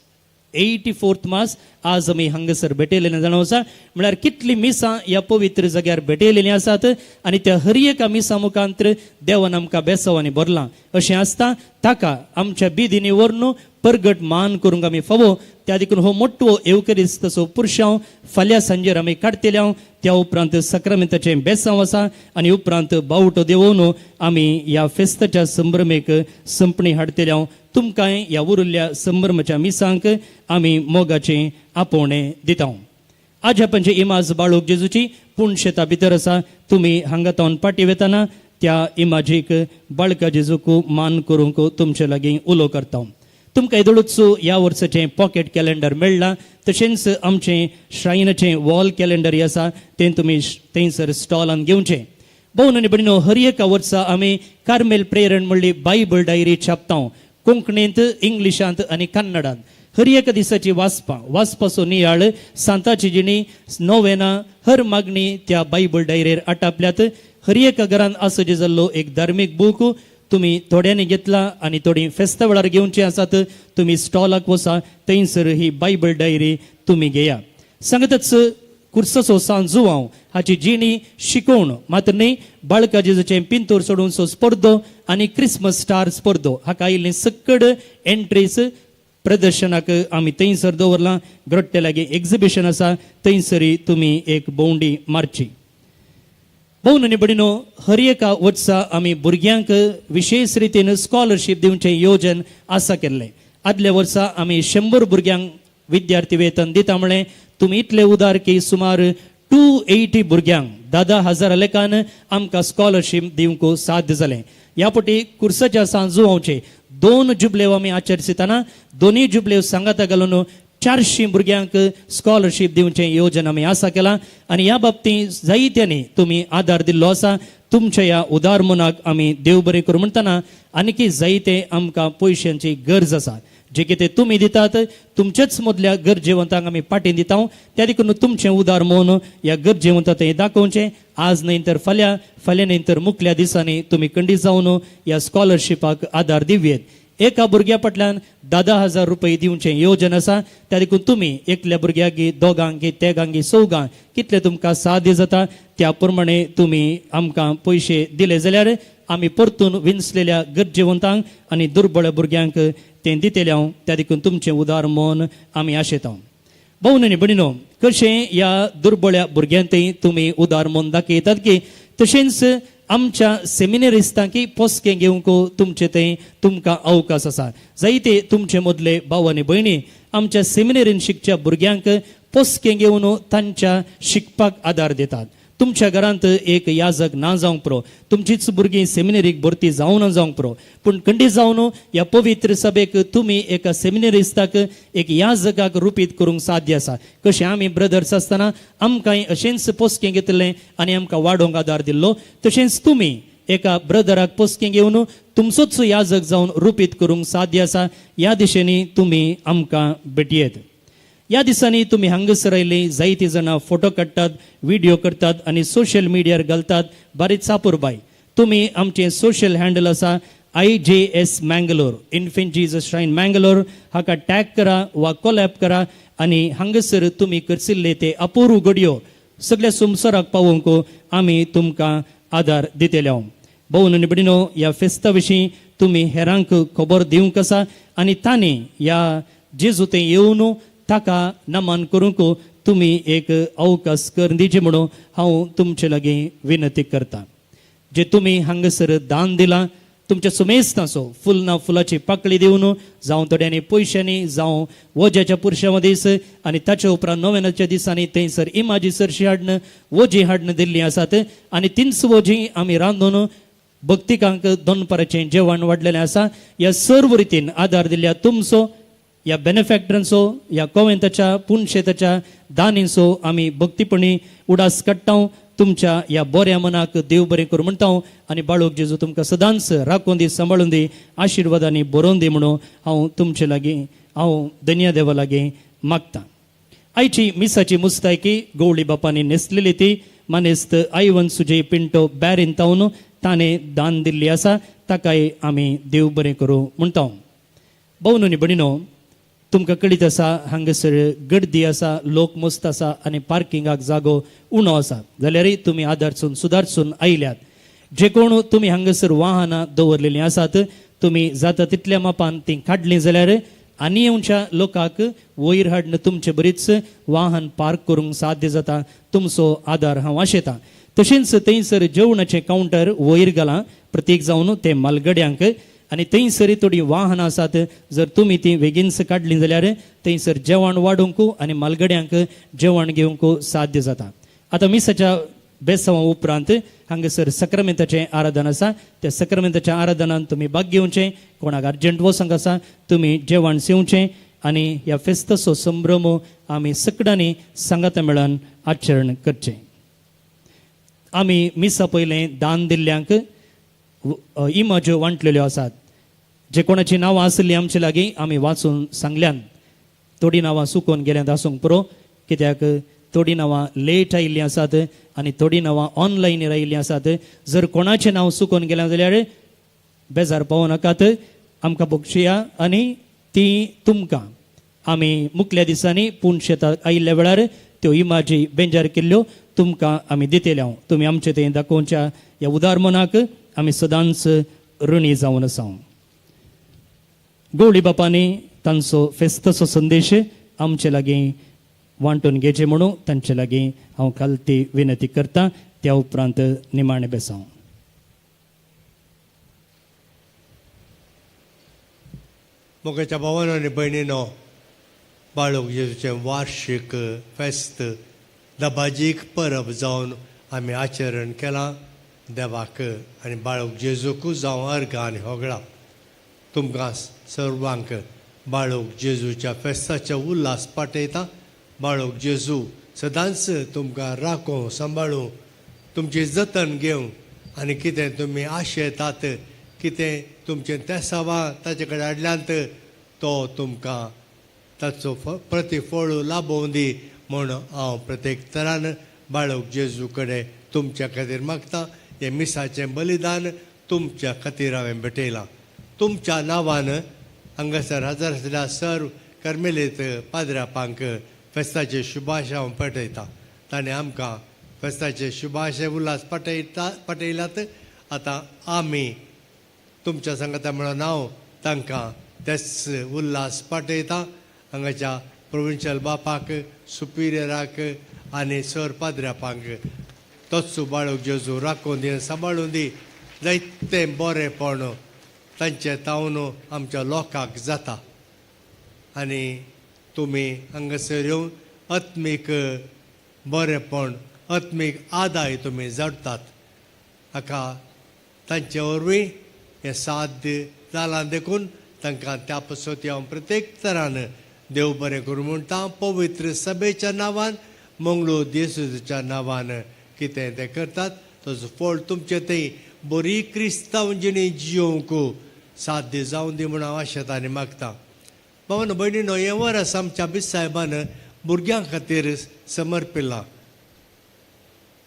84th मास आज आमी हांगासर भेटयलेलें जाणा आसा. म्हळ्यार कितलीं मिसां ह्या पवित्र जाग्यार भेटयलेलीं आसात आनी त्या हर एका मिसां मुखांत देवान आमकां बेसांवांनी भरलां. अशें आसता ताका आमच्या बिदींनी व्हरून परगट मान करूंक आमी फावो. त्या देखून हो मोटवो येवकरिस्ताचो पुरशांव फाल्यां सांजेर आमी काडटले. त्या उपरांत सक्रामेंताचें बेसांव आसा आनी उपरांत बावटो देवोवन आमी ह्या फेस्ताच्या संभ्रमेक संपणी हाडटले. तुमकां ह्या उरिल्ल्या संभ्रमाच्या मिसांक आमी मोगाचें आपोवणें दिता. आज आपणची इमाज बाळूक जेजूची पूण शेता भितर आसा. तुमी हांगा तावन पाटी वेताना त्या इमाजीक बाळका जेजूक मान करूंक तुमचे लागीं उलो करता. तुमकां येदोळूच ह्या वर्साचें पॉकेट कॅलेंडर मेळ्ळां. तशेंच आमचें श्रायनाचें वॉल कॅलेंडर आसा तें तुमी थंयसर स्टॉलान घेवचें. भोवन आनी भयणीनो हर एका वर्सा आमी कार्मेल प्रेरण म्हणली बायबल डायरी छापता कोंकणींत, इंग्लिशांत आनी कन्नडांत. हर एका दिसाची वाचपां, वाचपाचो नियाळ, सांताची जिणी, नोवेना, हर मागणी त्या बायबल डायरेर आटापल्यात. हर एका घरान असो जे जाल्लो एक धार्मीक बूक तुमी थोड्यांनी घेतला आनी थोडीं फेस्ता वेळार घेवची आसात. तुमी स्टॉलाक वचा थंयसर ही बायबल डायरी तुमी घेया. सांगतच कुर्साचो सांज जुवांव हाची जिणी शिकोवण मात्र न्ही बाळका जेजूचें पिंतूर सोडूनचो स्पर्धो आनी क्रिसमस स्टार स्पर्धो हाका आयिल्ली सक्कड एंट्रीज प्रदर्शनाक आमी थंयसर दवरलां. ग्रोट्टे लागीं एक्झिबिशन आसा थंयसरी तुमी एक भोंवडी मारची. भोवन आनी भयणीनो हर एका वर्सा आमी भुरग्यांक विशेश रितीन स्कॉलरशीप दिवचें योजन आसा केल्लें. आदल्या वर्सा आमी 100 भुरग्यांक विद्यार्थी वेतन दिता म्हळें. तुमी इतले उदार की सुमार 280 भुरग्यांक 10,000 लेखान आमकां स्कॉलरशीप दिवंक साध्य जालें. ह्या फावटी कुर्साच्या सांजुवांचे 2 जुबलेव आमी आचरिताना दोनूय जुबलेव सांगाता घालून 400 भुरग्यांक स्कॉलरशीप दिवचें योजन आमी आसा केलां आनी ह्या बाबतींत जायत्यांनी तुमी आदार दिल्लो आसा. तुमच्या ह्या उदार मनाक आमी देव बरें करूं म्हणटना आनीकय जायते आमकां पयशांची गरज आसा. जे कितें तुमी दितात तुमचेच मदल्या गरजेवंतांक आमी पाटी दिता. त्या देखून तुमचें उदार मन ह्या गरजेवंता थंय दाखोवचें. आज न्हय तर फाल्यां, फाल्यां न्हय तर मुखल्या दिसांनी तुमी खंडीत जावन ह्या स्कॉलरशिपाक आदार दिवयेत. एका भुरग्या फाटल्यान 10,000 रुपये दिवचें योजन आसा. त्या देखून तुमी एकल्या भुरग्याक दोगांक तेगांक चौगांक कितले तुमकां साध्य जाता त्या प्रमाणे तुमी आमकां पयशे दिले जाल्यार आमी परतून विंचलेल्या गरजेवंतांक आनी दुर्बळ भुरग्यांक तें दितले हांव. त्या देखून तुमचें उदार मन आमी आशेता. भोवन आनी भयणीनो कशें ह्या दुर्बळ्या भुरग्यांतय तुमी उदार मन दाखयतात की तशेंच आमच्या सेमिनरिस्तांकी पोसकें घेवंक तुमचे थंय तुमकां अवकाश आसा. जायते तुमचे मदले भाव आनी भयणी आमच्या सेमिनरीन शिकच्या भुरग्यांक पोसकें घेवन तांच्या शिकपाक आदार दितात. तुमच्या घरांत एक याजक ना जावंक पुरो, तुमचीच भुरगीं सेमिनरीक भरती जावं ना जावंक पुरो, पूण खंडीत जावन ह्या पवित्र सभेक तुमी एका सेमिनरिस्ताक एक याजकाक रुपीत करूंक साध्य आसा. कशें आमी ब्रदर्स आसतना आमकांय अशेंच पोसकें घेतलें आनी आमकां वाडोवंक आदार दिल्लो, तशेंच तुमी एका ब्रदराक पोसकें घेवन तुमचोच याजक जावन रुपीत करूंक साध्य आसा. ह्या दिशेनी तुमी आमकां भेटयेत. ह्या दिसांनी तुमी हांगासर आयलीं जायतीं जाणां फोटो काडटात, व्हिडियो करतात आनी सोशल मिडियार घालतात. बारीक चापूरबाय, तुमी आमचें सोशल हँडल आसा IJS Mangalore, Infant Jesus Shrine Mangalore, हाका टॅग करा वा कोलॅब करा आनी हांगासर तुमी करसिल्ले ते अपूर्व घडयो सगळ्या संवसाराक पावोवंक आमी तुमकां आदार दितले. भोवन आनी भयणीनो, ह्या फेस्ता विशीं तुमी हेरांक खबर दिवंक आसा आनी तांणी ह्या जेजू थंय येवन ताका नमन करूंक तुमी एक अवकाश करून दिवचे म्हणून हांव तुमचे लागीं विनंती करता. जे तुमी हांगासर दान दिलां तुमच्या सुमेस्तांचो फुल ना फुलाची पाकळी दिवन, जावं थोड्यांनी पयशांनी, जावं वज्याच्या पुरशां दीस आनी ताच्या उपरांत नोवेनाच्या दिसांनी थंयसर इमाजी सरशी हाडून वोजी हाडून दिल्लीं आसात आनी तींच वोजी आमी रांदून भक्तिकांक दनपाराचें जेवण वाडलेलें आसा. ह्या सर्व रितीन आदार दिल्ल्या तुमचो, ह्या बेनिफॅक्टरांचो, ह्या कोवेंताच्या पुनशेताच्या दानींचो आमी भक्तीपणी उडास काडटा. तुमच्या ह्या बऱ्या मनाक देव बरें करूं म्हणटा आनी बाळूक जेजू तुमकां सदांच राखून दी, सांबाळून दी, आशिर्वादांनी बरोवन दी म्हणून हांव तुमचे लागीं, हांव दनया देवा लागीं मागतां. आयची मिसाची मुस्तायकी गवळी बापांनी न्हेसलेली ती मानेस्त आयवन सुजय पिंटो बॅरीन तावन ताणें दान दिल्ली आसा, ताकाय आमी देव बरें करूं म्हणटा. भोवन आनी भयणीनो, तुमकां कळीत आसा हांगासर गर्दी आसा, लोक मस्त आसा आनी पार्किंगाक जागो उणो आसा, जाल्यारय तुमी आदारसून सुदारसून आयल्यात. जे कोण तुमी हांगासर वाहनां दवरलेलीं आसात तुमी जाता तितल्या मापान तीं काडलीं जाल्यार आनी येवच्या लोकांक वयर हाडून तुमचे बरीच वाहन पार्क करूंक साध्य जाता. तुमचो आदार हांव आशेतां. तशेंच थंयसर जेवणाचें कावंटर वयर घालां प्रतीक जावन तें मालगड्यांक आनी थंयसर थोडीं वाहनां आसात, जर तुमी तीं बेगीनच काडलीं जाल्यार थंयसर जेवण वाडूंक आनी मालगड्यांक जेवण घेवंक साध्य जाता. आतां मिसाच्या बेसांवा उपरांत हांगासर सक्रामेंताचें आराधन आसा, त्या सक्रामेंताच्या आराधनान तुमी भाग घेवचें. कोणाक अर्जंट वचूंक आसा तुमी जेवण सेवचें आनी ह्या फेस्ताचो संभ्रम आमी सगळ्यांनी सांगाता मेळून आचरण करचें. आमी मिसा पयलें दान दिल्ल्यांक इमाज्यो वांटलेल्यो आसात. जे कोणाची नांवां आसलीं आमचे लागीं आमी वाचून सांगल्यान. थोडीं नांवां सुकोवन गेल्यांत आसूंक पुरो, कित्याक थोडीं नांवां लेट आयिल्लीं आसात आनी थोडीं नांवां ऑनलायनीर आयिल्लीं आसात. जर कोणाचें नांव सुकोवन गेलें जाल्यार बेजार पावो नाकात, आमकां बक्षया आनी ती तुमकां आमी मुखल्या दिसांनी पूण शेताक आयिल्ल्या वेळार त्यो इमाजी बेंजार केल्ल्यो तुमकां आमी दितले. हांव तुमी आमचे थंय दाखोवच्या ह्या उदार मनाक आमी सदांच ऋणी जावन आसा. गवळी बापांनी तांचो फेस्ताचो संदेश आमचे लागीं वांटून घेवचे म्हणून तांचे लागीं हांव खालती विनंती करता. त्या उपरांत निमाणें बेसांव.
मोगाच्या भावानो आनी भयणीनो, बाळूक जेजूचें वार्शीक फेस्त दबाजीक परब जावन आमी आचरण केलां. देवाक आनी बाळूक जेजूकूच जावं अर्गां आनी होगळां. तुमकां सर्वांक बाळूक जेजूच्या फेस्ताचे उल्हास पाठयता. बाळूक जेजू सदांच तुमकां राखूं, सांबाळूं, तुमची जतन घेवं आनी कितें तुमी आशेतात, कितें तुमचें तेसावां ताचे कडेन हाडल्यांत तो तुमकां ताचो प्रतिफळ लाभोवं दी म्हूण हांव प्रत्येक तरान बाळूक जेजू कडेन तुमच्या खातीर मागता. हें मिसाचें बलिदान तुमच्या खातीर हांवें भेटयलां. तुमच्या नांवान हांगासर हजर आसल्या सर्व कर्मेलीत पाद्रापांक फेस्ताचे शुभाशय हांव पेटयतां. ताणें आमकां फेस्ताचे शुभाशय उल्हास पाठयल्यात. आतां आमी तुमच्या सांगाता म्हणून हांव तांकां तेच उल्हास पाठयता. हांगाच्या प्रोविंशियल बापाक, सुपिरियराक आनी सर पाद्रापांक तोच बाळूक जेजू राखून दी, सांबाळून दी. जायतें बरेंपण तांचे तावन आमच्या लोकांक जाता आनी तुमी हांगासर येवन आत्मीक बरेंपण, आत्मीक आदाय तुमी जोडटात. हाका तांचे वरवीं हें साध्य जालां देखून तांकां त्या पसत हांव प्रत्येक तरान देव बरें करूं म्हणटा. पवित्र सभेच्या नांवान, मंगळूर देसूच्या नांवान कितें तें करतात तसो फळ तुमचें थंय बरी क्रिस्तांव जिणी जियोवंक साध्य जावं दी म्हूण हांव आशेता आनी मागता. भावानो भयणीनो, हें वर्स आमच्या बिस्साहेबान भुरग्यां खातीर समर्पिलां.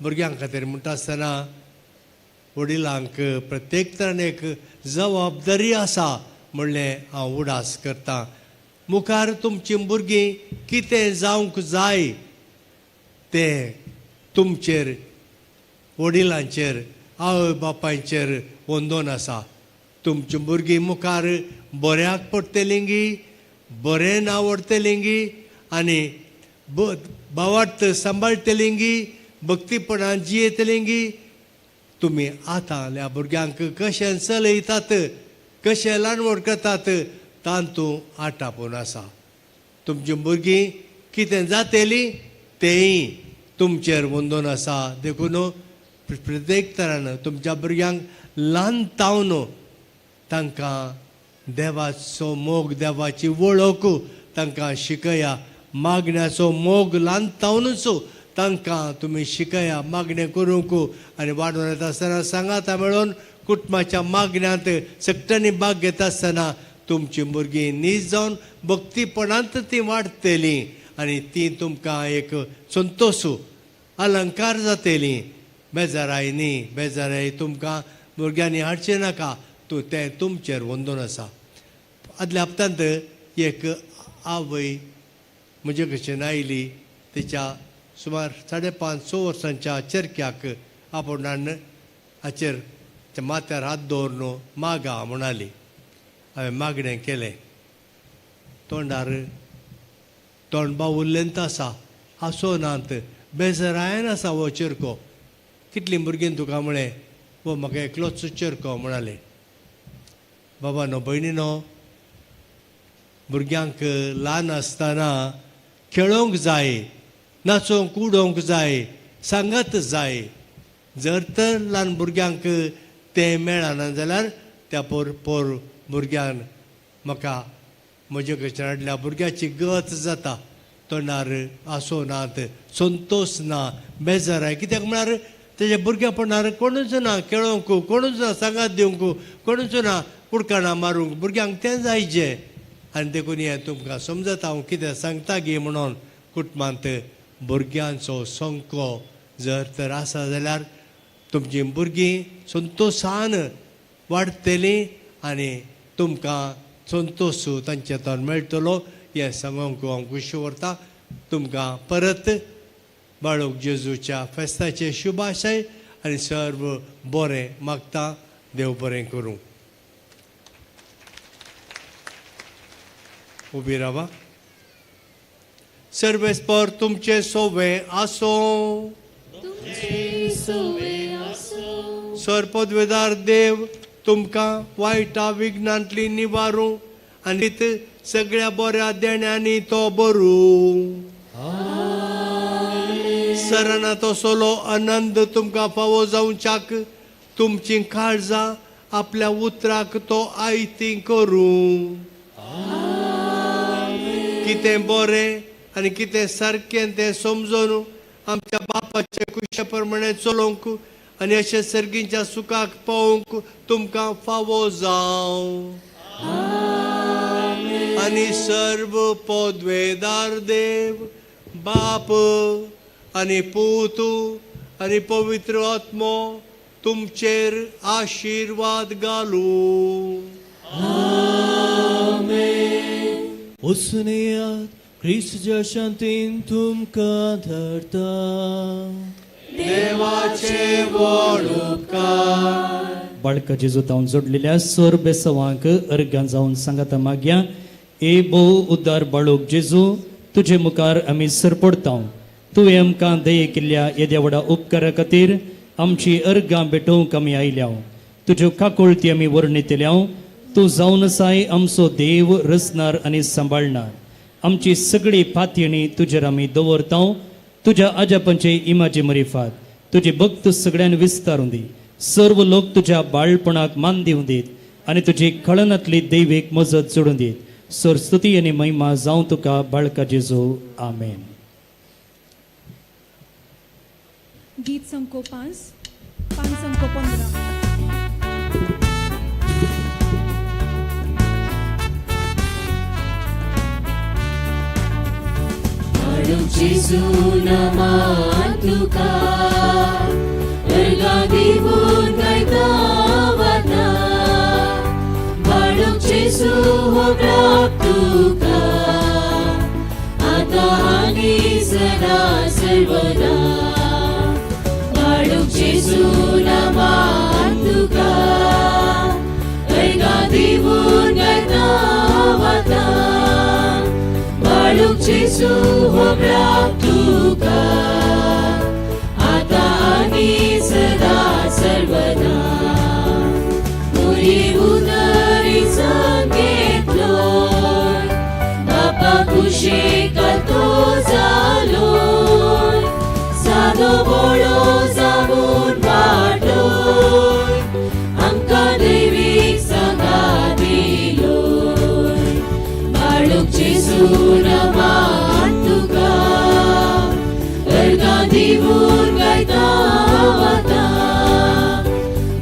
भुरग्यां खातीर म्हणटा आसतना वडिलांक प्रत्येक तरान एक जबाबदारी आसा म्हणलें हांव उडास करतां. मुखार तुमचीं भुरगीं कितें जावंक जाय तें तुमचेर, वडिलांचेर, आवय बापायचेर वंदोन आसा. तुमची भुरगीं मुखार बऱ्याक पडटलीं गी, बरें नांव व्हरतलीं गी आनी भावार्थ सांबाळटलीं गी, भक्तीपणान जियेतलीं गी, तुमी आतां ह्या भुरग्यांक कशें चलयतात, कशें ल्हान व्हड करतात तातूंत आटापून आसा. तुमचीं भुरगीं कितें जातलीं तेंय तुमचेर वंदोन आसा. देखून प्रत्येक तरान तुमच्या भुरग्यांक ल्हान तावन तांकां देवाचो मोग, देवाची वळख तांकां शिकया. मागण्याचो मोग ल्हान तावनूच तांकां तुमी शिकया, मागणें करूंक आनी वाडोवन येता आसतना सांगाता मेळोवन कुटुंबाच्या मागण्यांत सगळ्यांनी भाग घेता आसतना तुमचीं भुरगीं नीज जावन भक्तीपणांत तीं वाडटलीं आनी तीं तुमकां एक संतोश अलंकार जातलीं. बेजाराय न्ही, बेजाराय तुमकां भुरग्यांनी हाडचें नाका, तूं तें तुमचेर वंदून आसा. आदल्या हप्त्यांत एक आवय म्हजे कशेन आयली. तिच्या सुमार 5.5 स वर्सांच्या चेरक्याक आपोवन हाचेर माथ्यार हात दवरून मागा म्हणाली. हांवें मागणें केलें. तोंडार तोंड बावुल्लेंत आसा, हांसो नात, बेजरायन आसा हो चेरको. कितलीं भुरगीं तुका म्हळें, हो म्हाका एकलोच चेरको म्हणाले. बाबा न्हू, भयणी न्हू, भुरग्यांक ल्हान आसतना खेळोंक जाय, नाचोंक उडोवंक जाय, सांगात जाय. जर तर ल्हान भुरग्यांक तें मेळना जाल्यार त्या पोर पोर भुरग्यान म्हाका म्हजे कडच्यान हाडल्या भुरग्याची गत जाता. तोंडार आसो नात, संतोश ना, बेजाराय. कित्याक म्हळ्यार तेज्या भुरग्यापणार कोणूच ना खेळोंक, कोणूच ना सांगात दिवंक, कोणूच ना उडकाणां मारूंक. भुरग्यांक तें जायचें. आनी देखून हें तुमकां समजता हांव कितें सांगता गी म्हणून. कुटुंबांत भुरग्यांचो संको जर तर आसा जाल्यार तुमचीं भुरगीं संतोशान वाडटलीं आनी तुमकां संतोश तांचे तोंड मेळटलो हें सांगूंक हांव खुशी व्हरता. तुमकां परत बाळूक जेजूच्या फेस्ताचे शुभाशय आनी सर्व बरें मागता. देव बरें करूं. उबी रावा. सर्वेस्पर तुमचे सोवे आसो. सर पदवेदार देव तुमकां वायटा विघ्नांतली निवारूं आनी सगळ्या बऱ्या देण्यांनी तो बरू. सराना तो सोलो आनंद तुमकां फावो जावच्याक तुमचीं काळजां आपल्या उतराक तो आयती करूं. कितें बरें आनी कितें सारकें तें समजून आमच्या बापाचे कुशे प्रमाणे चलोवंक आनी अशें सर्गीच्या सुखाक पावोवंक तुमकां फावो जावं. आनी सर्व पदवेदार देव बाप आनी पूत आनी पवित्र आत्मो तुमचेर आशिर्वाद घालूं.
वचून क्रिस्तच्या शांतीन तुमकां धाडटा.
देवाचे व्हड उपकार.
बाळका जेजू तावन जोडलेल्या सोर बेसवांक अर्गां जावन सांगाता मागया. ए भोव उद्दार बाळूक जेजू, तुजे मुखार आमी सरपडता. तुवें आमकां दये केल्ल्या येद्या व्हडा उपकारा खातीर आमची अर्गां भेटोवंक आमी आयल्या. तुज्यो काकुळती आमी वर्णितल्या. तूं जावन आसाय आमचो देव, रचणार आनी सांबाळणार. आमची सगळी पातयणी तुजेर आमी दवरता. तुज्या आजापांचे इमाजी मरिफात तुजी भक्त सगळ्यान विस्तारून दी. सर्व लोक तुज्या बाळपणाक मान दिवन दीत आनी तुजी कळनांतली दैवीक मजत जोडून दीत. सर स्तुती आनी महिमा जावं तुका बाळका जेजू. आमेन.
गीत संको 5, 5 संको 15.
जेजू मान तुका अर्गां दिवन गायता वता. बाळूक जेजू होगडाक तुका आतां आनी सदा सर्वदा. बाळूक जेजू मान तुका अर्गां दिवन गायता वता. बाळूक जेजू होगडाक तुका आतां आनी सदा सर्वदा. मुरी उदरी सांगेतलो बापा कुशीक तो जालो. सादो बोळो जावन वाटोय आमकां दैवीक सांगात दिलोय. बाळूक जेजू मान तुका अर्गां दिवन गायता वता.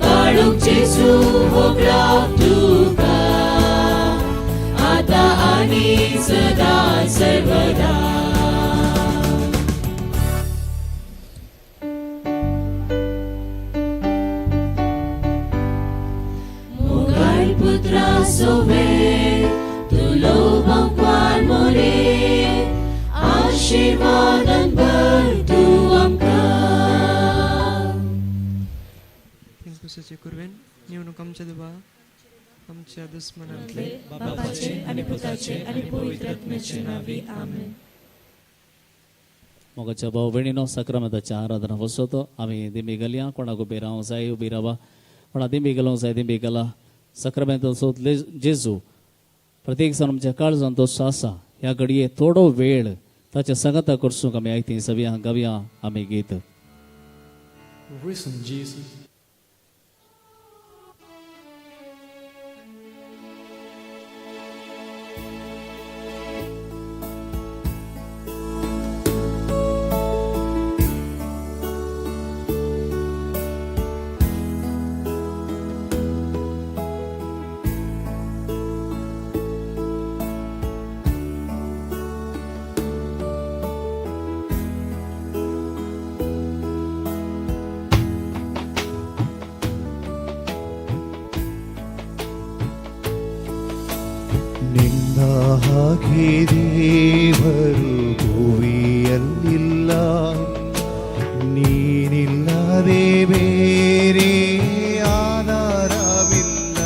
बाळूक जेजू होगडाक तुका आतां आनी सदा सर्वदा. मोगाळ पुत्रा सोवे तुलो बांकवान मोरे आशीर्वादान भर तूं आमकां.
कुसाचे कुरवेन नेवणूक आमच्या देवा आमच्या दुस्मनांतले
बापाचे आनी पुताचे आनी पवित्र आत्म्याचे नांवी आमेन.
मोगाच्या भाव भयणीनो, साक्रामेंताच्या आराधना वसतो आमी दिंबी घालया. कोणाक उबी रावंक जाय उबी रावा, कोणा दिंबी घालूंक जाय दिंबी घाला. साक्रामेंताचो जेजू प्रत्येक जाण आमच्या काळजान तो आसा. ह्या घडये थोडो वेळ ताच्या सांगाता करसूंक आमी आयती सवया गावया आमी गीत.
Risen Jesus.
ನಿನ್ನ ಹಾಗೆ ದೇವರು ಭುವಿಯಲ್ಲಿಲ್ಲ, ನೀನಿಲ್ಲದೆ ಬೇರೆ ಆಧಾರವಿಲ್ಲ.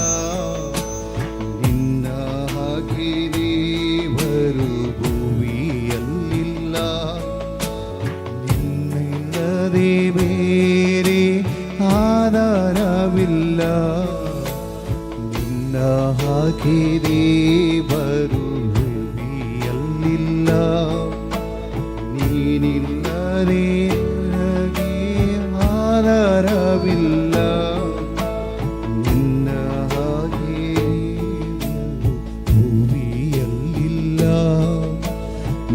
ನಿನ್ನ ಹಾಗೆ ದೇವರು ಭುವಿಯಲ್ಲಿಲ್ಲ, ನಿನ್ನಿಲ್ಲದೆ ಬೇರೆ ಆಧಾರವಿಲ್ಲ. ನಿನ್ನ ಹಾಗೆ ದೇವರು ಭುವಿಯಲ್ಲಿಲ್ಲ, ನೀನಿಲ್ಲದೆ ನನಗೆ ಆಧಾರವಿಲ್ಲ. ನಿನ್ನ ಹಾಗೆ ಭುವಿಯಲ್ಲಿಲ್ಲ,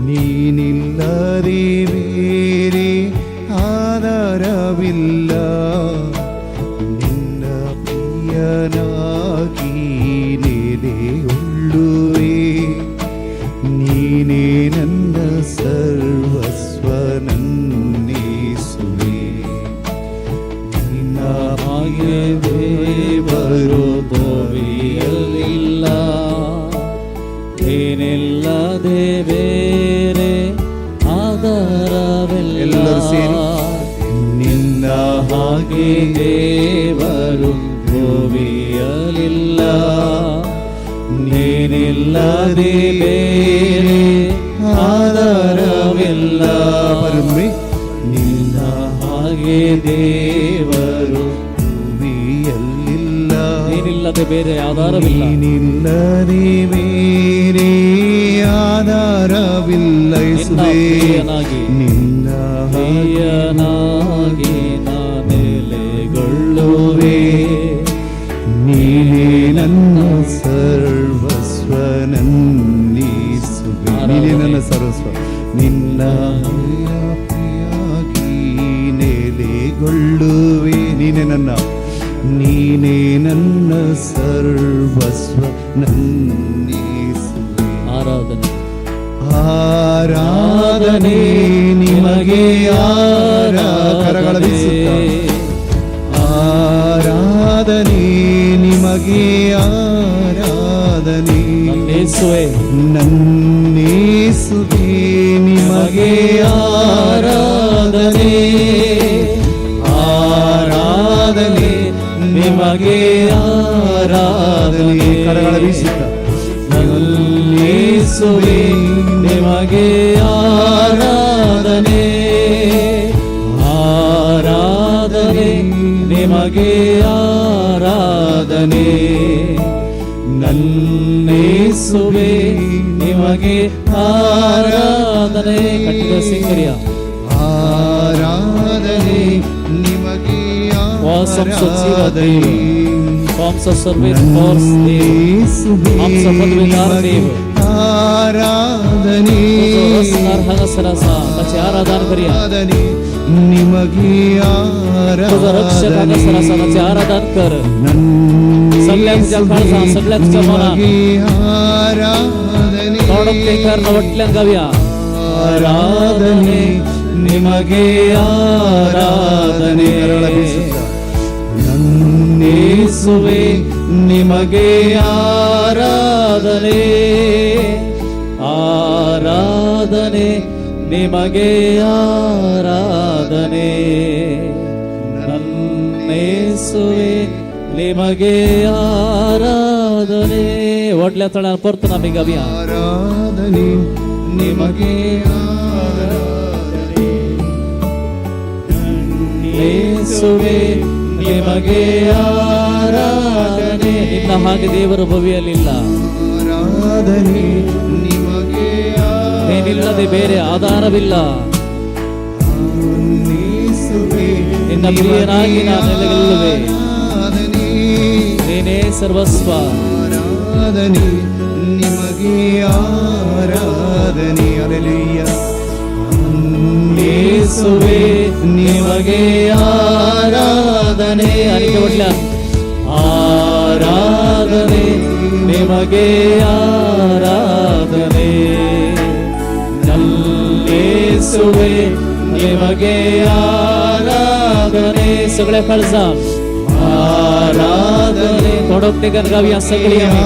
ನೀನಿಲ್ಲದೆ ಬೇರೆ ಆಧಾರವಿಲ್ಲ. ನಿನ್ನ ಪ್ರಿಯನಾಗಿ ನೆಲೆಯುಳ್ಳುವೆ, ನೀನೇ ನನ್ನ ಸರ್ವಸ್ವ ನನ್ನೇಸುವೆ. ನಿನ್ನ
ಹಾಗೆ ದೇವರು ಭುವಿಯಲ್ಲಿಲ್ಲ, ನೀನಿಲ್ಲದೆ ಬೇರೆ ಆಧಾರವಿಲ್ಲ.
ಎಲ್ಲರೂ ಸೇರಿ. ನಿನ್ನ
ಹಾಗೆ ದೇವರು ಭುವಿಯಲ್ಲಿಲ್ಲ, ನೀನಿಲ್ಲದೆ ಬೇರೆ ಆಧಾರವಿಲ್ಲ.
ಪರಮೆ ನಿನ್ನ
ಹಾಗೆ ದೇವರು
ಭುವಿಯಲ್ಲಿಲ್ಲ,
ನೀನಿಲ್ಲದೆ ಬೇರೆ ಆಧಾರವಿಲ್ಲ.
ನೀನಿಲ್ಲದೆ ಬೇರೆ ಆಧಾರವಿಲ್ಲ ಯೇಸುವೇ. ನಿನ್ನ
ಪ್ರಿಯನಾಗಿ ನೆಲೆಗೊಳ್ಳುವೆ.
ನೀನೇ ನನ್ನ ಸರ್ವಸ್ವ ನನ್ನೀಸುವೆ. ನೀನೇ ನನ್ನ ಸರ್ವಸ್ವ. ನಿನ್ನ ಪ್ರಿಯಾಗಿ ನೆಲೆಗೊಳ್ಳುವೆ. ನೀನೇ ನನ್ನ, ನೀನೇ ನನ್ನ ಸರ್ವಸ್ವ ನನ್ನೀಸುವೆ.
ಆರಾಧನೆ
ಆರಾಧನೆ ನಿಮಗೆ ಕರಗಳ ಬೀಸುತ್ತಾ. ಆರಾಧನೆ ನಿಮಗೆ ಆರಾಧನೆ.
ನನ್ನೇಸುವೆ
ನನ್ನೇಸುವೆ ನಿಮಗೆ ಆರಾಧನೆ. ಆರಾಧನೆ ನಿಮಗೆ ಆರಾಧನೆ. ಕರಗಳ ಬೀಸುತ್ತಾ.
ನನ್ನೇಸುವೆ ನಿಮಗೆ ಆರಾಧನೆ. ಆರಾಧನೆ ನಿಮಗೆ ಆರಾಧನೆ. ನನ್ನೇಸುವೆ ನಿಮಗೆ ಆರಾಧನೆ. ಕಟ್ಟಿದ ಸಿಂಗರಿಯ
ಆರಾಧನೆ ನಿಮಗೆ
ವಾಸಂಸ ಜೀವ ದೇವ, ವಾಂಸ ಸರ್ವಿಸ್ ಫೋರ್ಸ್ ದೇವ, ಆಂಸ ಪದವೀಧರ ದೇವ.
ಆರಾಧನೆ
तुझो रसदार हांगासर आसा ताचें आराधन करया.
ಆರಾಧನೆ ನಿಮಗೆ
तुजो रक्षक हांगासर आसा ताचें आराधन कर. सगळ्या तुज्या काळजान, सगळ्या तुज्या मनान
ಆರಾಧನೆ
तोंड कर वटल्यान गावया.
ಆರಾಧನೆ ನಿಮಗೆ ಆರಾಧನೆ.
ನನ್ನೇಸುವೆ ನಿಮಗೆ ಆರಾಧನೆ. ಆರಾಧನೆ ನಿಮಗೆ ಆರಾಧನೆ. ನನ್ನೇಸುವೆ ನಿಮಗೆ ಆರಾಧನೆ. ಒಡ್ಲೆ ತಳ ಪೊರ್ತು ನಮಗೆ ಅಭಿಯ.
ಆರಾಧನೆ ನಿಮಗೆ ಆರಾಧನೆ.
ಯೇಸುವೆ ನಿಮಗೆ ಆರಾಧನೆ. ನಿನ್ನ ಹಾಗೆ ದೇವರು ಭವಿಯಲಿಲ್ಲ.
ಆರಾಧನೆ ನಿಮಗೆ
ನೀನಿಲ್ಲದೆ ಬೇರೆ ಆಧಾರವಿಲ್ಲ.
ಆರಾಧನೆ.
ನಿನ್ನ ಪ್ರಿಯನಾಗಿ ನಾನು ನೆಲೆಗೊಳ್ಳುವೆ. ನೀನೇ ಸರ್ವಸ್ವ.
ಆರಾಧನೆ ನಿಮಗೆ ಆರಾಧನೆ. ಅಲ್ಲೆಲೂಯಾ.
ಯೇಸುವೆ ನಿಮಗೆ ಆರಾಧನೆ. ಅನಿಕೆ ಒಡ್ಲ ಆರಾಧನೆ ನಿಮಗೆ ಆರಾಧನೆ. ನಲ್ಲೇಸುವೆ ನಿಮಗೆ ಆರಾಧನೆ. सगळ्या काळजा आराधने. थोडो गावया सगळी आमी.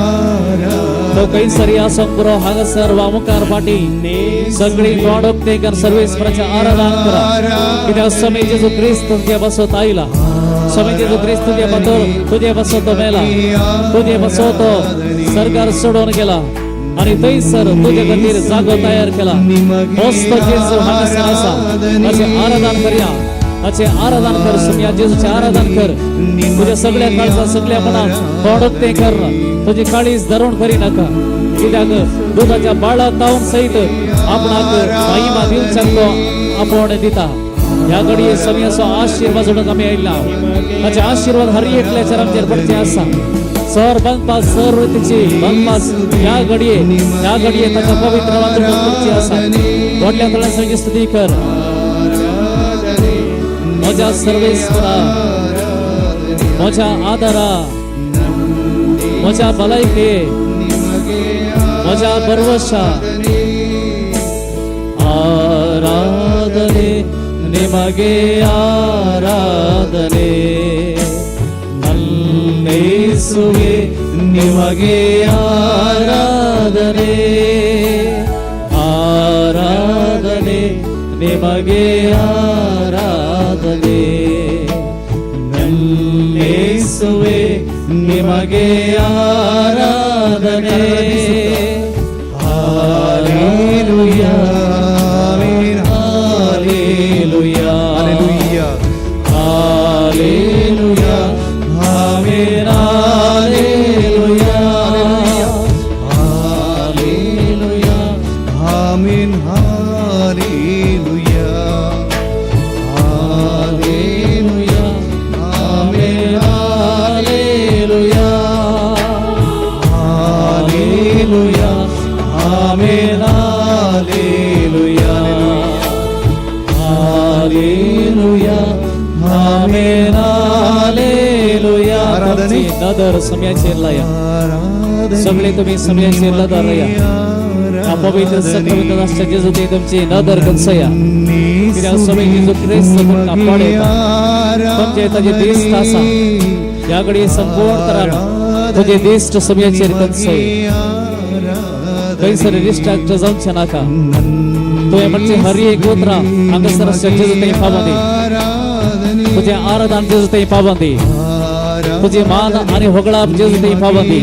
तो खंयसर आसोंक पुरो हांगासर वा मुखार फाटी सगळी तोंड उक्तें सर्वेस्पराचें आराधन करा. कित्याक समे जेजू क्रिस्त तुमगे बसत आयला. समे जेजू क्रिस्त तुगे बतो तुजे बसत मेला, तुजे बसत सरकार सोडून गेला आनी थंयसर तुजे खातीर जागो तयार केला. होच तो जेजू हांगासर आसा. ताचें आराधन करया. ताचें आराधन कर. सुमया जेजूचें आराधन कर. तुज्या सगळ्या काळजा सगळ्या मनान तोंड उक्तें कर. तुजी काळीज धरून करी नाका. कित्याक दुधाच्या बाळा तावन सहित आपणाक महिमा दिवच्याक तो आपोवणें दिता. ह्या घडये समयाचो आशिर्वाद जोडूंक आमी आयला. ताचे आशिर्वाद हर एकल्याचेर आमचेर पडचे आसा. सर बांदपास सर तिची बांदपास ह्या घडये, ह्या घडये ताच्या पवित्र नांवान पडची आसा. व्हडल्या तळ्या स्तुती कर. म्हज्या सर्वेस्परा, म्हज्या आदारा, म्हज्या भलायके, म्हज्या भरवशा. आराधने निಮಗೆ ಆರಾಧನೆ. ನನ್ನೇಸುವೆ ನಿಮಗೆ ಆರಾಧನೆ. ಆರಾಧನೆ ನಿಮಗೆ ಆರಾಧನೆ. ನನ್ನೇಸುವೆ ನಿಮಗೆ ಆರಾಧನೆ.
Hallelujah.
Hallelujah.
Hallelujah.
Hallelujah. Amen. Hallelujah. Hallelujah.
Amen hallelujah hallelujah amen hallelujah hallelujah amen hallelujah
hallelujah amen hallelujah.
आराधने.
तुमची नदर सम्याचेर लाया. सगळे तुम्ही सम्याचेर नदर लाया. ह्या पवित्र सक्रमेंतांत आसच्या जेजू ते तुमची नदर कन्सया. कित्याक सगळे जेजू क्रिस्त तुमकां पळयता. तुमचे ताजे दिश्ट आसा. ह्या घडये संपूर्ण तरान तुजे दिश्ट सम्याचेर कन्सय. खंयसर दिश्टाक जावचें नाका. तुवें म्हणचे हर एक उतरां हांगासर आसच्या जेजू थंय पावंदी. तुजें आराधन जेजू थंय पावंदी. तुजी मान आनी होगळाप जेजू थंय पावंदी.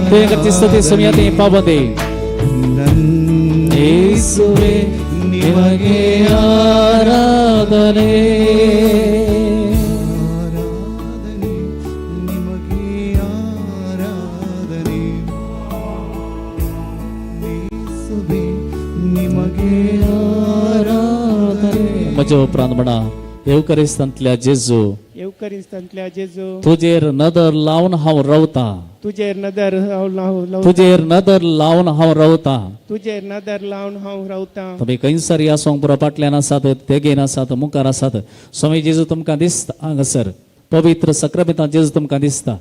तुवें करची स्तुती सम्या थंय पावंदी. येसुवे निमगे आराधने.
ಆರಾಧನೆ ಯೇಸುವೆ ನಿಮಗೆ ಆರಾಧನೆ.
म्हज्या उपरांत म्हणा, येवकरिस्तांतल्या जेजू,
येवकरिस्तांतल्या जेजू,
तुजेर नदर लावन हांव रावतां.
तुजेर नदर हांव लावन,
तुजेर नदर लावन हांव रावतां.
तुजेर नदर लावन हांव रावतां.
तुमी खंयसर ह्या सोंगपुरा फाटल्यान आसात, तेगेन आसात, मुखार आसात, स्वामी जेजू तुमकां दिसता. हांगासर पवित्र सक्रमेंतांत जेजू तुमकां दिसता.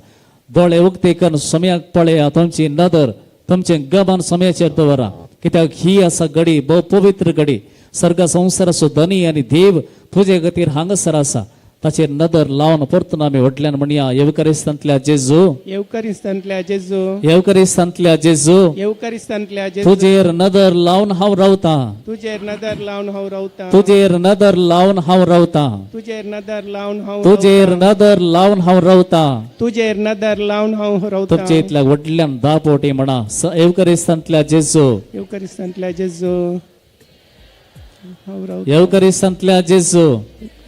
दोळे उक्ते करून सम्याक पळया. तुमची नदर, तुमचें गमन सम्याचेर दवरा. कित्याक ही आसा घडी भोव पवित्र घडी. सर्ग संवसाराचो धनी आनी देव तुजे खातीर हांगासर आसा. ताचेर नदर लावन परतून आमी व्हडल्यान म्हणया, येवकरिस्तांतल्या जेजू,
येवकरिस्तांतल्या जेजू,
येवकरिस्तांतल्या जेजू,
येवकरिस्तांतल्या जेजू,
तुजेर नदर लावन हांव रावतां.
तुजेर नदर लावन हांव रावतां.
तुजेर नदर लावन हांव रावतां.
तुजेर नदर लावन हांव
तुजेर नदर लावन हांव रावतां.
तुजेर नदर लावन हांव रावतां.
तुमचे इतल्या व्हडल्यान 10 पोटी म्हणा, येवकरिस्तांतल्या जेजू,
येवकरिस्तांतल्या जेजू हांव रावतां.
येवकरिस्तांतल्या जेजू,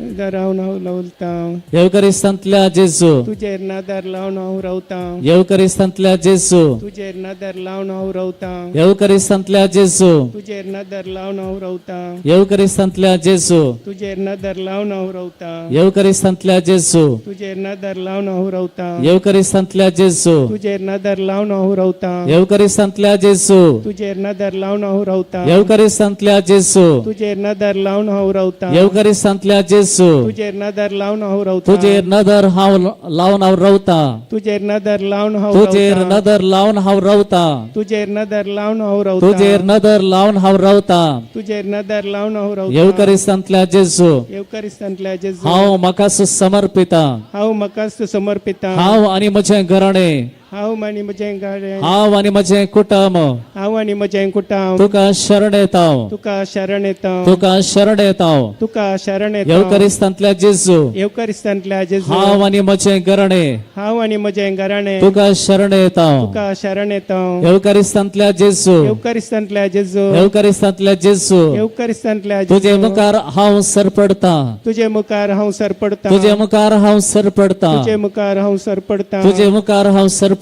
नदर लावन हांव रावतां.
येवकरिस्तांतल्या जेजू,
तुजेर नदर लावन हांव रावतां.
येवकरिस्तांतल्या जेजू,
तुजेर नदर लावन हांव रावतां.
येवकरिस्तांतल्या जेजू,
तुजेर नदर लावन हांव रावतां.
येवकरिस्तांतल्या जेजू,
तुजेर नदर लावन हांव रावतां.
येवकरिस्तांतल्या जेजू,
तुजेर नदर लावन हांव रावतां.
येवकरिस्तांतल्या जेजू,
तुजेर नदर लावन हांव रावतां.
येवकरिस्तांतल्या जेजू,
तुजेर नदर लावन हांव रावतां.
येवकरिस्तांतल्या जेजू,
तुजेर नदर लावन हांव रावतां.
येवकरिस्तांतल्या जेजू,
तुजेर नदर लावन हांव रावतां.
तुजेर नदर हांव लावन हांव रावतां.
तुजेर नदर लावन हांव
तुजेर
रावतां.
नदर लावन हांव रावतां.
तुजेर नदर लावन हांव रावतां.
तुजेर नदर लावन हांव रावतां.
तुजेर नदर लावन हांव रावतां.
येवकरिस्तांतल्या जेजू,
येवकरिस्तांतल्या जेजू,
हांव म्हाकाच समर्पितां.
हांव म्हाकाच समर्पितां.
हांव आनी म्हजें घराणें,
हांव आनी म्हजें घराणें,
हांव आनी म्हजें कुटुंब,
हांव आनी म्हजें कुटुंब,
तुका शरण येता,
तुका शरण येता,
तुका शरण येता,
तुका शरण येता.
येवकरिस्तांतल्या जेजू,
येवकरिस्तांतल्या जेजू,
हांव आनी म्हजें घराणें,
हांव आनी म्हजें घराणें,
तुका शरण येता,
तुका शरण येता.
येवकरिस्तांतल्या जेजू,
येवकरिस्तांतल्या जेजू,
येवकरिस्तांतल्या जेजू,
येवकरिस्तांतल्या जेजू,
तुजे मुखार हांव सरपडतां.
तुजे मुखार हांव सरपडतां.
तुजे मुखार हांव सरपडतां.
तुजे मुखार हांव सरपडतां.
तुजे मुखार हांव सरपडतां.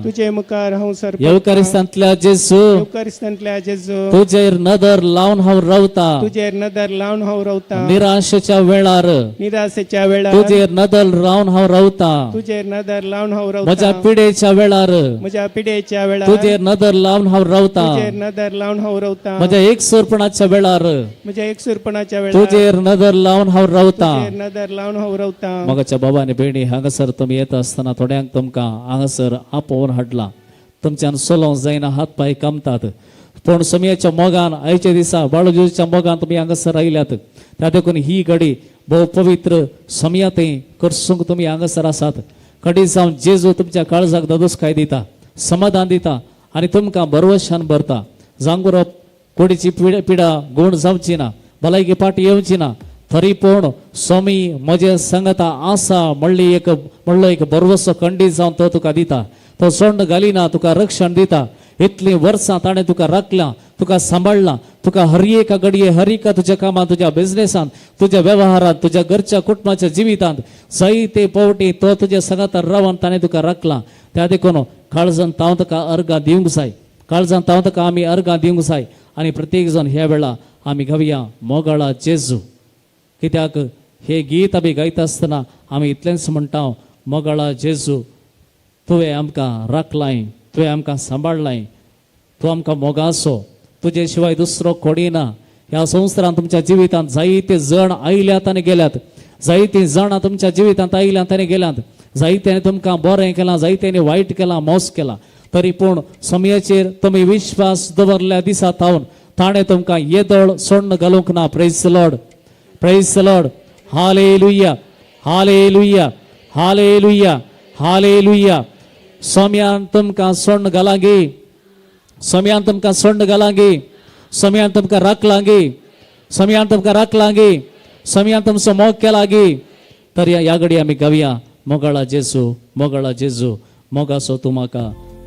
तुजे मुखार हांव सरपडतां.
येवकरिस्तांतल्या जेजू,
येवकरिस्तांतल्या जेजू,
तुजेर नदर लावन हांव रावतां.
तुजेर नदर लावन हांव रावतां.
निराशेच्या वेळार,
निराशेच्या वेळार,
तुजेर नदर लावन हांव रावतां.
तुजेर नदर लावन हांव रावतां.
म्हज्या पिडेच्या वेळार,
म्हज्या पिडेच्या वेळार,
तुजेर नदर लावन हांव रावतां.
तुजेर नदर लावन हांव रावतां.
म्हज्या एकसुरपणाच्या वेळार,
म्हज्या एकसुरपणाच्या वेळार,
तुजेर नदर लावन हांव रावतां.
तुजेर नदर लावन हांव रावतां.
मोगाच्या बाबा आनी भयणी, हांगासर तुमी येता आसतना थोड्यांक तुमकां हांगासर आपोवन हाडला. तुमच्यान चलोवंक जायना, हात पांय कामतात, पूण सोमयाच्या मोगान आयच्या दिसा बाळूजेच्या मोगान तुमी हांगासर आयल्यात. त्या देखून ही घडी भोव पवित्र सोमया थंय करसूंक तुमी हांगासर आसात. कडी जावन जेजू तुमच्या काळजाक दादोसकाय दिता, समाधान दिता आनी तुमकां भरवशान भरता. जांगुरप कुडीची पिडा गुण जावची ना, भलायकी फाटी येवची ना, तरी पूण स्वामी म्हजे संगता आसा म्हणली एक म्हणलो एक भरवसो खंडीत जावन तो तुका दिता. तो सोंड घालिना, तुका रक्षण दिता. इतलीं वर्सां ताणें तुका राखलां, तुका सांबाळ्ळां, तुका हर एका घडये हर एका तुज्या कामांत, तुज्या बिजनेसांत, तुज्या वेव्हारांत, तुज्या घरच्या कुटुंबाच्या जिवितांत जायते पावटी तो तुज्या सांगातान रावन ताणें तुका राखलां. त्या देखून काळजान तांव तुका अर्गां दिवंक जाय, काळजान तांव तुका आमी अर्गां दिवंक जाय. आनी प्रत्येक जाण ह्या वेळा आमी गावया मोगाळा जेजू. कित्याक हे गीत आमी गायता आसतना आमी इतलेंच म्हणटा, मोगाळा जेजू तुवें आमकां राखलाय, तुवें आमकां सांबाळलाय, तूं आमकां मोगासो, तुजे शिवाय दुसरो कोणी ना. ह्या संवसारांत तुमच्या जिवितांत जायते जण आयल्यात आनी गेल्यात, जायतीं जाणां तुमच्या जिवितांत आयल्यात आनी गेल्यात, जायत्यानी तुमकां बरें केलां, जायत्यांनी वायट केलां, मोस केला, तरी पूण समयाचेर तुमी विश्वास दवरल्या दिसा थावन ताणें तुमकां येदोळ सोण्ण घालूंक ना. Praise Lord, praise Lord. Hallelujah, hallelujah, hallelujah, hallelujah. सोम्यान तुमकां सोण्ण घालां गे, सोम्यान तुमकां सोण्ण घालां गे, सोम्यान तुमकां राखलां गे, सोम्यान तुमकां राखलां गे, सोम्यान तुमचो मोग केला गे. तर ह्या घडी आमी गावया मोगाळा जेजू, मोगाळा जेजू, मोगासो तूं म्हाका,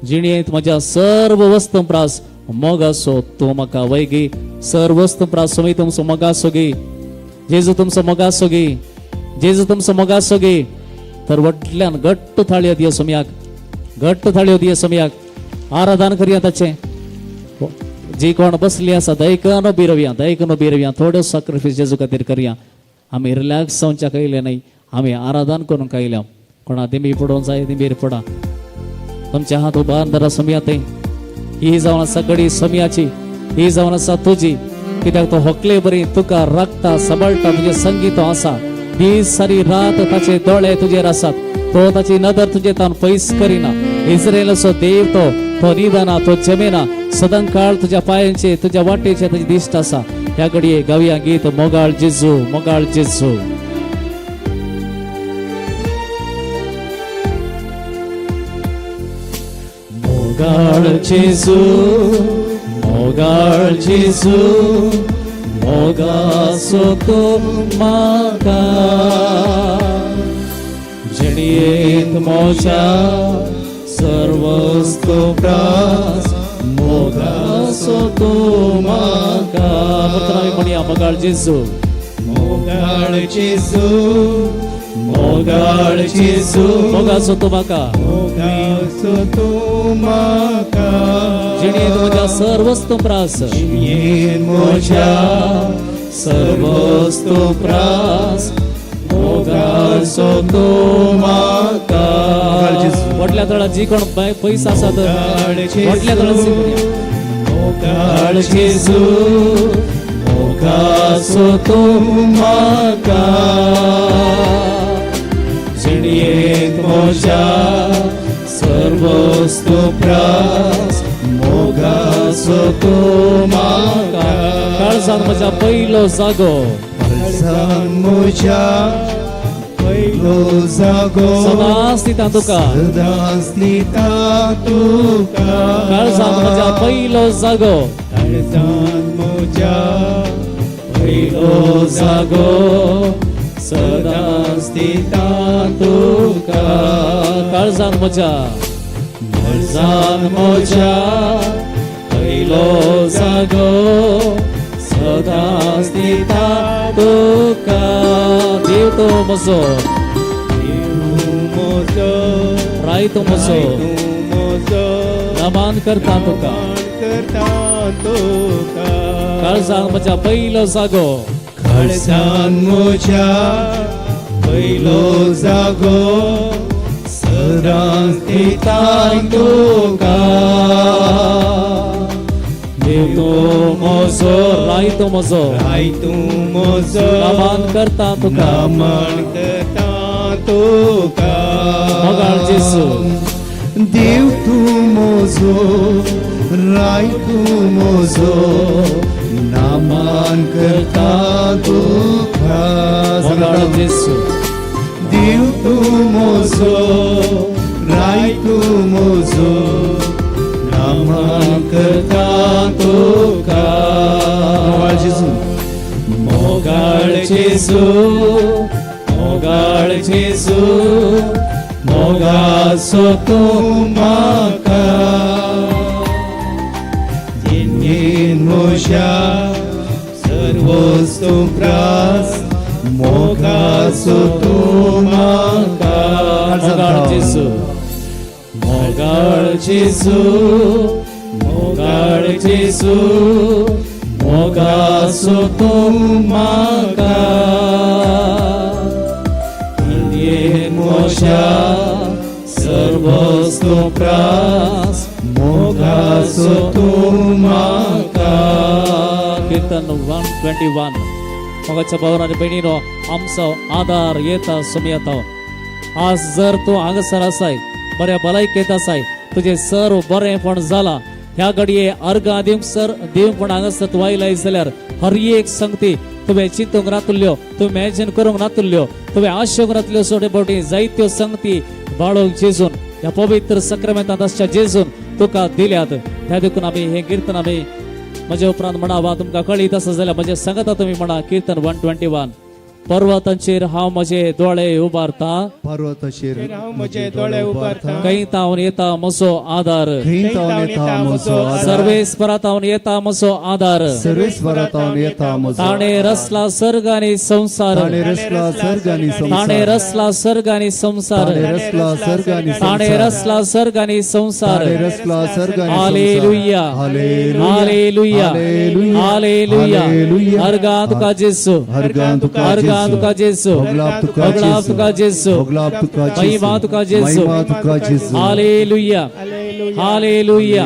जिणेंत म्हज्या सर्व वस्तू प्रास मोगासो तूं म्हाका वैगी, सर्व वस्तू प्रास सोमी तुमचो मोगासो गे, जेजू तुमचो मोगासो गे, जेजू तुमचो मोगासो गे. तर व्हडल्यान घट्ट थाळयो दिया सोमयाक, घट्ट थाळयो दिया सोमयाक, आराधन करया ताचें. जी कोण बसली आसा दयकन उबी रावया, दयकन उबी रावया, थोड्यो सॅक्रिफायस जेजू खातीर करया. आमी रिलॅक्स जावच्याक आयले न्हय, आमी आराधन करूंक आयल्या. कोणा दिंबी पडोवंक जाय दिंबीर पडा, तुमच्या हात उबार धरा सोमया. थंय ही जावन आसा घडी सोमयाची, ही जावन आसा तुजी, कित्याक तो होकले बरी तुका राखता, सांबाळटा, तुजें संगीत आसा. दीस सारी रात ताचे दोळे तुजेर आसात, तो ताची नदर तुजे तावन पयस करिना. इस्रायलाचो देव तो, तो निदना, तो जमेना, सदांकाळ तुज्या पायांचे, तुज्या वाटेचे ताची दिश्ट आसा. ह्या घडये गावया गीत मोगाळ जेजू, मोगाळ जेजू. मोगाळ जेजू, मोगाळ जेजू, मोगासो तूं म्हाका, जिणेंत म्हज्या सर्वस्तू प्रास मोगासो तूं म्हाका. परतून आमी म्हणया मोगाळ जेजू,
मोगाळ जेजू, मोगाळ जेजू,
मोगासो तूं म्हाका,
मोगासो तूं म्हाका,
जिणेंत म्हज्या सर्वस्तू प्रास,
जिणेंत म्हज्या सर्वस्तू प्रास मोगासो तूं म्हाका.
व्हडल्या तळा जी कोण पयस आसात, व्हडल्या तळा
मोगाळ जेजू, मोगासो तूं म्हाका, जिणेंत म्हज्या सर्वस्तू प्रास मोगासो तूं म्हाका.
काळजान म्हज्या पयलो जागो,
काळजान म्हज्या पयलो जागो,
सदांच दिता तुका,
सदांच दिता तुका.
काळजान म्हज्या पयलो जागो,
काळजान म्हज्या
पयलो जागो, सदांच दिता तुका. काळजान म्हज्या, काळजान म्हज्या पयलो जागो, सदांच दिता तुका. देव तो म्हजो,
देव म्हजो,
राय तो म्हजो,
म्हजो,
नमान करता तुका,
करता तुका.
काळजान म्हज्या पयलो जागो,
काळजान म्हज्या पयलो जागो, सदांच दिता तुका.
देव तूं म्हजो, राय तूं म्हजो,
राय तूं म्हजो,
नमान करता तुका,
नमान करता तुका.
मोगाळ जेजू,
देव तूं म्हजो, राय तूं म्हजो, नमान करता तुका.
मोगाळ जेजू,
देव तूं म्हजो, राय तूं म्हजो, नमान करता तुका.
मोगाळ जेजू,
मोगाळ जेजू, मोगाळ जेजू, मोगासो तूं म्हाका,
जिणेंत म्हज्या सर्वस्तू प्रास मोगासो तूं म्हाका.
मोगाळ जेजू, मोगाळ जेजू, मोगाळ जेजू, मोगाचो तूं म्हाका. म्हज्या सर्वस्व प्रास मोगाचो तूं म्हाका. कीर्तन 121. मोगाच्या भावान आनी भयणीनो, आमचो आदार येता सुमयता. आज जर तूं हांगासर आसाय, बऱ्या भलायकेंत आसाय, तुजें सर्व बरेंपण जालां, ह्या घडये अर्गां दिवंक सर दिवंक पण हांगासर तूं आयलाय जाल्यार हर एक संगती तुवें चिंतूंक नातुल्ल्यो, तुवें इमॅजिन करूंक नातुल्ल्यो, तुवें आशेवंक नातल्यो, सोडे फावटी जायत्यो संगती बाळोवंक जेजून ह्या पवित्र सक्रमेंतांत आसच्या जेजून तुका दिल्यात. त्या देखून आमी हें कीर्तन आमी म्हज्या उपरांत म्हणा वा तुमकां कळीत आसा जाल्यार म्हज्या सांगता तुमी म्हणा. कीर्तन 121. पर्वतांचेर हांव म्हजे दोळे उबारता,
पर्वताचेर
हांव म्हजे दोळे उबारता,
खंय तावन येता म्हजो आदार,
खंय तावन येता म्हजो आदार,
सर्वेस्परा तावन येता म्हजो आदार,
सर्वेस्परा तावन येता म्हजो,
ताणे रचला सर्ग आनी संवसार,
ताणे रचला सर्ग आनी संवसार,
ताणे रचला सर्ग आनी संवसार,
ताणे रचला सर्ग आनी
ताणे रचला सर्ग आनी संवसार,
ताणे रचला सर्ग आनी
हालेलुया, हालेलुया, हालेलुया. अर्गां तुका जेसू,
अर्गां तुका,
अर्गां तुका जेसू,
होगलाप तुका
होगलाप तुका जेसू,
होगलाप तुका जेसू,
महिमा तुका जेसू,
महिमा तुका जेसू.
Hallelujah, hallelujah.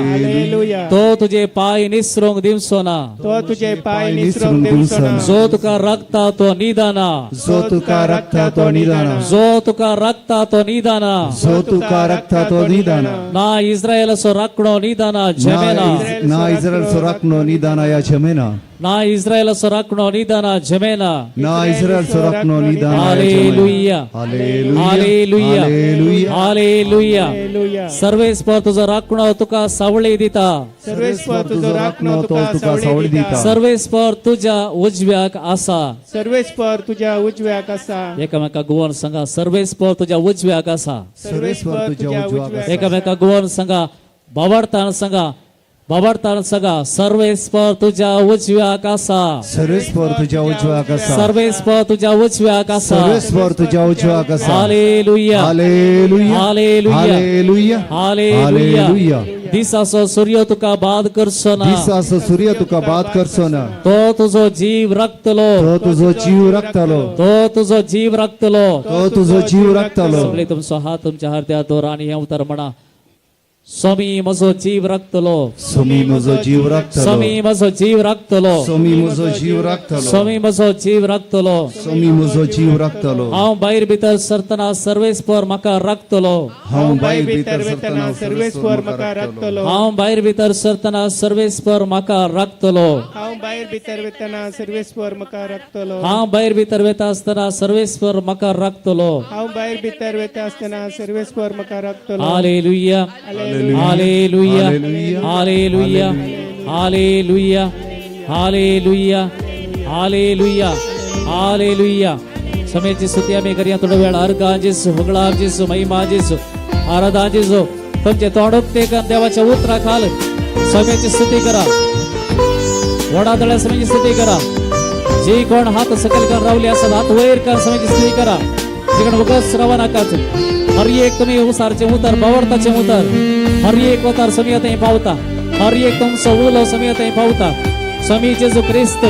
तो तुझे पाय निसरूंक दिवचो ना,
तो तुझे पाय निसरूंक दिवचो ना,
जो तुका राखता तो निदाना,
जो तुका राखता तो निदाना,
जो तुका राखता तो निदाना,
जो तुका राखता तो निदाना,
ना इस्रायलाचो राखणो निदाना झेमेना,
ना इस्रायलाचो राखणो निदाना या झेमेना,
ना इस्रायलाचो राखणो निदाना झेमेना,
ना इस्रायलाचो राखणो निदाना.
Hallelujah, hallelujah, hallelujah. सर्वेस्पर तुजो राखणो तुका सावळी दिता,
सर्वेस्पर तुजो राखणो तुका सावळी दिता,
सर्वेस्पर तुज्या उजव्याक आसा,
सर्वेस्पर तुज्या उजव्याक आसा.
एकामेका गुवन सांगा, सर्वेस्पर तुज्या उजव्याक आसा,
सर्वेस्पर तुज्या उजव्याक आसा.
एकामेका गुवन सांगा, बाबार्थान सांगा, बाबार्थान सांगा, सर्वेस्पर तुज्या उजव्याक आसा,
सर्वेस्पर तुज्या उजव्याक आसा,
सर्वेस्पर तुज्या उजव्याक आसा,
सर्वेस्पर तुज्या उजव्याक आसा.
Hallelujah,
hallelujah,
hallelujah,
hallelujah,
hallelujah. दिसाचो सूर्य तुका बाद करचो ना,
दिसाचो सूर्य तुका बाद करचो ना,
तो तुजो जीव राखतलो,
तो तुजो जीव राखतलो,
तो तुजो जीव राखतलो,
तो तुजो जीव राखतलो.
सगळे तुमचो हात तुमच्या हृदयात दवर आनी हें उतर म्हणा, स्वामी म्हजो जीव राखतलो,
स्वामी म्हजो जीव राखतलो,
स्वामी म्हजो जीव राखतलो,
स्वामी म्हजो जीव राखतलो,
स्वामी म्हजो जीव राखतलो,
स्वामी म्हजो जीव राखतलो.
हांव भायर भितर सरतना सर्वेस्पर म्हाका राखतलो,
हांव भायर भितर सरतना
सर्वेस्पर म्हाका राखतलो,
हांव भायर भितर सरतना सर्वेस्पर म्हाका राखतलो,
हांव भायर भितर वतना सर्वेस्पर म्हाका राखतलो,
हांव भायर भितर वता आसतना सर्वेस्पर म्हाका राखतलो,
हांव भायर भितर वता आसतना सर्वेस्पर म्हाका राखतलो.
Hallelujah, hallelujah, hallelujah, hallelujah, hallelujah, hallelujah, hallelujah. समयाची स्तुती आमी करया थोडो वेळ. अर्गां जेसू, होगळां जेसू, महिमा जेसू, आराधना जेसू. तुमचे तोंड उक्ते कर देवाच्या उतरा खाल समयाची स्तुती करा. व्हडा दळ्या समयाची स्तुती करा. जे कोण हात सकयल कर रावले आसात हात वयर कर समयाची स्तुती करा. जे कोण उगच रावा नाकात. हर एक तुमी उसारचे उतर, बावडताचे उतर, हर एक उतर समिया थंय पावता, हर एक तुमचो उलो समिया थंय पावता. स्वामी जेजू क्रिस्त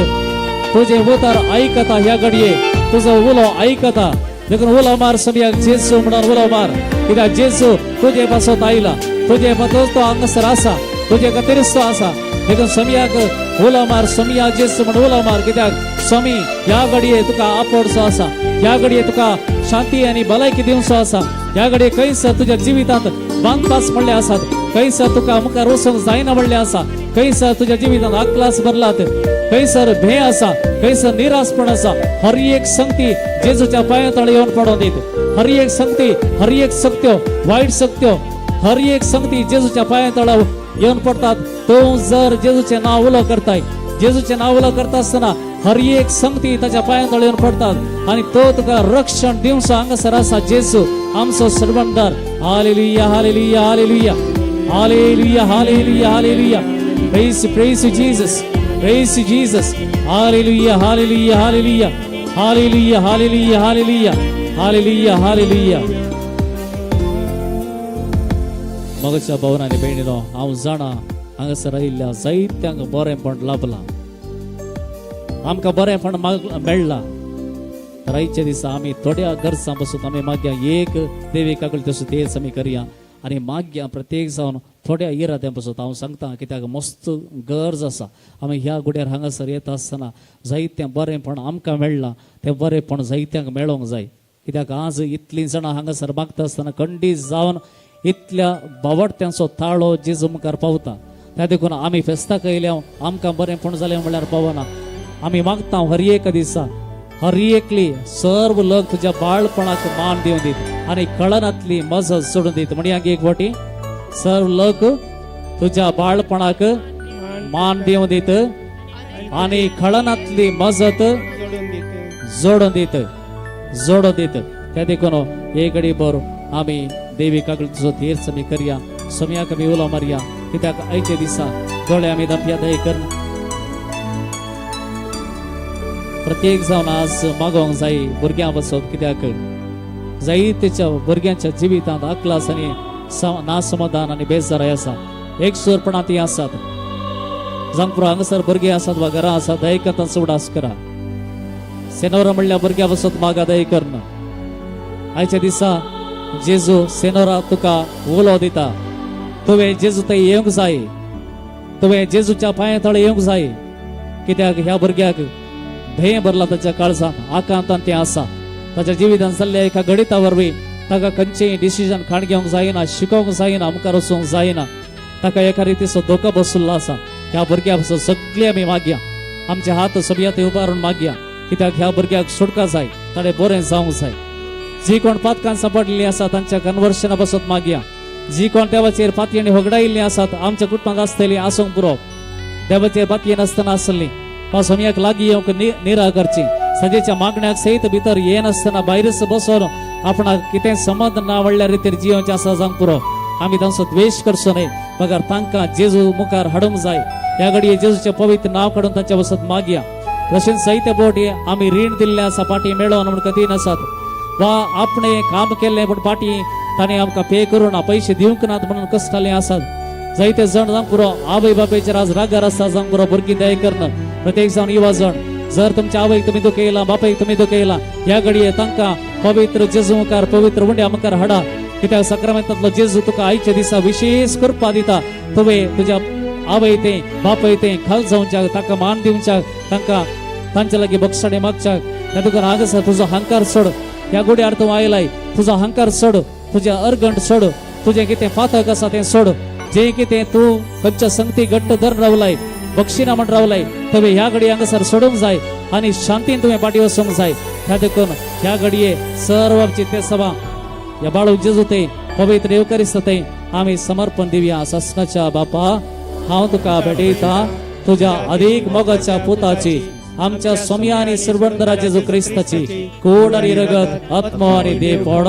तुजें उतर आयकता, ह्या घडये तुजो उलो आयकता. देखून उलो मार समियाक जेजू म्हणून उलो मार, कित्याक जेजू तुजे पासत आयला, तुजे पासत तो हांगासर आसा, तुजे खातीरच तो आसा. देखून समियाक उलो मार, समिया जेजू म्हणून उलो मार, कित्याक स्वामी ह्या घडये तुका आपोडचो आसा, ह्या घडये तुका शांती आनी भलायकी दिवचो आसा. ह्या घडये खंयसर तुज्या जिवितांत बांदपास म्हणले आसात, खंयसर तुका मुखार वचूंक जायना म्हणले आसा, खंयसर तुज्या जिवितांत आकलास भरलात, खंयसर भंय आसा, खंयसर निराशपण आसा, हर एक संगती जेजूच्या पांया तळे येवन पडोन दीत. हर एक संगती, हर एक सक्त्यो, वायट सक्त्यो, हर एक संगती जेजूच्या पांया तळा येवन पडतात. तूं जर जेजूचें नांव उलो करताय, जेजूचें नांव उलो करता आसतना हर एक संगती ताच्या पांया तळे येवन पडतात आनी तो तुका रक्षण दिवचो हांगासर आसा जेजू आमचो सर्वंदार. Hallelujah, hallelujah, hallelujah, hallelujah, hallelujah, hallelujah. Praise, praise Jesus, praise Jesus. Hallelujah, hallelujah, hallelujah, hallelujah, hallelujah, hallelujah, hallelujah, hallelujah. मगच्या भावन आनी भयणीनो, हांव जाणा हांगासर आयिल्ल्या जायत्यांक बरेंपण लाभलां. आमकां बरेंपण मेळ्ळां. तर आयच्या दिसा आमी थोड्या गरजां बसून आमी मागया एक देवी काकूळ तसो तेच आमी करया आनी मागया प्रत्येक जावन थोड्या इराद्यां बसून. हांव सांगता कित्याक मस्त गरज आसा. आमी ह्या गुड्यार हांगासर येता आसतना जायतें बरेंपण आमकां मेळ्ळां तें बरेंपण जायत्यांक मेळोंक जाय. कित्याक आज इतलीं जाणां हांगासर मागता आसतना खंडीत जावन इतल्या बावडत्यांचो ताळो जेजू मुखार पावता. त्या देखून आमी फेस्ताक येयल्या आमकां बरेंपण जालें म्हणल्यार पावना. आमी मागता हर एक दिसा हर एकली सर्व लोक तुज्या बाळपणाक मान दिवन दीत आनी कळनातली मजत सोडून दीत. म्हणया एक फावटी सर्व लोक तुज्या बाळपणाक मान दिवन दीत आनी कळनातली मजत जोडून दीत जोडून दीत. त्या देखून एक घडी भर आमी देवी कागळ तुजो धीर आमी करया, सोम्याक आमी उलो मारया. कित्याक आयचे दिसा दोळे आमी धांपया दय कर प्रत्येक जावन आज मागोंक जाय भुरग्यां बसत. कित्याक जायतेच्या भुरग्यांच्या जिवितांत अकलास आनी नासमाधान आनी बेजाराय आसा, एकसुरपणां ती आसात. जावंक पुरो हांगासर भुरगीं आसात वा घरां आसात, दयेक तांचो उडास करा. सेनोरा म्हणल्या भुरग्यां बसत मागा दय करना. आयच्या दिसा जेजू सेनोरा तुका उलो दिता, तुवें जेजू थंय येवंक जाय, तुवें जेजूच्या पांया तळे येवंक जाय. कित्याक ह्या भुरग्याक भंय भरला ताच्या काळजान, आकांतान तें आसा. ताच्या जिवितान जाल्ल्या एका गणिता वरवीं ताका खंयचेय डिसिजन खाण घेवंक जायना, शिकोवंक जायना, मुखार वचूंक जायना. ताका एका रितीचो धोको बसुल्लो आसा. ह्या भुरग्या पासून सगळीं आमी मागया, आमचे हात सगळ्या थंय उबारून मागया. कित्याक ह्या भुरग्याक सुटका जाय, ताणें बरें जावंक जाय. जी कोण पातकान सांपडलेली आसा तांच्या कन्वर्शना पासून मागया. जी कोण देवाचेर पातयेणी होगडायिल्लीं आसात आमच्या कुटुंबांत आसतली आसूंक पुरो, देवाचेर पातये नासतना आसली वा सोमयाक लागीं येवंक निराकरची, सजेच्या मागण्याक सयत भितर येनासतना भायरच बसून आपणाक कितें संबंद ना व्हडल्या रितीर जियोवचें आसा जावंक पुरो. आमी तांचो द्वेश करचो न्हय, मगर तांकां जेजू मुखार हाडूंक जाय. ह्या घडये जेजूचें पवित्र नांव काडून तांच्या वसत मागया. तशेंच जायते बोटी आमी रीण दिल्लें आसा पाटी मेळोवन म्हूण कदी नासात वा आपणें काम केल्लें पूण पाटी ताणें आमकां पे करूं ना, पयशे दिवंक नात म्हणून कश्टाले आसात. जायते जण जावंक पुरो आवय बापायचेर आज रागार आसा जावंक पुरो. भुरगीं दया करना प्रत्येक जावन युवा जण जर तुमच्या आवयक तुमी दुखयला, बापायक तुमी दुखयला, ह्या घडये तांकां पवित्र जेजू मुखार पवित्र उंड्या मुखार हाडा. कित्याक साक्रामेंतांतलो जेजू तुका आयच्या दिसा विशेष कृपा दिता. तुवें तुज्या आवय तें बापाय तें खाल जावच्याक, ताका मान दिवच्याक, तांकां तांच्या लागीं बक्षाणे मागच्याक. त्या तुका हांगासर तुजो अहंकार सोड. ह्या गुड्यार तूं आयलाय, तुजो अहंकार सोड, तुजें अर्गंट सोड, तुजें कितें पातक आसा तें सोड. जें कितें तूं खंयच्या संगती घट्ट धरून रावलाय, बक्षिना म्हण रावलाय, तुवें ह्या घडये हांगासर सोडूंक जाय आनी शांतीन तुवें फाटीं वचूंक जाय. ह्या देखून ह्या घडये सर्व आमची ते सभा ह्या बाळू जेजू थंय पवित्र येवकारिस्त थंय आमी समर्पण दिवया. सासणाच्या बापा, हांव तुका भेटयता तुज्या अदीक मोगाच्या पुताची, आमच्या सोम्या आनी सुरवंदरा जेजू क्रिस्ताची कोड आनी रगत, आत्मो आनी देवपण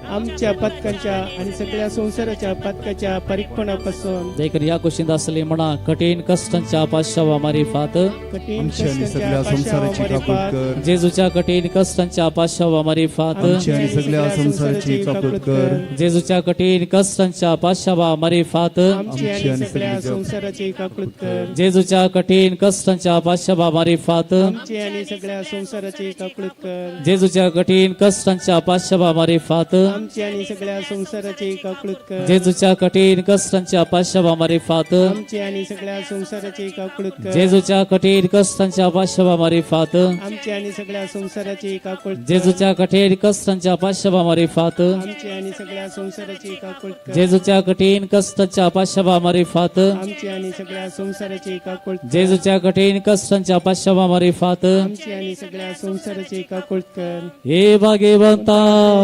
आमच्या पातकांच्या आणि सगळ्या संसाराच्या पातकाच्या परीकपणापासून.
देखून ह्या कुशींत आसली म्हणा कठीण कश्टांच्या पाशावा मारिफात
कठीण
आमची आनी सगळ्या संवसाराची काकूट कर.
जेजूच्या कठीण कश्टांच्या पाशावा मारिफात
आमची आनी सगळ्या संवसाराची काकूट कर.
जेजूच्या कठीण कश्टांच्या पाशावा मारिफात
आमची आणि सगळ्या संवसाराची काकूट कर.
जेजूच्या कठीण कश्टांच्या पाशावा मारिफात
आमची आणि सगळ्या संवसाराची काकूट कर.
जेजूच्या कठीण कश्टांच्या पाशावा मारिफात
आमची आणि सगळ्या संसाराची काकळूत कर.
जेजूच्या कठीण कष्टांच्या पाशवा मारिफात
आमची आणि सगळ्या संसाराची काकळूत कर.
जेजूच्या कठीण कष्टांच्या पाशवा मारिफात
आमची आणि सगळ्या संसाराची काकळूत कर.
जेजूच्या कठीण कष्टांच्या पाशवा मारिफात
आमची आणि सगळ्या संसाराची काकळूत कर.
जेजूच्या कठीण कष्टांच्या पाशवा मारिफात
आमची आणि सगळ्या संसाराची काकळूत कर.
जेजूच्या कठीण कष्टांच्या पाशवा मारिफात
आमची आणि सगळ्या संसाराची काकळूत कर.
हे भाग्यवंता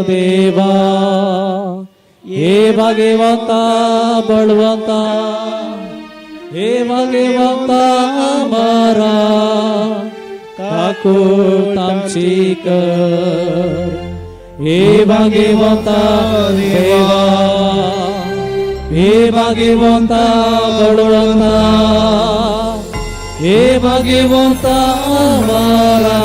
देवा, हे भाग्यवंता बळवंता, हे भाग्यवंता मारा, काकूट आमची कर. हे भाग्यवंता देवा, हे भाग्यवंता बळवंता, हे भाग्यवंता मारा,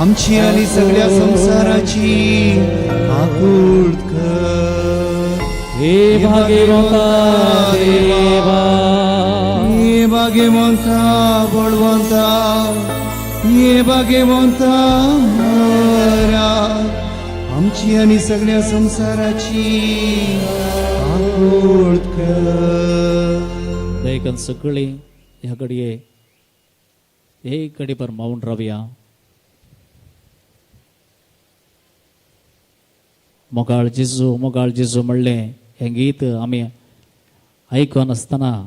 आमची आणि सगळ्या संसाराची काकूट कर.
हे भाग्यवंता देवा,
हे
भाग्यवंता बळवंता, हे भाग्यवंता राख, आमची आनी सगळ्या संवसाराची काकूळ कर.
दयेकन सगळीं ह्या घडये एक घडी भर मावून रावया. मोगाळ जेजू मोगाळ जेजू म्हणलें हें गीत आमी आयकून आसतना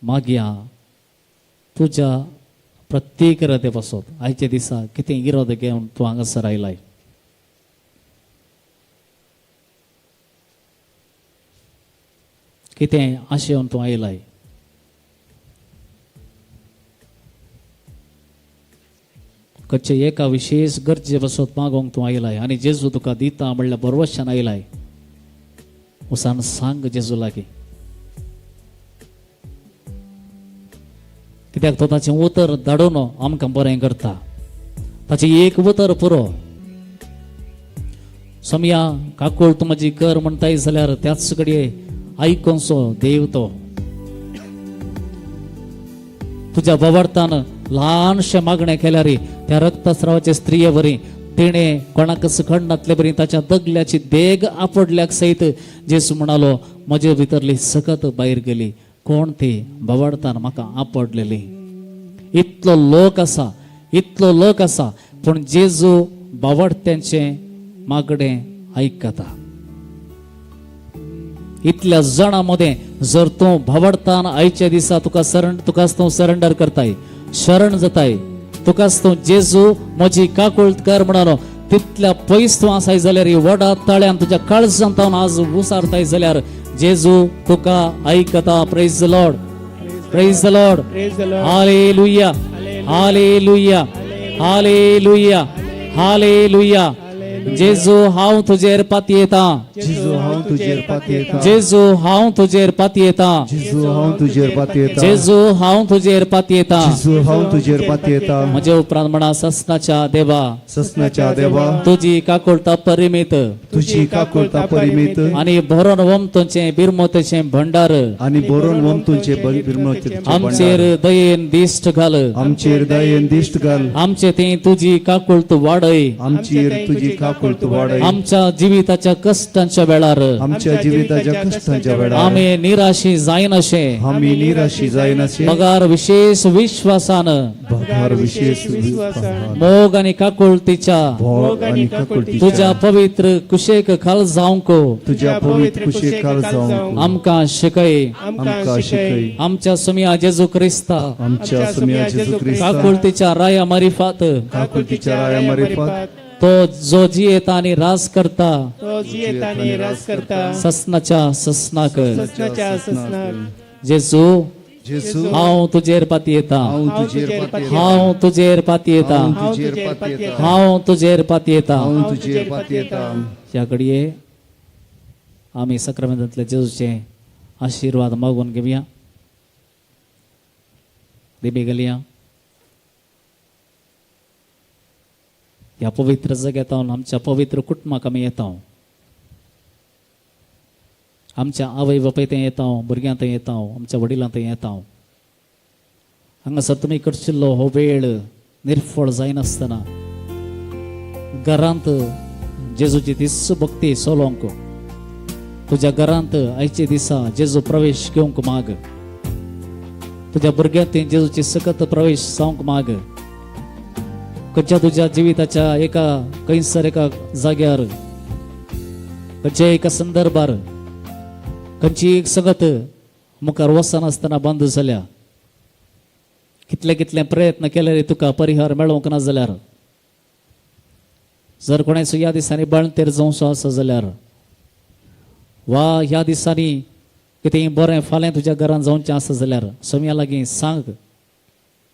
मागया तुज्या प्रत्येक इरादे पासत आयच्या दिसा कितें इरादो घेवन तूं हांगासर आयलाय. कितें आशेवन तूं आयलाय. खंयचे एका विशेष गरजे पासत मागोंक तूं आयलाय आनी जेजू तुका दिता म्हणल्यार बरवशान आयलाय. वसान सांग जेजू लागीं, कित्याक तो ताचें उतर धाडून आमकां बरें करता. ताचें एक उतर पुरो. समया काकूळ तूं म्हजी कर म्हणटाय जाल्यार त्याच घडये आयकोनसो देव तो तुज्या बोवार्थान ल्हानशें मागणें केल्यार त्या रक्तस्रावाचे स्त्रिये वरी तिणें कोणाकच कळनातले बरी ताच्या दगल्याची देग आपडल्याक सयत जेजू म्हणालो म्हजे भितरली सकत भायर गेली. कोण ती बोवार्थान म्हाका आपडलेली. इतलो लोक आसा, इतलो लोक आसा, पूण जेजू बावडत्यांचें मागणें आयकता. इतल्या जाणां मदें जर तूं भावडतान आयच्या दिसा तुका तुकाच तूं सरेंडर करताय, शरण जाताय, तुकाच तूं जेजू म्हजी काकूळ कर म्हणालो, तितल्या पयस तूं आसाय जाल्यार व्हडा ताळ्यान तुज्या काळजान तावन आज उसारताय जाल्यार जेजू तुका आयकता. Praise the Lord, praise the Lord, hallelujah, hallelujah, hallelujah, hallelujah. जेजू हांव तुजेर पातयेता,
जेजू हांव तुजेर पातयेता,
जेजू हांव तुजेर पातयेता,
जेजू हांव तुजेर पातयेता,
जेजू हांव तुजेर पातयेता,
जेजू हांव तुजेर पातयेता.
म्हजे उपरांत म्हणा, ससनाच्या देवा,
ससनाच्या देवा,
तुजी काकुळता परिमीत,
तुजी काकुळता परिमीत,
आनी भरून वमतोचें बिरमोतेचें भंडार,
आनी भरून वमतोचें बिरमोतेचें
आमचेर दयेन दिश्ट घाल,
आमचेर दयेन दिश्ट घाल,
आमचे थंय तुजी काकुळत वाडय,
आमचेर तुजी काकुळत वाडय,
आमच्या जिविताच्या कश्टांच्या वेळार,
आमच्या जिविताच्या कश्टांच्या वेळार,
आमी निराशी जायनाशे,
आमी निराशी जायनाशे,
बगार विशेष विश्वासान,
बगार विशेष विश्वासान,
मोग आनी काकुळतीच्या,
मोग आनी काकुळतीच्या,
तुज्या पवित्र कुशेक खाल जावंक,
तुज्या पवित्र कुशेक खाल जावंक,
आमकां शिकय,
आमकां शिकय,
आमच्या सुमया जेजू क्रिस्ता,
आमच्या सुमया जेजू क्रिस्ता,
काकुळतीच्या राया मारिफात,
काकुळतीच्या राया मारिफात,
तो जो जियेता आनी राज करता,
तो जियेता आनी राज करता,
ससनाच्या ससनाक,
ससनाच्या ससनाक.
जेजू,
जेजू,
हांव तुजेर पातयेता,
हांव तुजेर पातयेता,
हांव तुजेर पातयेता,
हांव तुजेर पातयेता,
हांव तुजेर पातयेता,
हांव तुजेर पातयेता.
ह्या घडये आमी सक्रामेंतांतले जेजूचे आशिर्वाद मागून घेवया. दिबी घालया. ह्या पवित्र जाग्यात आमच्या पवित्र कुटुंबाक आमी येता, आमच्या आवय बापाय थंय येता, भुरग्यां थंय येता, आमच्या वडिलां थंय येता. हांगासर तुमी करशिल्लो हो वेळ निर्फळ जायनासतना घरांत जेजूची दीस भक्ती सोलोवंक, तुज्या घरांत आयचे दिसा जेजू प्रवेश घेवंक माग, तुज्या भुरग्यांत जेजूची सकत प्रवेश जावंक माग. खंयच्या तुज्या जिविताच्या एका खंयसर एका जाग्यार, खंयच्या एका संदर्भार, खंयची एक संगत मुखार वचनासतना बंद जाल्या, कितले कितले प्रयत्न केल्यार तुका परिहार मेळोवंक ना जाल्यार, जर कोणाचो ह्या दिसांनी बाळंतेर जावचो आसा जाल्यार, वा ह्या दिसांनी कितेंय बरें फाल्यां तुज्या घरांत जावचें आसा जाल्यार सोम्या लागीं सांग,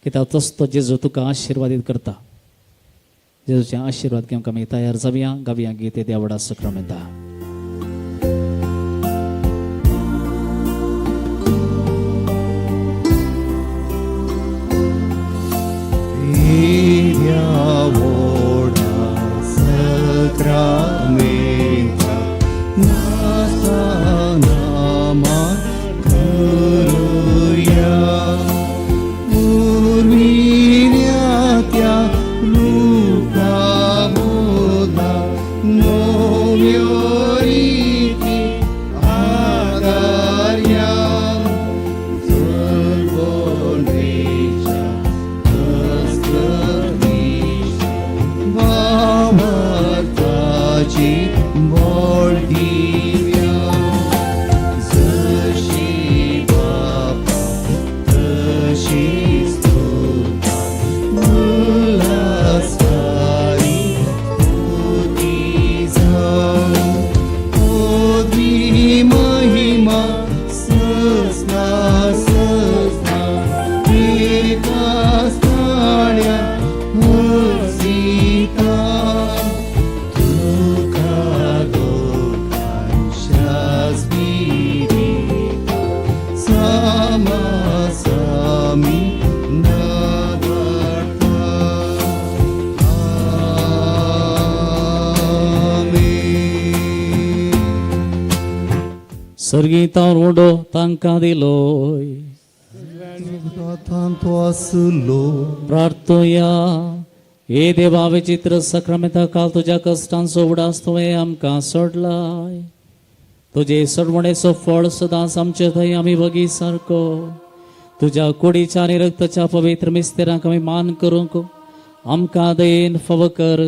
कित्याक तसो तो जेजू तुका आशिर्वादीत करता. जेजूचे आशिर्वाद घेवंक आमी तयार जावया. गावया गीत देवडा सक्रामेंता.
सक्रामेंता नासतना मान करुया. कास्ताण्या हर्जिता तुका लोकांच्या स्पिरिता सामासामी नादाडता. आमेन.
सर्गीतावर उडो तांकां दिलोय.
तो आसलो.
प्रार्थया. हे देवा, विचित्र सक्रमेता काल तुज्या कश्टांचो उडास तुवें आमकां सोडलाय. तुजे सोडवणेचो फळ सदांच आमचे थंय आमी वगी सारको तुज्या कुडीच्या आनी रक्ताच्या पवित्र मिस्तेरांक आमी मान करूंक आमकां दयेन फावो कर.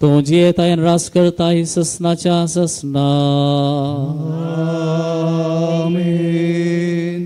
तूं जियेताय आनी रास करताय ससनाच्या ससना.
आमेन.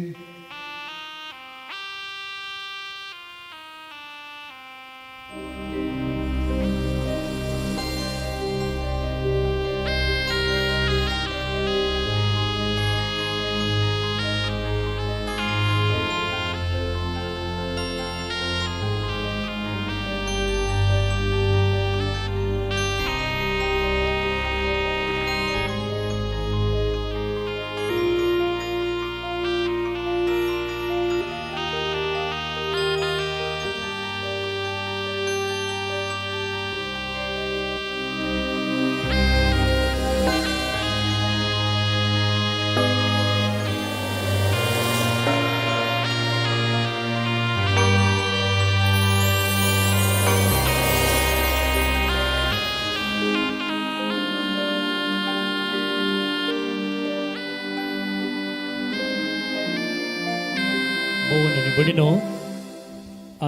भोवन आनी भयणीनो,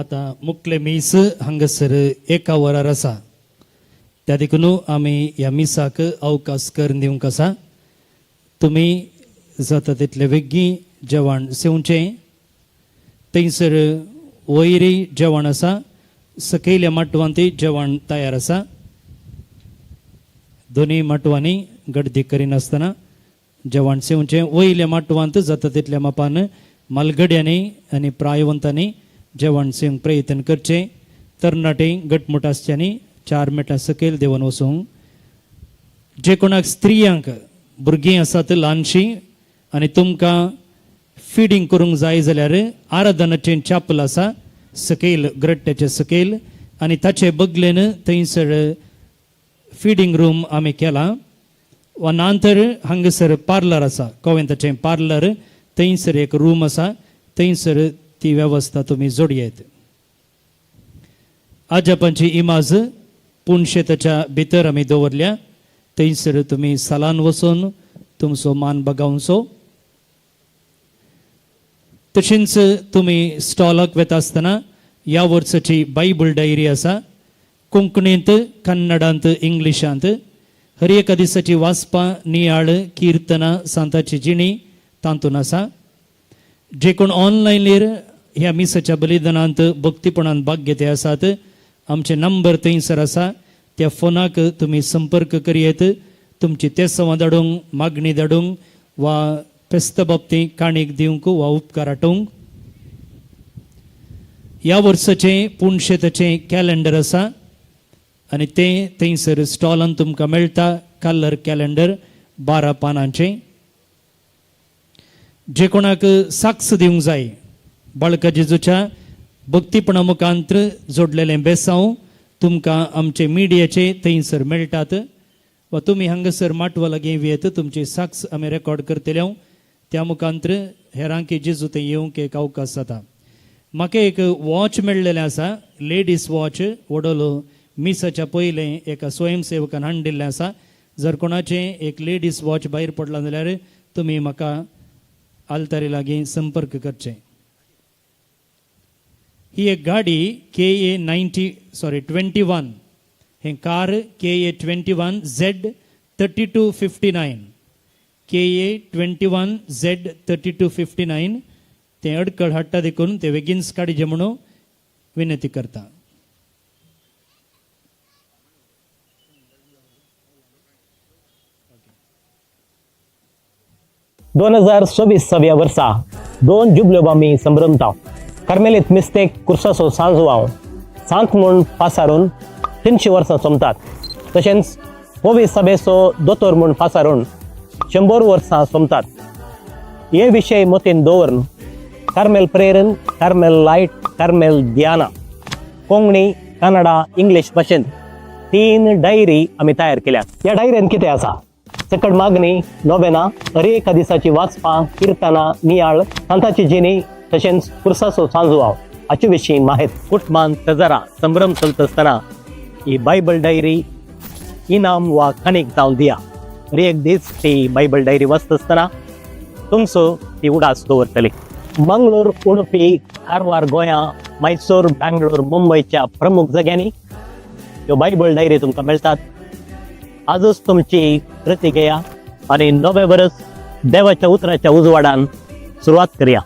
आतां मुखले मीस हांगासर एका वरार आसा. त्या देखून आमी ह्या मिसाक अवकाश करून दिवंक आसा. तुमी जाता तितले वेगीं जेवण सेवचें. थंयसर वयरय जेवण आसा, सकयल्या माटवांतय जेवण तयार आसा. दोनूय माटवांनी गर्दी करिनासतना जेवण सेवचें. वयल्या माटवांत जाता तितल्या मापान मालगड्यांनी आनी प्रायवंतांनी जेवण सेवंक प्रयत्न करचें. तरणाटे घटमूट आसच्यांनी 4 मिनटां सकयल देंवन वचूंक. जे कोणाक स्त्रियांक भुरगीं आसात ल्हानशीं आनी तुमकां फिडींग करूंक जाय जाल्यार आराधनाचें चापल आसा सकयल, ग्रट्ट्याचें सकयल, आनी ताचे बगलेन थंयसर फिडींग रूम आमी केला. वा नातर हांगासर पार्लर आसा, कोवेंताचें पार्लर, थंयसर एक रूम आसा, थंयसर ती वेवस्था तुमी जोडयेत. आजपांची इमाज पुणशेताच्या भितर आमी दवरल्या, थंयसर तुमी सालान वचून तुमचो मान बगावचो. तशेंच तुमी स्टॉलाक वता आसतना ह्या वर्साची बायबल डायरी आसा, कोंकणींत, कन्नडांत, इंग्लिशांत. हर एका दिसाची वाचपां, नियाळ, किर्तनां, सांताची जिणी तातूंत आसा. जे कोण ऑनलायनीर ह्या मिसाच्या बलिदानांत भक्तीपणान भाग घेते आसात, आमचे नंबर थंयसर आसा, त्या फोनाक तुमी संपर्क करयेत. तुमची तेसांवां धाडूंक, मागणी धाडूंक वा फेस्त बाबतींत काणीक दिवंक वा उपकार आटोवंक. ह्या वर्साचें पुणशेताचें कॅलेंडर आसा आनी तें थंयसर स्टॉलान तुमकां मेळटा. Colour calendar 12 पानांचें. जे कोणाक साक्ष दिवंक जाय बाळका जेजूच्या भक्तीपणा मुखांत जोडलेलें बेसांव तुमकां आमचे मिडियाचे थंयसर मेळटात. वा तुमी हांगासर माटवा लागीं येत तुमची साक्ष आमी रेकॉर्ड करतले. त्या मुखांत हेरांकी जेजू थंय येवंक एक अवकाश जाता. म्हाका एक वॉच मेळ्ळेलें आसा, लेडीज वॉच, वडोलो मिसाच्या पयलें एका स्वयंसेवकान हाडिल्लें आसा. जर कोणाचें एक लेडीज वॉच भायर पडलां जाल्यार तुमी म्हाका आल्तारी लागीं संपर्क करचें. ही एक गाडी KA 21, हें car KA 21 Z 3259, KA 21 Z 3259. तें अडकळ हाडटा देखून ते बेगीनच काडचें म्हणून विनंती करता.
दोन हजार सव्वीसाव्या वर्सा 2 जुबल्यो आमी संभ्रमता. कार्मेलीत मिस्तेक कुर्साचो सांजवाव सांत म्हूण पासारून 300 वर्सां सोमतात. तशेंच कोवी सभेचो दोतोर म्हूण पासारून 100 वर्सां सोमतात. हे विशय मतीन दवरून कार्मेल प्रेरण, कार्मेल लायट, कार्मेल ध्याना कोंकणी, कन्नडा, इंग्लीश भाशेंत 3 डायरी आमी तयार केल्यात. ह्या डायरेन कितें आसा? सकट मागणी, नोवेना, हर एका दिसाची वाचपां, किर्तनां, नियाळ, सांताची जिणी, तशेंच कुर्साचो सांजवाव हाचे विशीं माहित. कुटुंबान तजरा संभ्रम चलता आसतना ही बायबल डायरी इनाम वा काणीक जावन दिया. हर एक दीस ती बायबल डायरी वाचता आसतना तुमचो ती उडास दवरतली. मंगळूर, उडुपी, कारवार, गोंया, मैसूर, बँगलोर, मुंबयच्या प्रमुख जाग्यांनी ह्यो बायबल डायरी तुमकां मेळटात. आजच तुमची प्रती घेया आनी नवें वर्स देवाच्या उतराच्या उजवाडान सुरवात करया.